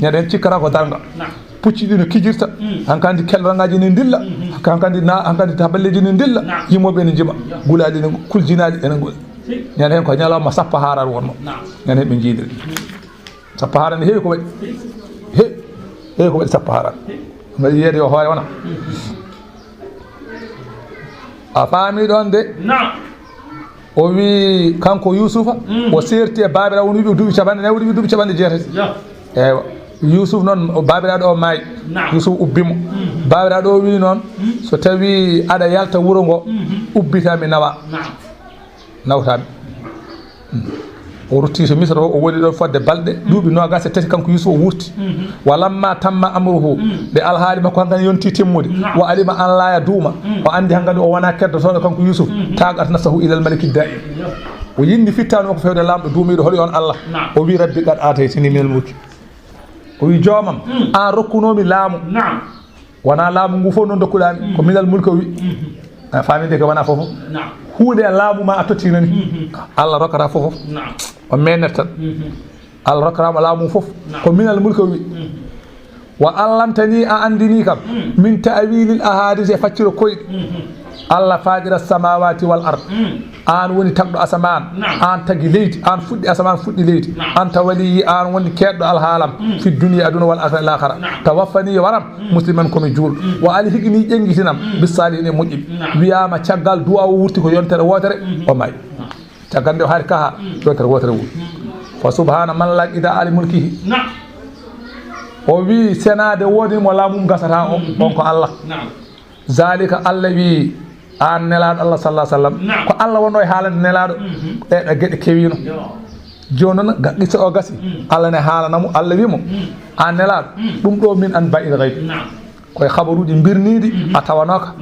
Ñande heen cikkata ko darnga. Naam. Pucci ɗi no kijirta. Mm. Hankandi kelrangaaji ne ndilla. Mhm. Hankandi na-, hankandi taballeeji ne ndilla. Naam. Yimooɓe ne njima. Gulaali ne kuljinaali ene ngoni. Si. Ñande heen ko ñalawma sappo haarar wonno. Naam. Ñande heen ɓe njiidiri. Mhm. Sappo haaran ne heewi ko waɗi. He-, heewi ko waɗi sappo haaran. Mbaɗi wiyeede yo hoore wona. A faami ɗoon de? Naam. O wi kanko Yuusufa, Mm. o seerti e baabiraawo, woni ɓe duuɓi capanɗe nayi, woni ɓe duuɓi capanɗe jeetati. Yo. Eewa. Yuusuf noon, o baabiraaɗo o maayi. Naam. Yuusuf ubbi mo. Mm. Baabiraaɗo o wi noon, Mm. so tawi aɗa yalta wuro ngo, Mm-hmm. ubbita mi nawa. Naam. Nawtaami. O rutti to Misra to, o woni ɗon fodde balɗe, duuɓi noogaas e tati, kanko Yuusuf o wuurti. Mhm. Wa lamma tamma amruhu, nde alhaali makko hankadi yonti timmude, naam, wa alima an laa yaduuma, o anndi hankadi o wonaa keddotooɗo kanko Yuusuf, mhm, taaqat nafsahu ilal maliki daa'im. Yo. O yinndi fittaandu makko fewde Laamɗo duumiiɗo, hoɗi on Allah. Naam. O wi, "Rabbi qad aataytanii minal mulki." O wi, "Joomam, mm, an rokkunoomi laamu." Naam. Wonaa laamu ngu fof noon ndokkuɗaa mi, ko minal mulki o wi. Mhm. A faami de, ko wonaa fof fof. Naam. Huunde e laamu ma a tottii nani. Mhm. Allah rokkata fof fof. Naam. O meenat tan. Mhm. Allah rokkataama laamu fof. Naam. Ko minal mulki o wi. Mhm. Wa allamtanii, a anndinii kam. Mhm. Min ta'wiilil ahaadiisi, e facciro koyɗi. Mhm. Allah faɗira samawati wal ard. An woni tagɗo asaman. An tagi leydi. An fuɗɗi asaman, fuɗɗi leydi. Anta waliyi, an woni keɗɗo alhaalam. Fi dunya, aduna, wal akhirah, lahara. Tawaffani, waram, musliman, komi juulɗo. Wa alhiqni, ƴengitinam, bis salihin, e moƴƴiɓe. Wiyama caggal du'a o wurti ko yontere wotere, o may. Caggal nde o hari kaha, yontere wotere wurti. Fa subhana man laqida ali mulkihi. O wi senade woni mo lamum gasata o, on ko Allah. Zalika, Allah wi, an nelaɗo Allah sallallahu alaihi wasallam, ko Allah wonno e haalande nelaɗo ɗeɗo geɗe kewino. Joni noon ga-, qissa o gasi. Allah ne haalana mo, Allah wi mo, an nelaɗo, ɗum ɗo min anba'il ghayb. Koye habaruuji birniiɗi a tawanoka.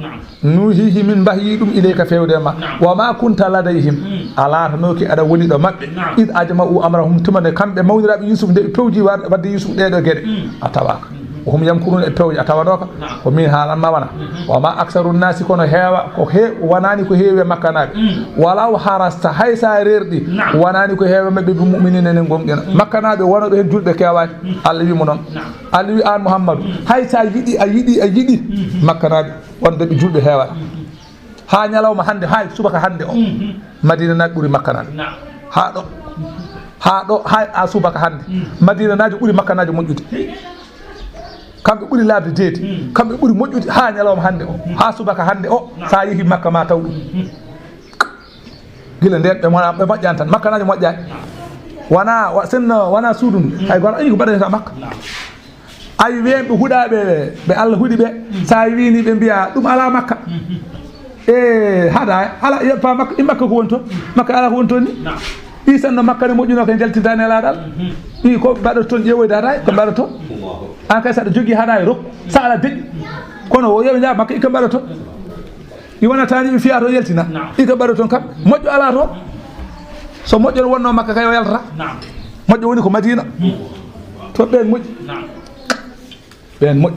Nuhihi, min mbahyi ɗum ilayka, fewde ma. Wa ma kunta ladayhim. A laatanoki aɗa woni ɗo maɓɓe. Id ajma'u amrahum, tuma nde kamɓe mawniraaɓe Yusuf, nde ɓe pewji wa-, wadde Yusuf ɗeɗo geɗe. A tawaka. Wa hum yamkuruna, e pewje a tawanoka. Ko min haalanma wana. Wa ma aksaru nnasi, kono heewa, ko he-, wonani ko heewi e makkanaaɓe. Walaw harasta, hay sa rerɗi, wonani ko heewi maɓɓe bi mu'minina ne gonɗina. Makkanaaɓe wonoɓe hen julɓe kewani. Allah wi mo noon. Allah wi an Muhammadu, hay sa yiɗi, a yiɗi, a yiɗi, makkanaaɓe wonde ɓe julɓe heewata. Ha ñalawma hannde, hay subaka hannde o, Madina naaji ɓuri makkanaaɓe. Ha ɗo, ha ɗo, hay a subaka hannde, Madina naaji ɓuri makkanaaji moƴƴude. Kamɓe ɓuri laaɓde deedi, kamɓe ɓuri moƴƴude ha ñalawma hannde o, ha subaka hannde o, sa yehi Makka ma taw ɗum. Gila nden ɓe mo-, ɓe moƴƴani tan. Makkanaajo moƴƴani. Wona, wa-, sinno, wona suudu ndu. Hay goto ayi ko mbaɗata Makka. Ay wen ɓe huɗaɓe ɓe, ɓe Allah huɗi ɓe. Sa wini ɓe mbiya, "Ɗum ala Makka." E, haɗa, ala, yeppa Makka, i Makka ko woni toon. Makka ala ko woni toon ni. Isan no Makka ne moƴƴuno ko jaltinta nelaɗal. I ko mbaɗa toon ƴeewoyde haɗa, ko mbaɗa toon. An kay saɗa jogii haɗa e rokku. Sa ala deƴƴi. Kono o yewi nja Makka, i ko mbaɗa toon. I wonataani ɓe fiya to yaltina. Naam. I ka ɓaɗo toon kam, moƴƴo alaa toon. So moƴƴo no wonno Makka kay o yaltata. Naam. Moƴƴo woni ko Madina. Hmm. To ɓeen moƴƴi. Naam. Ɓeen moƴƴi.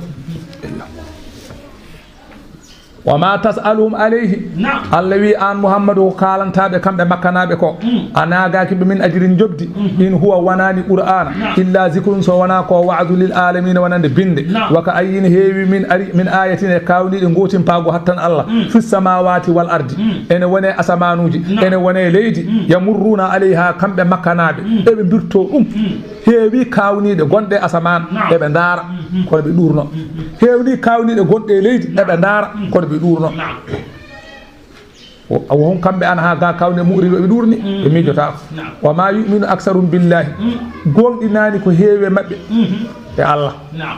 Wa ma tas'aluhum alayhi. Naam. Allah wi an Muhammadu ko kaalantaɓe kamɓe Makkanaaɓe ko. Hmm. A naagaaki ɓe min ajirin njoɓdi. In huwa wonani Qur'aana, illa zikrun so wona ko wa'zu lil alamina wonande binde. Wa ka ayyin heewi min ari, min ayatin e kawniɗe gotimpaago hattan Allah. Fi samawati wal ardi, ene wone asamanuji, ene wone leydi. Yamurruna alayha, kamɓe Makkanaaɓe, eɓe mbirto ɗum. Heewi kawniɗe gonɗe asaman, eɓe ndaara, kono ɓe ɗurno. Heewni kawniɗe gonɗe e leydi, eɓe ndaara, kono ɓe ɗurno. Wo-, wo hon kamɓe an ha ga kawne mu'rido ɓe ɗurni, ɓe miijotaako. Naam. Wa ma yu'minu aksaruhum billahi. Gonɗinani ko heewi e maɓɓe e Allah. Naam.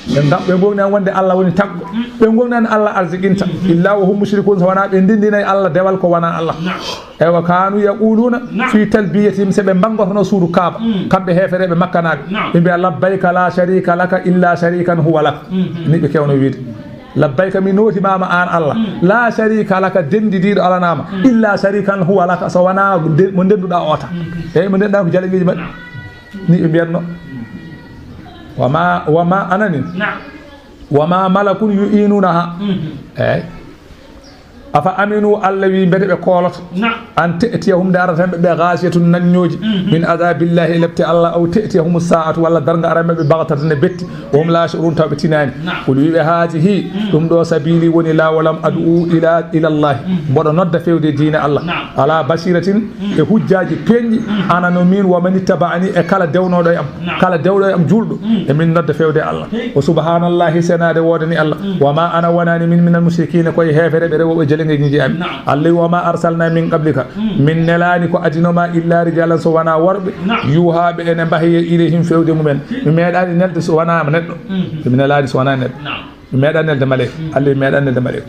Ɓe ngam, ɓe gonɗinani wonde Allah woni tagɗo. Ɓe gonɗinani Allah arzikinta. Illa wa hum mushrikun, so wona ɓe ndendinay Allah dewal ko wona Allah. Naam. Ewa kanu yaquluna fi talbiyatihim, se ɓe mbangotono suudu Kaaba. Kamɓe heefereɓe Makkanaaɓe. Naam. Ɓe mbiya, "Labbayka la sharika laka illa sharikan huwa lak." Ni ɓe kewno wiide. Labbayka, mi nootimaama aan Allah. La sharika laka, denndidiiɗo alanaama. Illa sharikan huwa laka, so wonaa de-, mo ndennduɗaa o tan. Eyi, mo ndennduɗaa ko jaleɓeeji maɓɓe. Ni ɓe mbiyatno. Wa ma, wa ma anani. Wa ma malakun yu'inunaha. Eyi. Afa aminu, Allah wi, mbete ɓe kooloto. An te'tiyahum, nde arata ɓe, ɓe gasiyatun, nanñooji, min azabillahi, e lepte Allah, aw te'tiyahum sa'atu, walla darnga ara maɓɓe, baghtatan, e betti, wa hum la yash'urun, taw ɓe tinaani. Qul, wiɓe, haadihi, ɗum ɗo, sabili woni laawol am, ad'u ila, ila Allah, mboɗo nodda fewde diine Allah, ala basiratin, e hujjaaji peeñɗi, ana no min, wa man ittaba'ani, e kala dewnooɗo e am, kala dewɗo e am juulɗo, e min nodda fewde Allah. Wa subhanallahi, senaade woodani Allah. Wa ma ana, wonani min, minal mushrikina, koye heefereɓe rewooɓe jaleŋgeeji am. Allah wi, wa ma arsalna min qablika, min nelaani ko adinoma illa rijalan, so wona worɓe, yuha ɓe ene mbahaye ilayhim, fewde mumen. Mi meeɗaani nelde so wona neɗɗo. Mi nelaani so wona neɗɗo. Mi meeɗaani nelde maleyka. Allah wi, mi meeɗaani nelde maleyka.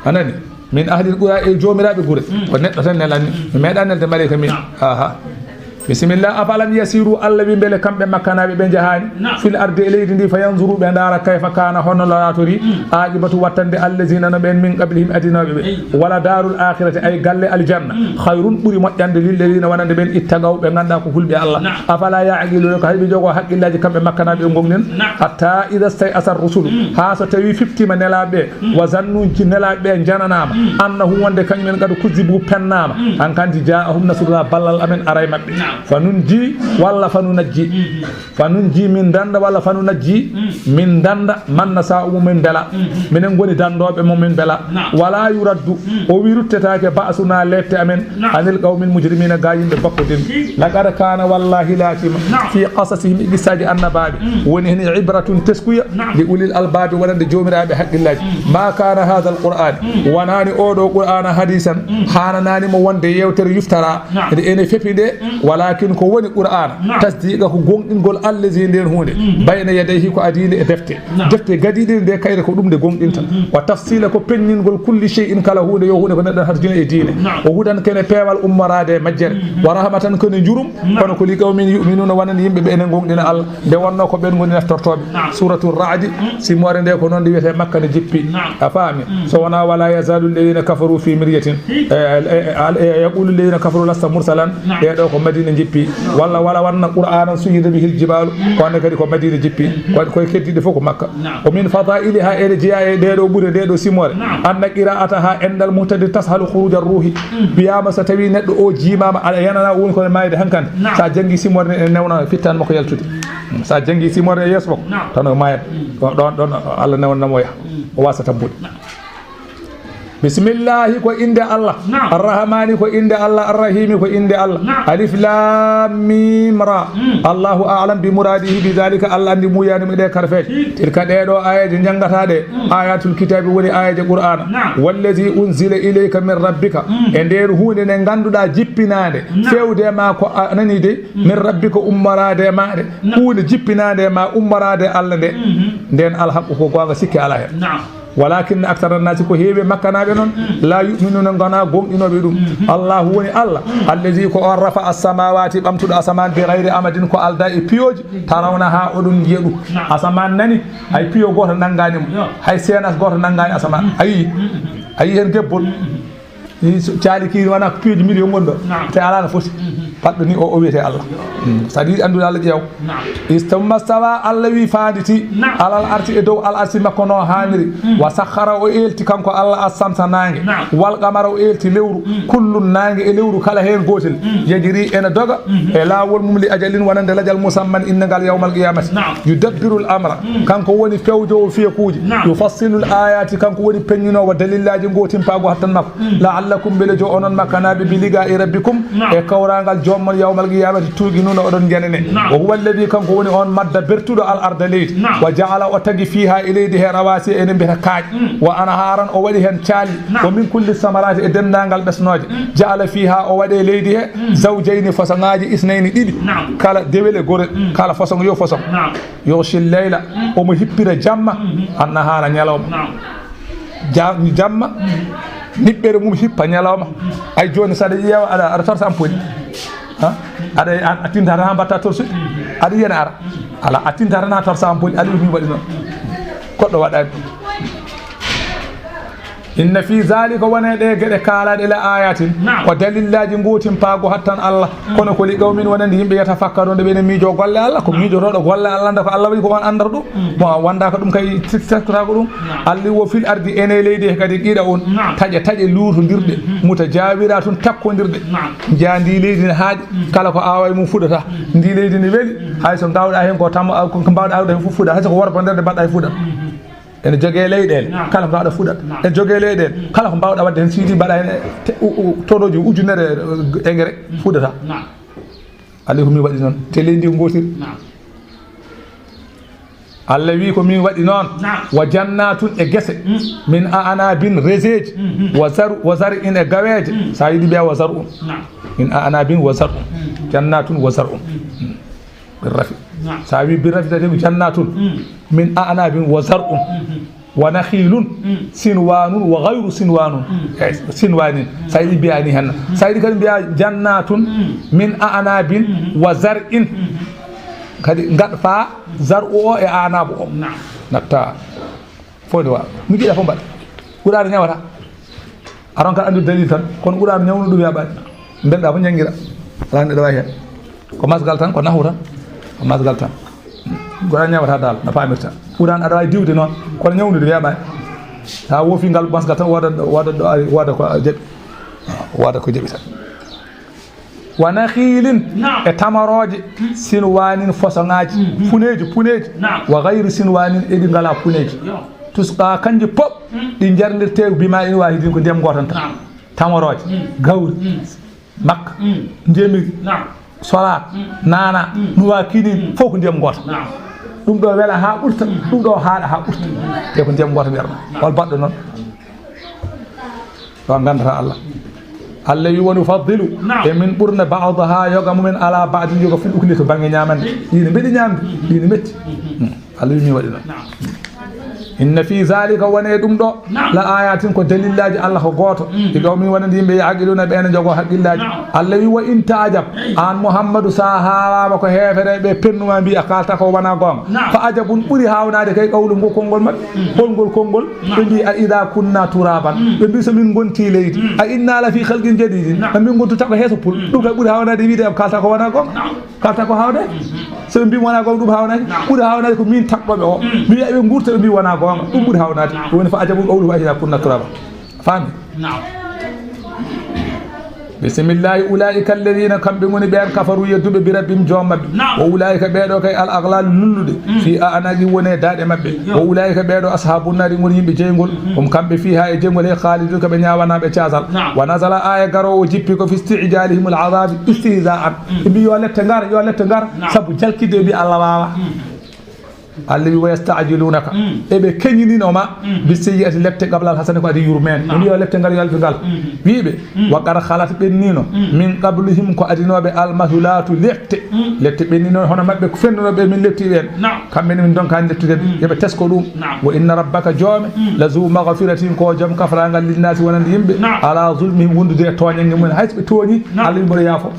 Anani? Min ahlil qura, e joomiraaɓe gure. Ko neɗɗo tan nelanmi. Mi meeɗaani nelde maleyka min. Aha. Bisimilla. Afalam yasiru, Allah wi, mbele kamɓe Makkanaaɓe ɓe njahaani fil ardi, e leydi ndi, fa yanzuru, ɓe ndaara, kayfa kana, hono laatori, aqibatu, wattande, allazina, no ɓen, min qablihim, adinooɓe ɓe. Wala darul akhirati, ay galle aljanna, khayrun, ɓuri moƴƴande, lilladina, wonande ɓen, ittaqaw, ɓe ngannda ko hulɓe Allah. Afala yaqiluna, ko hay ɓe jogo haqqillaaji kamɓe Makkanaaɓe ɓe gonɗen. Hatta idha stay'asa rusulu, haa so tawi fiftima nelaaɓe ɓe, wa zannu, nelaaɓe ɓe jananaama, annahum, wonde kañumen qad kuzzibu, pennaama, hankadi ja'ahum nasruna, ballal amen aray maɓɓe. Fa nunji walla fa nunajji. Fa nunji, min danda, walla fa nunajji, min danda, man nasa'u, mo min bela. Minen ngoni dandooɓe mo min bela. Naam. Wala yuraddu, o wi ruttetaake ba'suna, lette amen, naam, anil qawmil mujrimina, ga yimɓe bakkotin. Laqad kana, wallahi laatima, naam, fi qasasihim, e qissaaji annabaaɓe, woni hen ibratun, teskuya, naam, li ulil albaabi, wonande joomiraaɓe haqqillaaji. Ma kana hadha alquran, wonani oɗo qur'ana hadisan, hananani mo wonde yewtere yuftara, naam, nde ene fepi nde, walakin ko woni qur'ana, naam, tasdiqa, ko gonɗingol allazi, nden hunde, bayna yadayhi, ko adinde e defte. Naam. Defte gadiiɗe nde, kayre ko ɗum nde gonɗinta. Wa tafsila, ko penñingol kulli shay'in, kala hunde, yo hunde ko neɗɗo harjino e diine. Naam. O hudan, kene peewal ummoraade e majjere. Wa rahmatan, kene njurum, naam, kono ko li qawmin yu'minuna, wonande yimɓe ɓe ene gonɗina Allah. Nde wonno ko ɓen ngoni naftortooɓe. Naam. Suratu Ra'di, simoore nde ko noon nde wiyetee, Makka nde jippi. Naam. A faami? So wonaa, wala yazalu alladhina kafaru fi miryatin. Eh, eh, eh, al-, eh, yaqulu alladhina kafaru lasta mursalan. Naam. Ɓee ɗo ko Madina jippi. Walla, wala wanna qur'anan suyida bihil jibalu. Ko wonde kadi ko Madina jippi. Ko, koye keddiiɗe fof ko Makka. Naam. Wa min fadailiha, ene jeyaa e ɗee ɗo ɓure, nde ɗo simoore. Naam. Anna qira'ataha indal muhtadi tashalu khuruja ruhi. Wiyama so tawi neɗɗo o jiimama, aɗa yanana, o woni koye maayde hankandi. Naam. Sa janngi simoore nde, ene newna fittan makko yaltude. Sa janngi simoore e yeeso makko, naam, tan o maayat. Ɗon, ɗon, ɗon Allah newnanamo o yaha. O wasa tampude. Naam. Bismillahi, ko innde Allah. Naam. Arrahmani, ko innde Allah. Arrahimi, ko innde Allah. Naam. Alif lam mim ra. Allahu a'lam bi muradihi bi dhalika. Allah anndi muyanum e ɗe karfeeje. Tilka, ɗee ɗo aayeeje njanngata ɗe, ayatul kitabi, woni aayeeje Qur'aana. Naam. Wallazi unzila ilayka min rabbika. E ndeen huunde nde ngannduɗaa jippinaande, naam, fewde ma ko a nani de, min rabbika, ummoraade e ma de. Naam. Huunde jippinaande e ma, ummoraade e Allah nde. Nden alhaqqu, ko goonga, sikke alaa heen. Naam. Walakinna aktara nnaasi, ko heewi e makkanaaɓe noon, laa yu'minuuna, ngonaa gomɗinooɓe ɗum. Allahu woni Allah, allazi, ko on, rafa'a samaawaati, ɓamtuɗo asamaan, bi gayri amadin, ko aldaa e piyooji, tarawnahaa, oɗon njiya ɗum. Naam. Asamaan nani, hay piyo gooto nanngaani mo, yo, hay seenas gooto nanngaani asamaan. A yii? A yii heen gebbol? Ni so caali kiiri wona ko piiji million woni ɗo. Naam. Te alaa no foti. Paɗɗo ni o, o wiyete Allah. Mm. So aɗa yiɗi anndude Allah, ƴeew. Naam. Istamma stawa, Allah wi faanditi. Naam. Alal arsi, e dow al arsi makko no haaniri. Mm. Wa sakhara, o eelti kanko Allah, assamsa, naange. Naam. Wal qamara, o eelti lewru. Mm. Kullun, naange e lewru kala heen gootel. Mm. Yajri, ene doga. Mm. E laawol mum, li ajalin, wonande lajal, musamman, innangal, yawmal qiyamati. Naam. Yudabbirul amra. Mm. Kanko woni fewjoowo fiyekuuji. Naam. Yufassilul ayati, kanko woni peññinoowo dalillaaji ngootimpaagu hattan makko. Mm. La'allakum, mbele jo onon makkanaaɓe, bi liqa'i rabbikum, naam, e kawraangal joom mon, yawmal qiyamati, tuuqinuuna, oɗon njanane. Naam. Wa huwa alladhi, kanko woni on, madda, bertuɗo, al arda, leydi. Naam. Wa ja'ala, o tagi, fiha, e leydi he, rawasiya, ene mbiyata kaaƴe. Mm. Wa anharan, o waɗi heen caalli. Naam. Wa min kulli samarati, e denndaangal ɓesnooje. Mm. Ja'ala fiha, o waɗi e leydi he, mm, zawjayni, façon-aaji, isnayni, ɗiɗi. Naam. Kala dewel e gorel, mm, kala façon yo façon. Naam. Yughshi layla, mm, omo hippira jamma, mm-hmm, annahaara, ñalawma. Naam. Ja-, jamma, mm-hmm, niɓɓere mum hippa ñalawma. Mm-hmm. Ay jooni, so aɗa ƴeewa, aɗa, aɗa torsa ampoule. Ha? Aɗa, a, a tinta tan haa mbaɗta torsude. Mm-hmm. Aɗa yiya ne ara. Alaa, a tinta tan haa torsa ampoule. Aliyu mi waɗi noon. Goɗɗo waɗaani ɗum. Inna fi zalika, wona e ɗe geɗe kaalaaɗe, la ayatin, naam, ko dalillaaji ngootimpaagu hattan Allah. Mm. Kono ko li qawmin, wonande yimɓe, yatafakkaruna, ɓe ene miijo golle Allah, ko, naam, miijotooɗo golle Allah, annda ko Allah waɗi, ko on anndata ɗum. Mm. Mo wondaaka ɗum kay, teskotaako ɗum. Naam. Allah wo fil ardi, ene leydi he kadi, qiɗ'un, naam, taƴe, taƴe luutondirɗe, mm-hmm, mutajawiratun, takkondirɗe. Naam. Njiyaa ndi leydi ne haaɗi, mm, kala ko aawa e mum fuɗata. Mm. Ndi leydi ne weli, mm, hay so ngaawɗaa heen ko tam-, ko mbaawɗaa awde heen fof fuɗat, hay so ko worbo nder nde mbaɗɗaa heen fuɗat. Mm-hmm. Ene jogee leyɗeele, naam, kala ko mbaawɗaa fuɗat. Naam. Ene jogee leyɗeele, mm, kala ko mbaawɗaa waɗde heen, siidi mbaɗaa heen te-, u-, u-, tonooji ujunere, eh, engrais, mm, fuɗata. Naam. Allah ko min waɗi noon, te leydi ko ngootiri. Naam. Allah wi ko min waɗi noon. Naam. Wa jannatun, e gese, mm, min a'nabin, reseeji, mm-hmm, wa zar-, wa zar'in, e gaweeje. Mm. So a yiɗi mbiyaa wa zar'un. Naam. Min a'nabin wa zar'un. Mm. Jannatun wa zar'un. Mm. Mm. Birrafi. Naam. So a wi birrafi, tati ko jannatun. Mm. Min a'nabin wa zar'un. Mm-hmm. Wa nakhilun, mm, sinwanun wa ghayru sinwanun. Mm. Eh, sinwanin. Mm. So a yiɗi mbiyaa ni heen. Mm. So a yiɗi kadi mbiyaa jannatun, mm, min a'nabin, mm-hmm, wa zar'in. Mm-hmm. Kadi ngaɗ faa zar'u o e a'nabu o. Naam. Natta. Fof ne waawa. Mi giɗa fof mbaɗa. Qur'aana ñawata. A ronkat anndude dalil tan, kono Qur'aana ñawnu ɗum yaaɓaani. Mbelɗaa fof njanngira. Alaa neɗɗo waawi heen. Ko masgal tan, ko nahu tan. Ko masgal tan. Qur'aana ñaawata daal, no faamirta. Qur'aana aɗa waawi diwde noon, kono ñawnude yaaɓaani. Sa woofi ngal masgal tan, wooda, wooda ɗo ari, wooda ko jaɓi. Wooda ko jaɓi tan. Wa nakhilin, e tamarooje, sinwanin, fosoŋaaji, puneeji, puneeji, wa ghayri sinwanin, e ɗi ngalaa puneeji. Tusqa, kanji pop ɗi jarnirte bima'in wahidin, ko ndiyam gooto tan. Tamarooje, gawri, makka, njemiri, solaat, naana, nuwakinin, fof ko ndiyam gooto. Ɗum ɗo wela haa ɓurta, ɗum ɗo haaɗa haa ɓurta. Te ko ndiyam gooto nder ɗum. Hol baɗɗo noon? Ɗo ngandata Allah. Allah wi, "Wa nufaddilu", e min ɓurna, "ba'daha", yoga mumen, "ala ba'din", yoga fulɓe ko to bannge ñaamande. Ɗi ne mbeɗi ñaamde, ɗi ne metti. Hmm. Allah wi, "Mi waɗi noon." "Inna fi zalika", woni e ɗum ɗo, "la ayatin", ko dalillaaji Allah ko gooto. "Li qawmin", wonande yimɓe, "ya'qiluna", ɓe ene njogoo haqqillaaji. Allah wi, "Wa in ta'jab", aan Muhammadu, so a haalaama ko heefereɓe pennuma mbiya, kaalta ko wona goonga. "Fa ajabun", ɓuri haawnaade kay, "qawluhum", ko konngol maɓɓe. Holngol konngol? Ɓe mbi, "A idha kunna turaban." Ɓe mbi, "So min ngonti leydi, a inna la fi khalqin jadidin." No min ngontu tago heeso pul. Ɗum kay ɓuri haawnaade wiide am, kaalta ko wona goonga. Kaalta ko haawnaade. So ɓe mbi wona goonga, ɗum haawnaade. Ɓuri haawnaade ko min taɓɓoɓe o. Mi wiya ɓe ngurta, ɓe mbi wona goonga. Ɗum ɓuri haawnaade. Ɗum woni "fa ajabun qawluhum a idha kunna turaban." Faami? Bisimillahi. "Ulaika alladhina", kamɓe ngoni ɓeen, "kafaru", yedduɓe, "bi rabbihim", joom maɓɓe. "Wa ulaika", ɓee ɗo kay, "al aghlal", lulluɗe, "fi a'naqihim", woni e daaɗe maɓɓe. "Wa ulaika", ɓee ɗo, "ashabun nar", ngoni yimɓe jeyngol. "Hum", kamɓe, "fiha", e jeyngol he, "khalidun", ko ɓe ñawanaaɓe caasal. "Wa nazala", aaya garoowo jippi ko, "fi isti'jalihim al adhabi istihza'an". Ɓe mbi, "Yo lette ngar, yo lette ngar", sabu jalkidde, ɓe mbi, "Allah waawa." Allah wi, "Wa yasta'jilunaka", eɓe keñinino ma, "bi sayyi'ati", lette, "qabla al hasanati", ko adi yurmeende. Ɓe mbi, "Yo lette ngar, yo lette ngal." Wiiɓe, "Wa qad khalat", ɓennino, "min qablihim", ko adinooɓe, "al mathulatu", lette. Lette ɓennino hono maɓɓe, ko fennunoɓe, min letti ɓeen. Kamɓe ne min donkaani lettude ɓe. Yoɓe tesko ɗum. "Wa inna rabbaka", joome, "la zu maghfiratin", ko joom kafrangal, "linnasi", wonande yimɓe, "ala zulmihim", wondude e tooñange mumen. Hay so ɓe tooñi, Allah wi, "Mboɗo yaafo."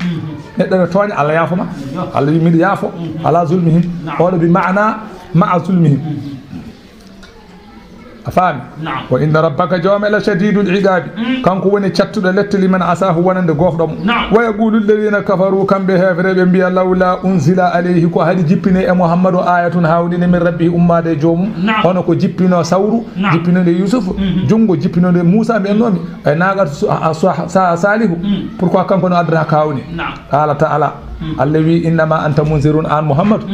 Neɗɗo no tooña, Allah yaafo ma. Allah wi, "Miɗo yaafo." "Ala zulmihim", oɗo bi ma'ana ma'a zulmihim. A faami? "Wa inna rabbaka", joome, "la shadidul iqabi", kanko woni cattuɗo lette, "liman asahu", wonande gofɗo mo. "Wa yaqulu alladhina kafaru", kamɓe heefereɓe mbiya, "lawla unzila alayhi", ko haɗi jippine e Muhammadu, "ayatun", hawni ne, "min rabbihi", ummaade e joomum. Hono ko jippino sawru, jippinode Yusuf, junngo jippinode Musa, mbiyannomi, e naagat su-, a, a, su-, sa-, Salihu. Pourquoi kanko no addata kawni? Qala ta'ala, Allah wi, "Innama anta munzirun", an Muhammadu,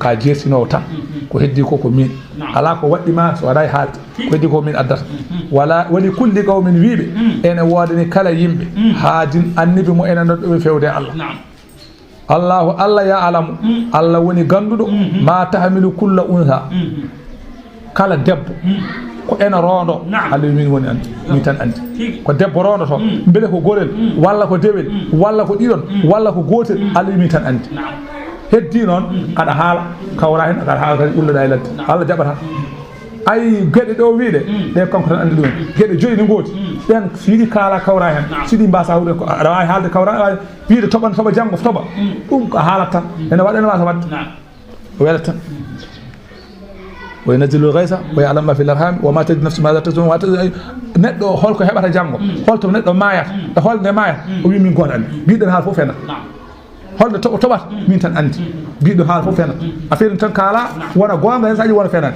ka jertinowo tan. Ko heddi ko, ko min. Alaa ko waɗɗi ma so waɗaay haalde. Ko heddi ko min addata. Wala, "wa li kulli qawmin", wiiɓe, ene woodani kala yimɓe, "hadin", annabi mo ene nodduɓe fewde Allah. Allahu, Allah ya alamu, Allah woni gannduɗo, ma tahmilu kulla unsa. Kala debbo ko ena roondo, Allah wi, "Min woni anndi, min tan anndi." Ko debbo roondoto, mbele ko gorel, walla ko dewel, walla ko ɗiɗon, walla ko gootel, Allah wi, "Min tan anndi." Heddi noon, aɗa haala, kawra heen, aɗa haala kadi, ulloɗa e ladde. Allah jaɓata. Ay, geɗe ɗo wiiɗe, ɗe kanko tan anndi ɗum. Geɗe joyi ne ngoodi. Ɗen, so yiɗi kaala, kawra heen. So yiɗi mbasa huɗen ko, aɗa waawi haalde, kawra, aɗa waawi wiide toɓan, toɓa janngo, toɓa. Ɗum ko haalat tan. Ene waɗa, ene waasa waɗde. O welat tan. "Wa yunazzilu ghaysa, wa ya'lamu ma fil arham, wa ma tadri nafsun madha taksibu, wa ma tadri", neɗɗo, holko heɓata janngo, holto neɗɗo maayata, e holnde maayata, o wi, "Min gooto anndi." Mbiɗen haala fof fena. Holnde toɓo toɓata, min tan anndi. Mbiɗo haala fof fena. Affaire tan kaala, wona goonga, hen saji wona fenade.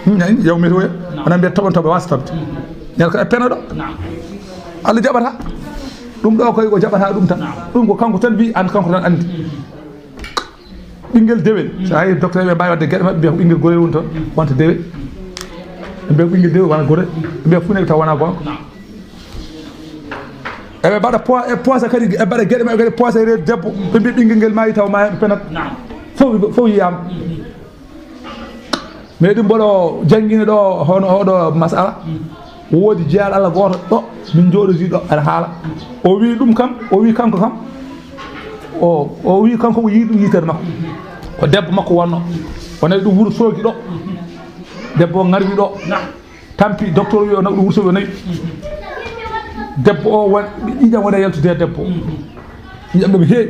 Hmm, ayi, yaw mi toya. Wona mbiya toɓon toɓa wasa toɓde. Nel ko e pena ɗo. Allah jaɓata. Ɗum ɗo koy ko jaɓata ɗum tan. Ɗum ko kanko tan wi, an kanko tan anndi. Ɓinngel dewel. So a yehi docteur, ɓe mbaawi waɗde geɗe maɓɓe, mbiya ko ɓinngel gorel woni toon, wonta dewel. Ɓe mbiya ko ɓinngel dewel wona gorel. Ɓe mbiya fuu ne taw wona goonga. Eɓe mbaɗa po-, e poisa kadi, e mbaɗa geɗe maɓɓe kadi, poisa e reedu debbo. Ɓe mbiya ɓinngel ngel maayi taw maaya, ɓe penat. Fof, fof yiyaama. Mais ɗum mboɗo janngini ɗo hono oɗo masala. Woodi jeyaaɗo Allah gooto ɗo, min njooɗodii ɗo, aɗa haala. O wii ɗum kam, o wii kanko kam, o, o wii kanko o yii ɗum yitere makko. Ko debbo makko wonno. O nawi ɗum Wuro Soogi ɗo. Debbo o ngarwi ɗo. Tampi, docteur o wi o nawi ɗum Wuro Soogi, o nawi. Debbo o won, ɓiɗɗo wona yaltude e debbo o. Ƴiƴam ɗum heewi.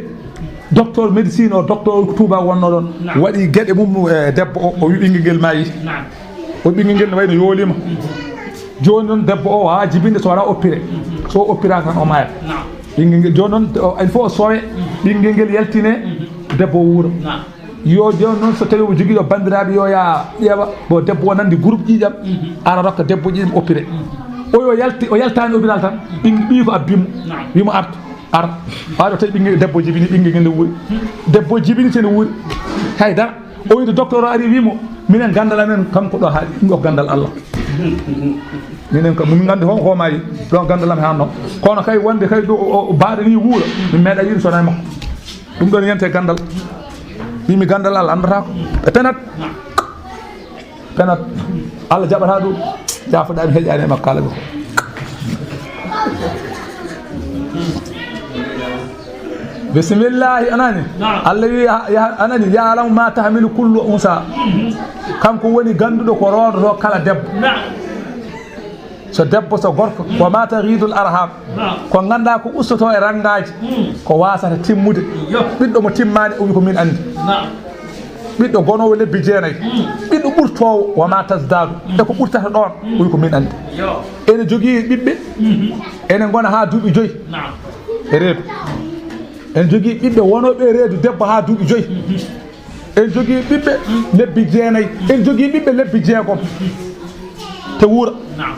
Docteur médecine o, docteur ko Touba wonno ɗon. Naam. Waɗi geɗe mum e debbo o, o wi ɓinngel ngel maayi. Naam. O ɓinngel ngel ne wayno yoolima. Jooni noon debbo o waawaa jibinde so wonaa opéré. So opéré tan o maayat. Naam. Ɓinngel ngel jooni noon, o, il faut o soowe. Ɓinngel ngel yaltine, debbo o wuura. Naam. Yo jooni noon so tawi omo jogii ɗo banndiraaɓe, yo yaa ƴeewa. Bon, debbo o nandi groupe ƴiƴam, ara rokka debbo ƴiƴam opéré. O yo yalti, o yaltaani hôpital tan, ɓiy, ɓiy ko abbi mo, naam, wi mo artu. Ar, ɓaaɗo tawi ɓinngel debbo jibini, ɓinngel ngel ne wuuri. Debbo jibini, te ne wuuri. Hay dara. O wiide docteur o ari, wii mo, "Minen ganndal amen kam ko ɗo haaɗi, ɗum ɗo ko ganndal Allah." Minen kam, min nganndi hon ko maayi, ɗo ganndal am haanno. Kono kay wonde kay ɗo o, o baaɗo ni wuura, min meeɗa yiide so wonaa e makko. Ɗum ɗon yiyante ganndal. Mbiimi ganndal Allah anndata ko. Ɓe penat. Penat. Allah jaɓata ɗum. Jaafoɗaa mi heƴaani e makko kala ɗum. Bisimillahi, anani. Naam. Allah wi, ya, ya, anani, "Ya'lamu ma tahmilu kullu unsa." Kanko woni gannduɗo ko roondoto kala debbo. Naam. So debbo, so gorko, "wa ma taghidul arham." Naam. Ko ngannduɗaa ko ustoto e ranngaaji, mm, ko wasata timmude. Yo. Ɓiɗɗo mo timmaani, o wi ko min anndi. Naam. Ɓiɗɗo gonoowo lebbi jeenayi. Mm. Ɓiɗɗo ɓurtoowo, "wa ma tazdadu." Mm. E ko ɓurtata ɗoon, mm, o wi ko min anndi. Yo. Ene jogii ɓiɓɓe, mhm, ene ngona haa duuɓi joyi. Naam. E reedu. Ene jogii ɓiɓɓe wonooɓe e reedu debbo haa duuɓi joyi. Mhm. En jogii ɓiɓɓe lebbi jeenayi. En jogii ɓiɓɓe lebbi jeegom. Te wuura. Naam.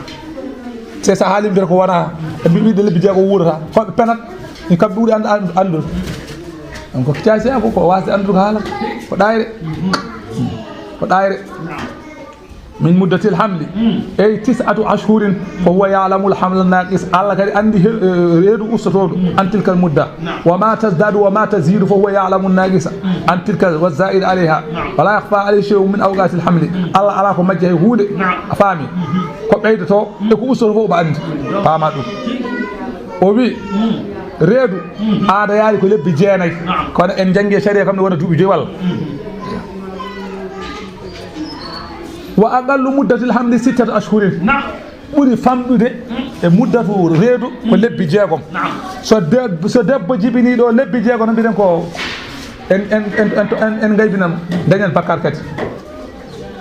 C'est ça, haalimde ko wona. E ɓiɓɓe lebbi jeegom wuurata. Ko ɓe penat. Ni kam ɓe ɓuri and-, and-, anndude. Donc, ko caasi ko, ko waasde anndude ko haala. Ko ɗaayre. Ko ɗaayre. Naam. Min muddatil hamli. Mm. Ey tis'atu ashhurin. Fa huwa ya'lamul hamla naqis. Allah kadi anndi he-, eh, reedu ustotooɗo. Mm. An tilkal mudda. Naam. Wa ma tazdadu wa ma tazidu fa huwa ya'lamu naqisa. Mm. An tilkal wa zaid alayha. Naam. Wa la yakhfa alayhi shay'un min awqatil hamli. Mm. Allah alaa ko majji hay huunde. Naam. A faami? Mm-hmm. Ko ɓeydoto, mm, e ko ustoto fof omo anndi. Mm. Paama ɗum. O wi, mm, reedu, mm, aada yaari ko lebbi jeenayi. Naam. Kono en njanngi e sariya kam ne wona duuɓi joyi walla? Mm-hmm. Wa aqallu muddatil hamli sittatu ashhurin. Naam. Ɓuri famɗude e muddatu reedu ko lebbi jeegom. Naam. So de-, so debbo jibinii ɗo lebbi jeegom, no mbiɗen ko en, en, en, en, en, en ngaybinan, dañan bakkaat kadi.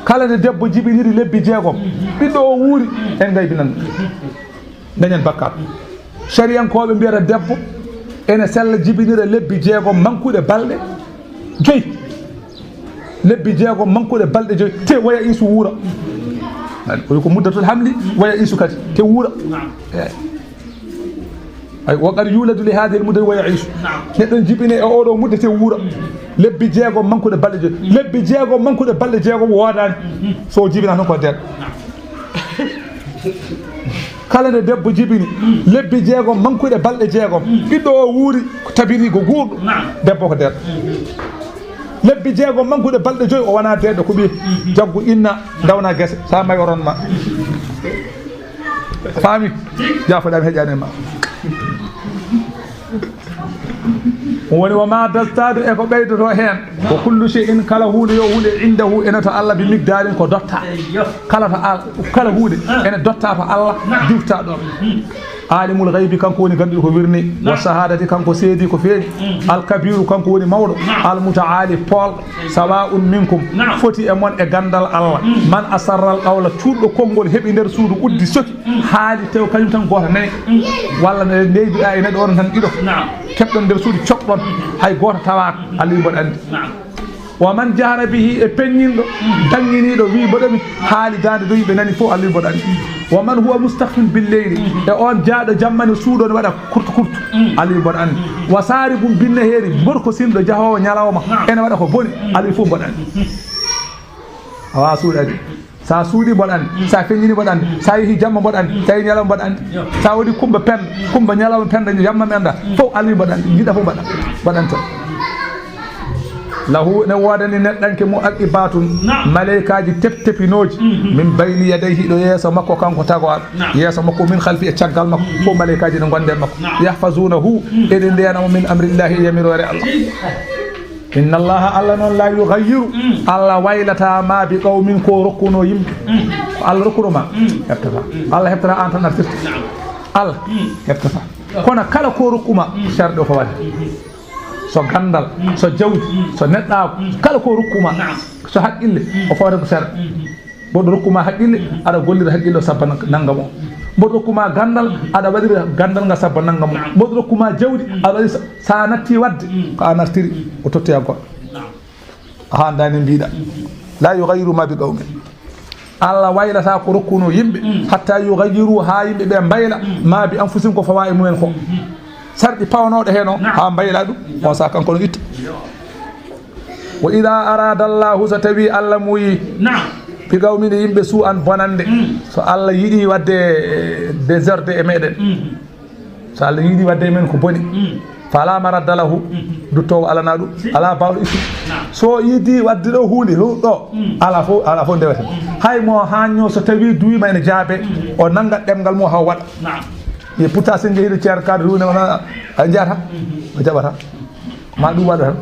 Kala nde debbo jibiniri lebbi jeegom, ɓiɗɗo o wuuri, en ngaybinan, dañan bakkaat. Sariyankooɓe mbiyata debbo ene sella jibinira lebbi jeegom mankuɗe balɗe joyi. Lebbi jeegom mankuɗe balɗe joyi, te waya isu wuura. Ay, ko muddatul hamli, waya isu kadi, te wuura. Naam. Eey. Ay, wa qad yuladu li hadhihi al mudda wa yaishu. Naam. Neɗɗo ne jibine e oɗo mudda te wuura. Lebbi jeegom mankuɗe balɗe joyi. Lebbi jeegom mankuɗe balɗe jeegom woodaani. Mhm. So o jibina tan ko deeɗ. Naam. Kala nde debbo jibini, mm, lebbi jeegom mankuɗe balɗe jeegom, mm, ɓiɗɗo o wuuri, ko tabiri ko guurɗo, naam, debbo ko deeɗ. Mhm. Lebbi jeegom mankuɗe balɗe joyi, o wona deeɗo, ko ɓiye. Mhm. Jaggu inna, dawna gese, sa mayoron ma. Faami? Jaafoɗaami heƴaani e ma. Woni wa ma tazdadu e ko ɓeydoto heen. Wa kullu shay'in, kala huunde yo huunde, indahu, ene to Allah, bi miqdaarin, ko dotta. Kala to Al-, kala huunde ene dotta to Allah, diwta ɗoon. Alimul ghaybi, kanko woni gannduɗo ko wirni. Wa shahadati, kanko seedi ko feeñi. Al kabiru, kanko woni mawɗo. Al mutaali, poolɗo. Sawa'un minkum, naam, foti e mon e ganndal Allah. Mm. Man asarral qawla, cuuɗɗo konngol heɓi nder suudu uddi soki. Mm. Haali tew kañum tan gooto nani. Mm. Walla nde, nde mbiɗa e neɗɗo on tan ɗiɗo. Naam. Keɓɗon nder suudu coɓɗon. Mm. Hay gooto tawaaka. Mm. Allah wi mboɗo anndi. Naam. Wa man jahara bihi, e peññinɗo, mm, dañŋiniiɗo, wi mboɗo mi haali daande dow yimɓe nani fof, Allah wi mboɗo anndi. Mm. Wa man huwa mustakhfin bil layli, mm, e on jaaɗo jamma ne suuɗo ne waɗa kurtu kurtu. Mm. Allah wi mboɗo anndi. Mm. Wa saribun bin nahari, mborkosinɗo jahoowo ñalawma, naam, ene waɗa ko boni. Mm. Allah wi fof mboɗo anndi. Mm. A waawaa suuɗaade. Sa suuɗii mboɗo anndi. Mm. Sa feññinii mboɗo anndi. Mm. Sa yehii jamma mboɗo anndi. Mm. Sa yehii ñalawma mboɗo anndi. Yo. Sa waɗii kumba penda, mm, kumba ñalawma penda, jamma mi annda. Mm. Fof Allah wi mboɗo anndi. Njiɗa fof mboɗo anndi. Mboɗo anndi tan. Lahu ne woodani neɗɗanke mu'aqibatun, naam, maleykaaji tep-, tepinooji, mhm, min bayni yadayhi, ɗo yeeso makko kanko tagooɗo, naam, yeeso makko, min khalfi, e caggal makko, mhm, fof maleykaaji ne ngonda e makko. Naam. Yahfazunahu, mhm, eɗe ndeena mo min amrillahi, e yamiroore Allah. Inna Allaha, Allah noon, la yughayyiru, mm, Allah waylata ma bi qawmin, ko rokkuno yimɓe. Mm. Ko Allah rokkuno ma, mm, heɓtata. Mm. Allah heɓtata, an tan artirta. Naam. Allah, mm, heɓtata. Kono kala ko rokkuma, mm, sharɗi o fawani. Mm. So ganndal, mm, so jawdi, mm, so neɗɗaagu, mm, kala ko rokkuma, naam, so haqqille, mm, o fawata ko sharɗi. Mm. Goɗɗo rokkuma haqqille, mm, aɗa gollira haqqille o sabba nan-, nanngam o. Mboɗo rokkuma ganndal, aɗa waɗira ganndal ngal sabba nanngam o. Naam. Mboɗo rokkuma jawdi, mm, aɗa waɗi sa-, sa natti waɗde, mm, ko a nartiri, mm, o tottoya goɗɗo. Naam. A haandaani mbiɗa. Mm. La yughayyiru ma bi qawmin. Allah waylata ko rokkuno yimɓe, mm, hatta yughayyiru, haa yimɓe ɓe mbayla, mm, ma bi anfusihim, ko fawa e mumen ko. Mm. sarɗi pawanooɗo heen o, haa mbayla ɗum, on saha kanko no itta. Wa ida arada Allahu, so tawi Allah muuyi, Naam. Bi qawmin, yimɓe, suu'an, bonannde. So Allah yiɗi waɗde, eh, désordre e meɗen, so Allah yiɗi waɗde e men ko boni, fala maradda lahu, duttoowo alana ɗum, ala baawɗo ittude. So yiɗi waɗde ɗo huunde, hu-, ɗo, ala fof, ala fof ndewete. Hay mo haanño, so tawi duwima ene jaabe, o nanngat ɗemngal mum, haw waɗa. Naam. E pourtant, so njehi ɗo ceerno kaade ruune, wona a jahata, o jaɓata. Ma ɗum waɗa tan.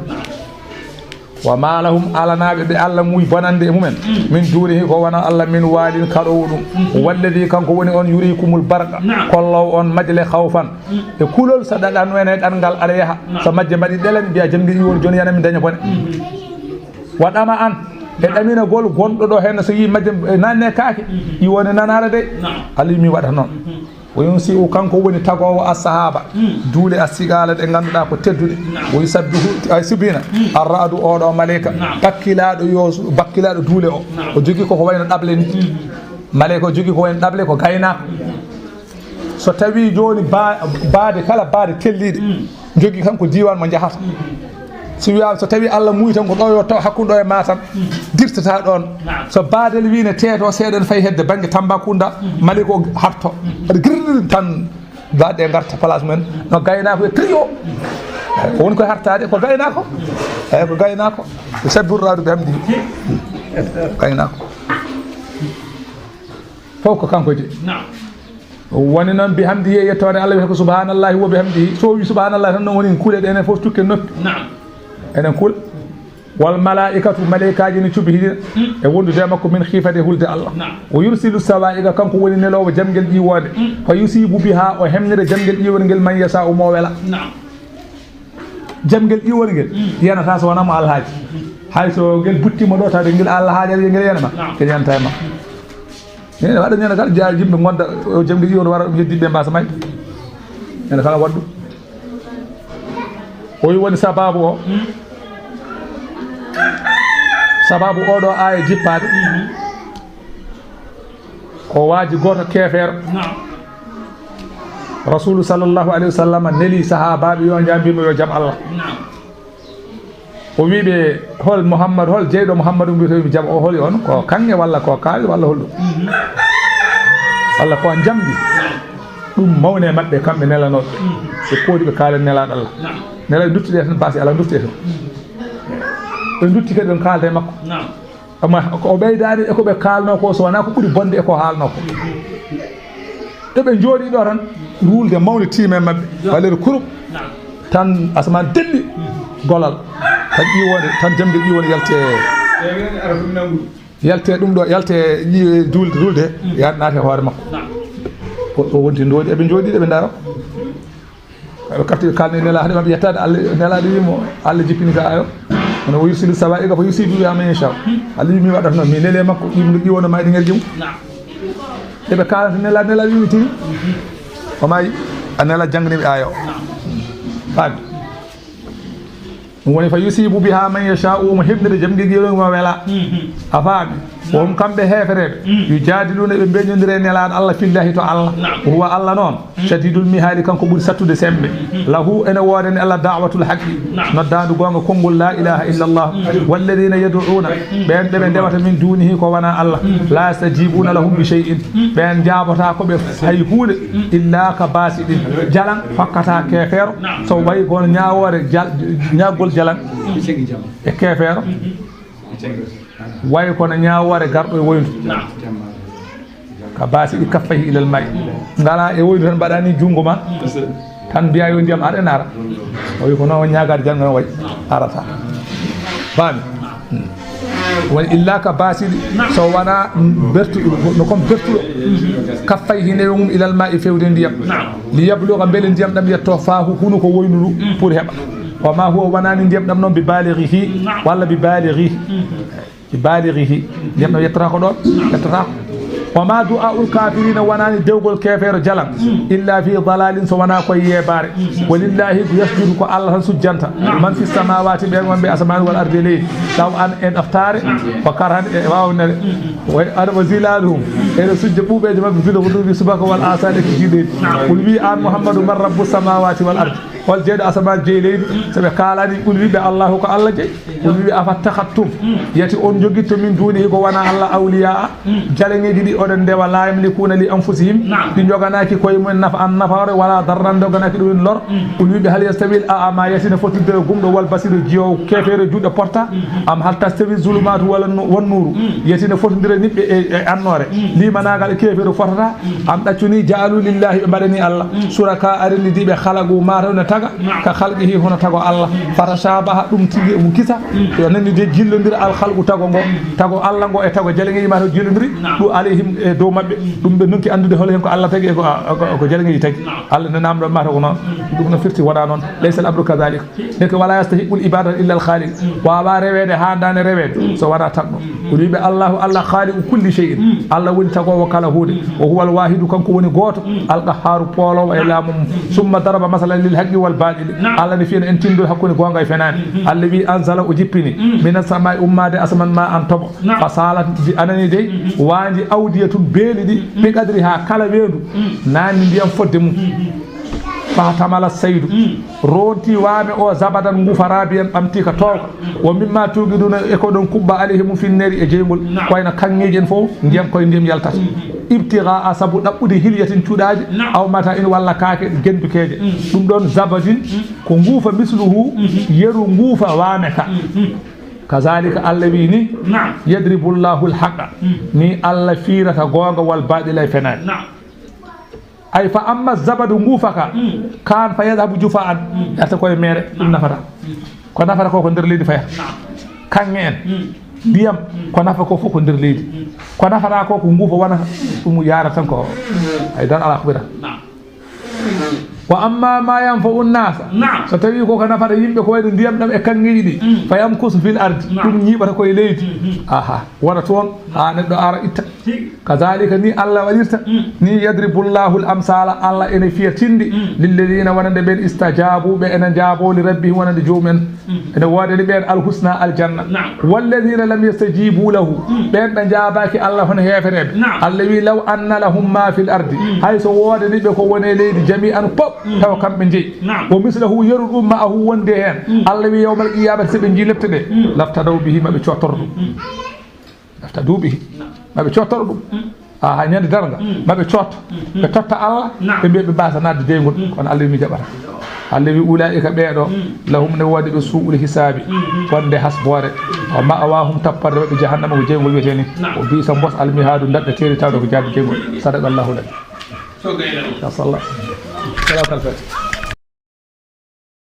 Wa ma lahum, alanaaɓe ɓe Allah muuyi bonande e mumen, min dunihi, ko wona Allah, min waalin, kaɗoowo ɗum. Walladi, kanko woni on, yurikumul barqa, Naam. kollowo on majle, khawfan, e kulol. So ɗaɗan wene ɗanngal aɗa yaha, so majje mbaɗi ɗelen, mbiya jamdi iwol, jooni yana min daña bone. Wa ɗama an, e ɗaminagol gonɗo ɗo heen, so yii majje, eh, nanne kaake, iwone nanaara de. Naam. Allah yimi waɗata noon. Wa yunsi'u, kanko woni tagoowo as-sahaba, duule as-siqala ɗe ngannduɗaa ko tedduɗe. Wa yusabbihu, ay subina, ar-ra'du, oɗo maleyka, bakkilaaɗo yo, bakkilaaɗo duule o. O jogii ko ko wayno ɗable ni. Maleyka o jogii ko wayno ɗable, ko gaynaako. So tawi jooni ba-, baade, kala baade telliiɗe, jogii kanko diiwaan mo njahata. Si wiyaama, so tawi Allah muuyi tan ko ɗo yo taw hakkunde ɗo e Matam, dirtata ɗoon. So baadel wii ne teeto seeɗa, ne fayi hedde bannge Tambacounda, maleyka o harto. Waɗi girr tan, baɗɗe ngarta place mum en, no gaynaako e trio. Ko woni ko hartaade ko gaynaako. Eeyi, ko gaynaako. Yusabbihu ar-ra'du bihamdihi. Gaynaako. Fof ko kanko jeyi. Naam. Woni noon bihamdihi, e yettoode Allah, wiyata ko subhanallahi wa bihamdihi. So wi subhanallahi tan, noon woni kuule ɗe, enen fof tukke noppi. Naam. Enen kuula. Wal malaikatu, malaykaaji ne cuɓi hiɗina e wondude e makko, min khifati, e hulde Allah. Naam. O yursilu sawaiqa, kanko woni neloowo jamngel ƴiwoonde. Fa yusibu biha, o hemnira jamngel ƴiwoonde ngel, man yasha, mo o wela. Naam. Jamngel ƴiwoonde ngel yanata so wonaa mo alhaaji. Hay so ngel buttiima ɗo, tawde ngel alhaaji ari, ngel yana ma, Naam. ngel yanata e ma. Ene waɗa ñande kala, jaa, yimɓe ngonda, o jamngel ƴiwoonde wara, ɗum heddiiɓe ɓe mbaasa mayde. Ene kala waɗa ɗum. O wi woni sababu o. Sababu oɗo aaya jippaade. Ko waaji gooto keefeero. Naam. Rasulu sallallahu alayhi wa sallam neli sahaabaaɓe yo njambimo yo jam Allah. Naam. O wi ɓe, hol Muhammad, hol jeyɗo Muhammadu mbiyetee mi jam o, holi on? Ko kaŋŋe walla ko kaari walla hol ɗum? Walla ko njamdi? Ɗum mawne maɓɓe kamɓe nelanooɓe. Ɓe koodi ɓe kaalen nelaaɗo Allah. Nela ɓe nduttude tan, baasi Allah nduttude tan. Ɓe ndutti kadi ɓe kaalda e makko. Naam. Amma ko o ɓeydaani e ko ɓe kaalnoo ko, so wonaa ko ɓuri bonde e ko haalnoo ko. Ɓe ɓe njooɗii ɗo tan, ruulde mawnde tiime maɓɓe, waleede kurum, tan asamaan delli, golal, tan ƴiwoonde, tan jamngel ƴiwoonde yalte, yalte ɗum ɗo, yalte ƴi-, duul-, ruulde, ya naati e hoore makko. O, o wonti ndooɗi, eɓe njooɗii, eɓe ndaara. Ɓe kafti ɓe kaalni Nelaaɗo, haɗi maɓɓe yettaade Allah, Nelaaɗo wiimo, Allah jippini ka ayo. Kono, "Wa yursilu sawaa'iqa fa yusibu biha man yashaa." Allah wiimi waɗata noon, mi nele makko, ɗum ɗo ƴiwono mayde ngel jom. Naam. Eɓe kaalanta Nelaaɗo, Nelaaɗo wiimi tini. O maayi, a Nelaaɗo janngani ɓe ayo. Faami. Ɗum woni, "Fa yusibu biha man yashaa", omo heɓnira jamngel ƴiwoonde mo wela. A faami? Wo hum kamɓe heefereeɓe, yujaadiluuna, ɓe mbeñondira e Nelaaɗo Allah, fillaahi to Allah. Wo huwa Allah noon, shadiidul mihaali, kanko ɓuri sattude semmbe. Lahu, ene woodani Allah, da'watul haqqi, noddaandu goonga, konngol laa ilaaha illa Allah. Walladiina yad'uuna, ɓeen ɓe ɓe ndewata, min duunihi, ko wonaa Allah, laa yastajiibuuna lahum bi shay'in, ɓeen njaabotaako ɓe hay huunde, illaa ka baasiɗin, jalan hokkata keefeero, so wayi kono ñaawoore jal-, ñaaggol jalan e keefeero. Wayi kono ñaawoore garɗo e woyndu. Ka baasiɗi kaffayhi ilal maa'i. Ngala e woyndu tan mbaɗani junngo ma. Tan mbiya yo ndiyam ar en ara. O wi ko noon ñaagaade janngo noon wayi. Arata. Faami? Hmm. Woni illa ka baasiɗi. So wonaa bertuɗo, no comme bertuɗo. Kaffayhi newe mum ilal maa'i fewde ndiyam. Li yabluga mbele ndiyam ɗam yetto faa hu-, hunuko woyndu ndu pour heɓa. Wa ma huwa, wonani ndiyam ɗam noon bi balighihi, walla bi balighihi. Bi balighihi. Ndiyam ɗam yettata ko ɗoon, yettata ko. Wa ma du'aul kafirina, wonani dewgol keefeero jalan, illa fi dalalin, so wonaa ko e yeebaare. Walillahi yasjudu, ko Allah tan sujjanta. Man fi samawati, ɓeen wonɓe asamaan, wal ardi, leydi. Taw an e ɗoftaare, wa karhan e waawnere. Wa, wa zilaluhum. Ene sujja ɓuuɓeeje maɓɓe, filo ko ɗum wi subaka wal asali ko jiiɗeeɗi. Ɓul wi aan Muhammadu, man rabbu samawati wal ardi. Hol jeyɗo asamaan, jeyi leydi? So ɓe kaalani, ɓul wi ɓe Allahu ko Allah jeyi. Ɓul wi ɓe afattakhattum, yati on jogitto min dunihi ko wona Allah awliya. Jaleŋeeji ɗi oɗon ndewa, la yamlikuna li anfusihim, ɗi njoganaaki koye mumen nafa an nafaore, wala darran, njoganaaki ɗumen lor. Ɓul wi ɓe hal yastawil a'ma, yati ne fotindira gumɗo, wal basiru, jiyoowo, keefeero juuɗe porta. Am hal tastawi zulumatu wala nu-, wan nuuru? Yati ne fotindira niɓɓe e, e annoore? Limanaagal e keefeero fotata. Am ɗaccuni ja'alu lillahi, ɓe mbaɗani Allah suraka, arindiiɓe, khalaqu, mataw ne taga, ka khalqihi, hono tago Allah. Fatashabaha, ɗum tigi ɗum kisa. Yo nani de jillondira al khalqu, tago ngo, tago Allah ngo e tago jaleŋeeji mataw jillondiri. Ɗum alayhim, e dow maɓɓe. Ɗum ɓe nunki anndude hol hen ko Allah tagi e ko, ko, ko jaleŋeeji tagi. Allah ne namɗo mataw ko noon. Ɗum no firti wona noon. Laysa al amru kadhalik. Ndeke wala yastahiqul ibadata illa al khaliq. Wawa reweede, haandaani reweede so wona tagɗo. Ko wiiɓe Allahu Allah khaliqu kulli shay'in. Allah woni tagoowo kala huunde. Wa huwa al wahidu, kanko woni gooto. Al qahharu, pooloowo e laamu mum. Summa daraba masalan lil haqqi wal batili. Allah ne fiyana en tindol hakkunde goonga e fenaande. Allah wi anzala, o jippini. Mina samai, ummaade asaman, ma an toɓo. Fa salat, di anani dey. Waandi awdiyatun, beeli ɗi. Bi qadriha, kala weendu. Naani ndiyam fodde mum. Fa tamala saydu. Ronti waame o zabadan ngufa rabiyan ɓamti ka tooka. Wo mimma tugiduna e ko ɗon kuɓɓa alayhi mum finneri e jeygol. Koyna kaŋŋeeji en fof ndiyam koye ndiyam yaltata. Ibtiga a sabu ɗaɓɓude hilyatin cuɗaaje. Aw mata in walla kaake gendukeeje. Ɗum ɗon zabadin ko ngufa misluhu yeru ngufa waame ka. Kazalika Allah wi ni. Yadribu Allahu al-haqa. Ni Allah firata goonga wal baɗila e fenaani. Ay fa amma zabadu ngufa ka, kan fa yadhabu jufa'an, yarta koye mere, ɗum nafata. Ko nafata ko ko nder leydi faya. Kaŋŋe en, ndiyam, ko nafa ko fof ko nder leydi. Ko nafata ko ko ngufa wonata, ɗum yarata tan ko ay dan ala ko ɓira. Wa amma ma yanfa'u nasa, so tawi ko ko nafata yimɓe ko wayno ndiyam ɗam e kaŋŋeeji ɗi, fa yamkusu fil ardi, ɗum ñiiɓata koye leydi. Aha, wona toon ha neɗɗo ara itta. Kazalika ni Allah waɗirta. Ni yadribu Allahu al-amsala, Allah ene fiya tindi. Lilladina, wonande ɓen, istajabu, ɓe ene njaabo, li rabbihim, wonande joomum en. Ene woodani ɓen alhusna, aljanna. Walladina lam yastajibu lahu, ɓen ɓe njaabaaki Allah, hono heefereɓe. Allah wi law anna lahum ma fil ardi, hay so woodani ɓe ko woni e leydi jami'an pop, tawa kamɓe jeyi. Wa mislahu, yeru ɗum, ma'ahu, wonde hen. Allah wi yawmal qiyamati, so ɓe njii lepte ɗe, laftadaw bihi, ma ɓe cottoro ɗum. Laftadu bihi. Ma ɓe cottoro ɗum. Aha, ñande darnga. Ma ɓe cotto. Ɓe totta Allah. Ɓe mbiya ɓe mbasa nadde jeygol. Kono Allah wi mi jaɓata. Allah wi ulaika ɓeeɗo. Lahum ne woodi ɓe su'ul hisabi. Wonde hasbore. Wa ma'awahum tapporde maɓɓe jahannama ko jeygol wiyete ni. O bisa mbos almihadu daɗɗe teeri tawɗo ko jaade jeygol. Sadaqallahu lak. Ya sallah. Salatul Fatiha.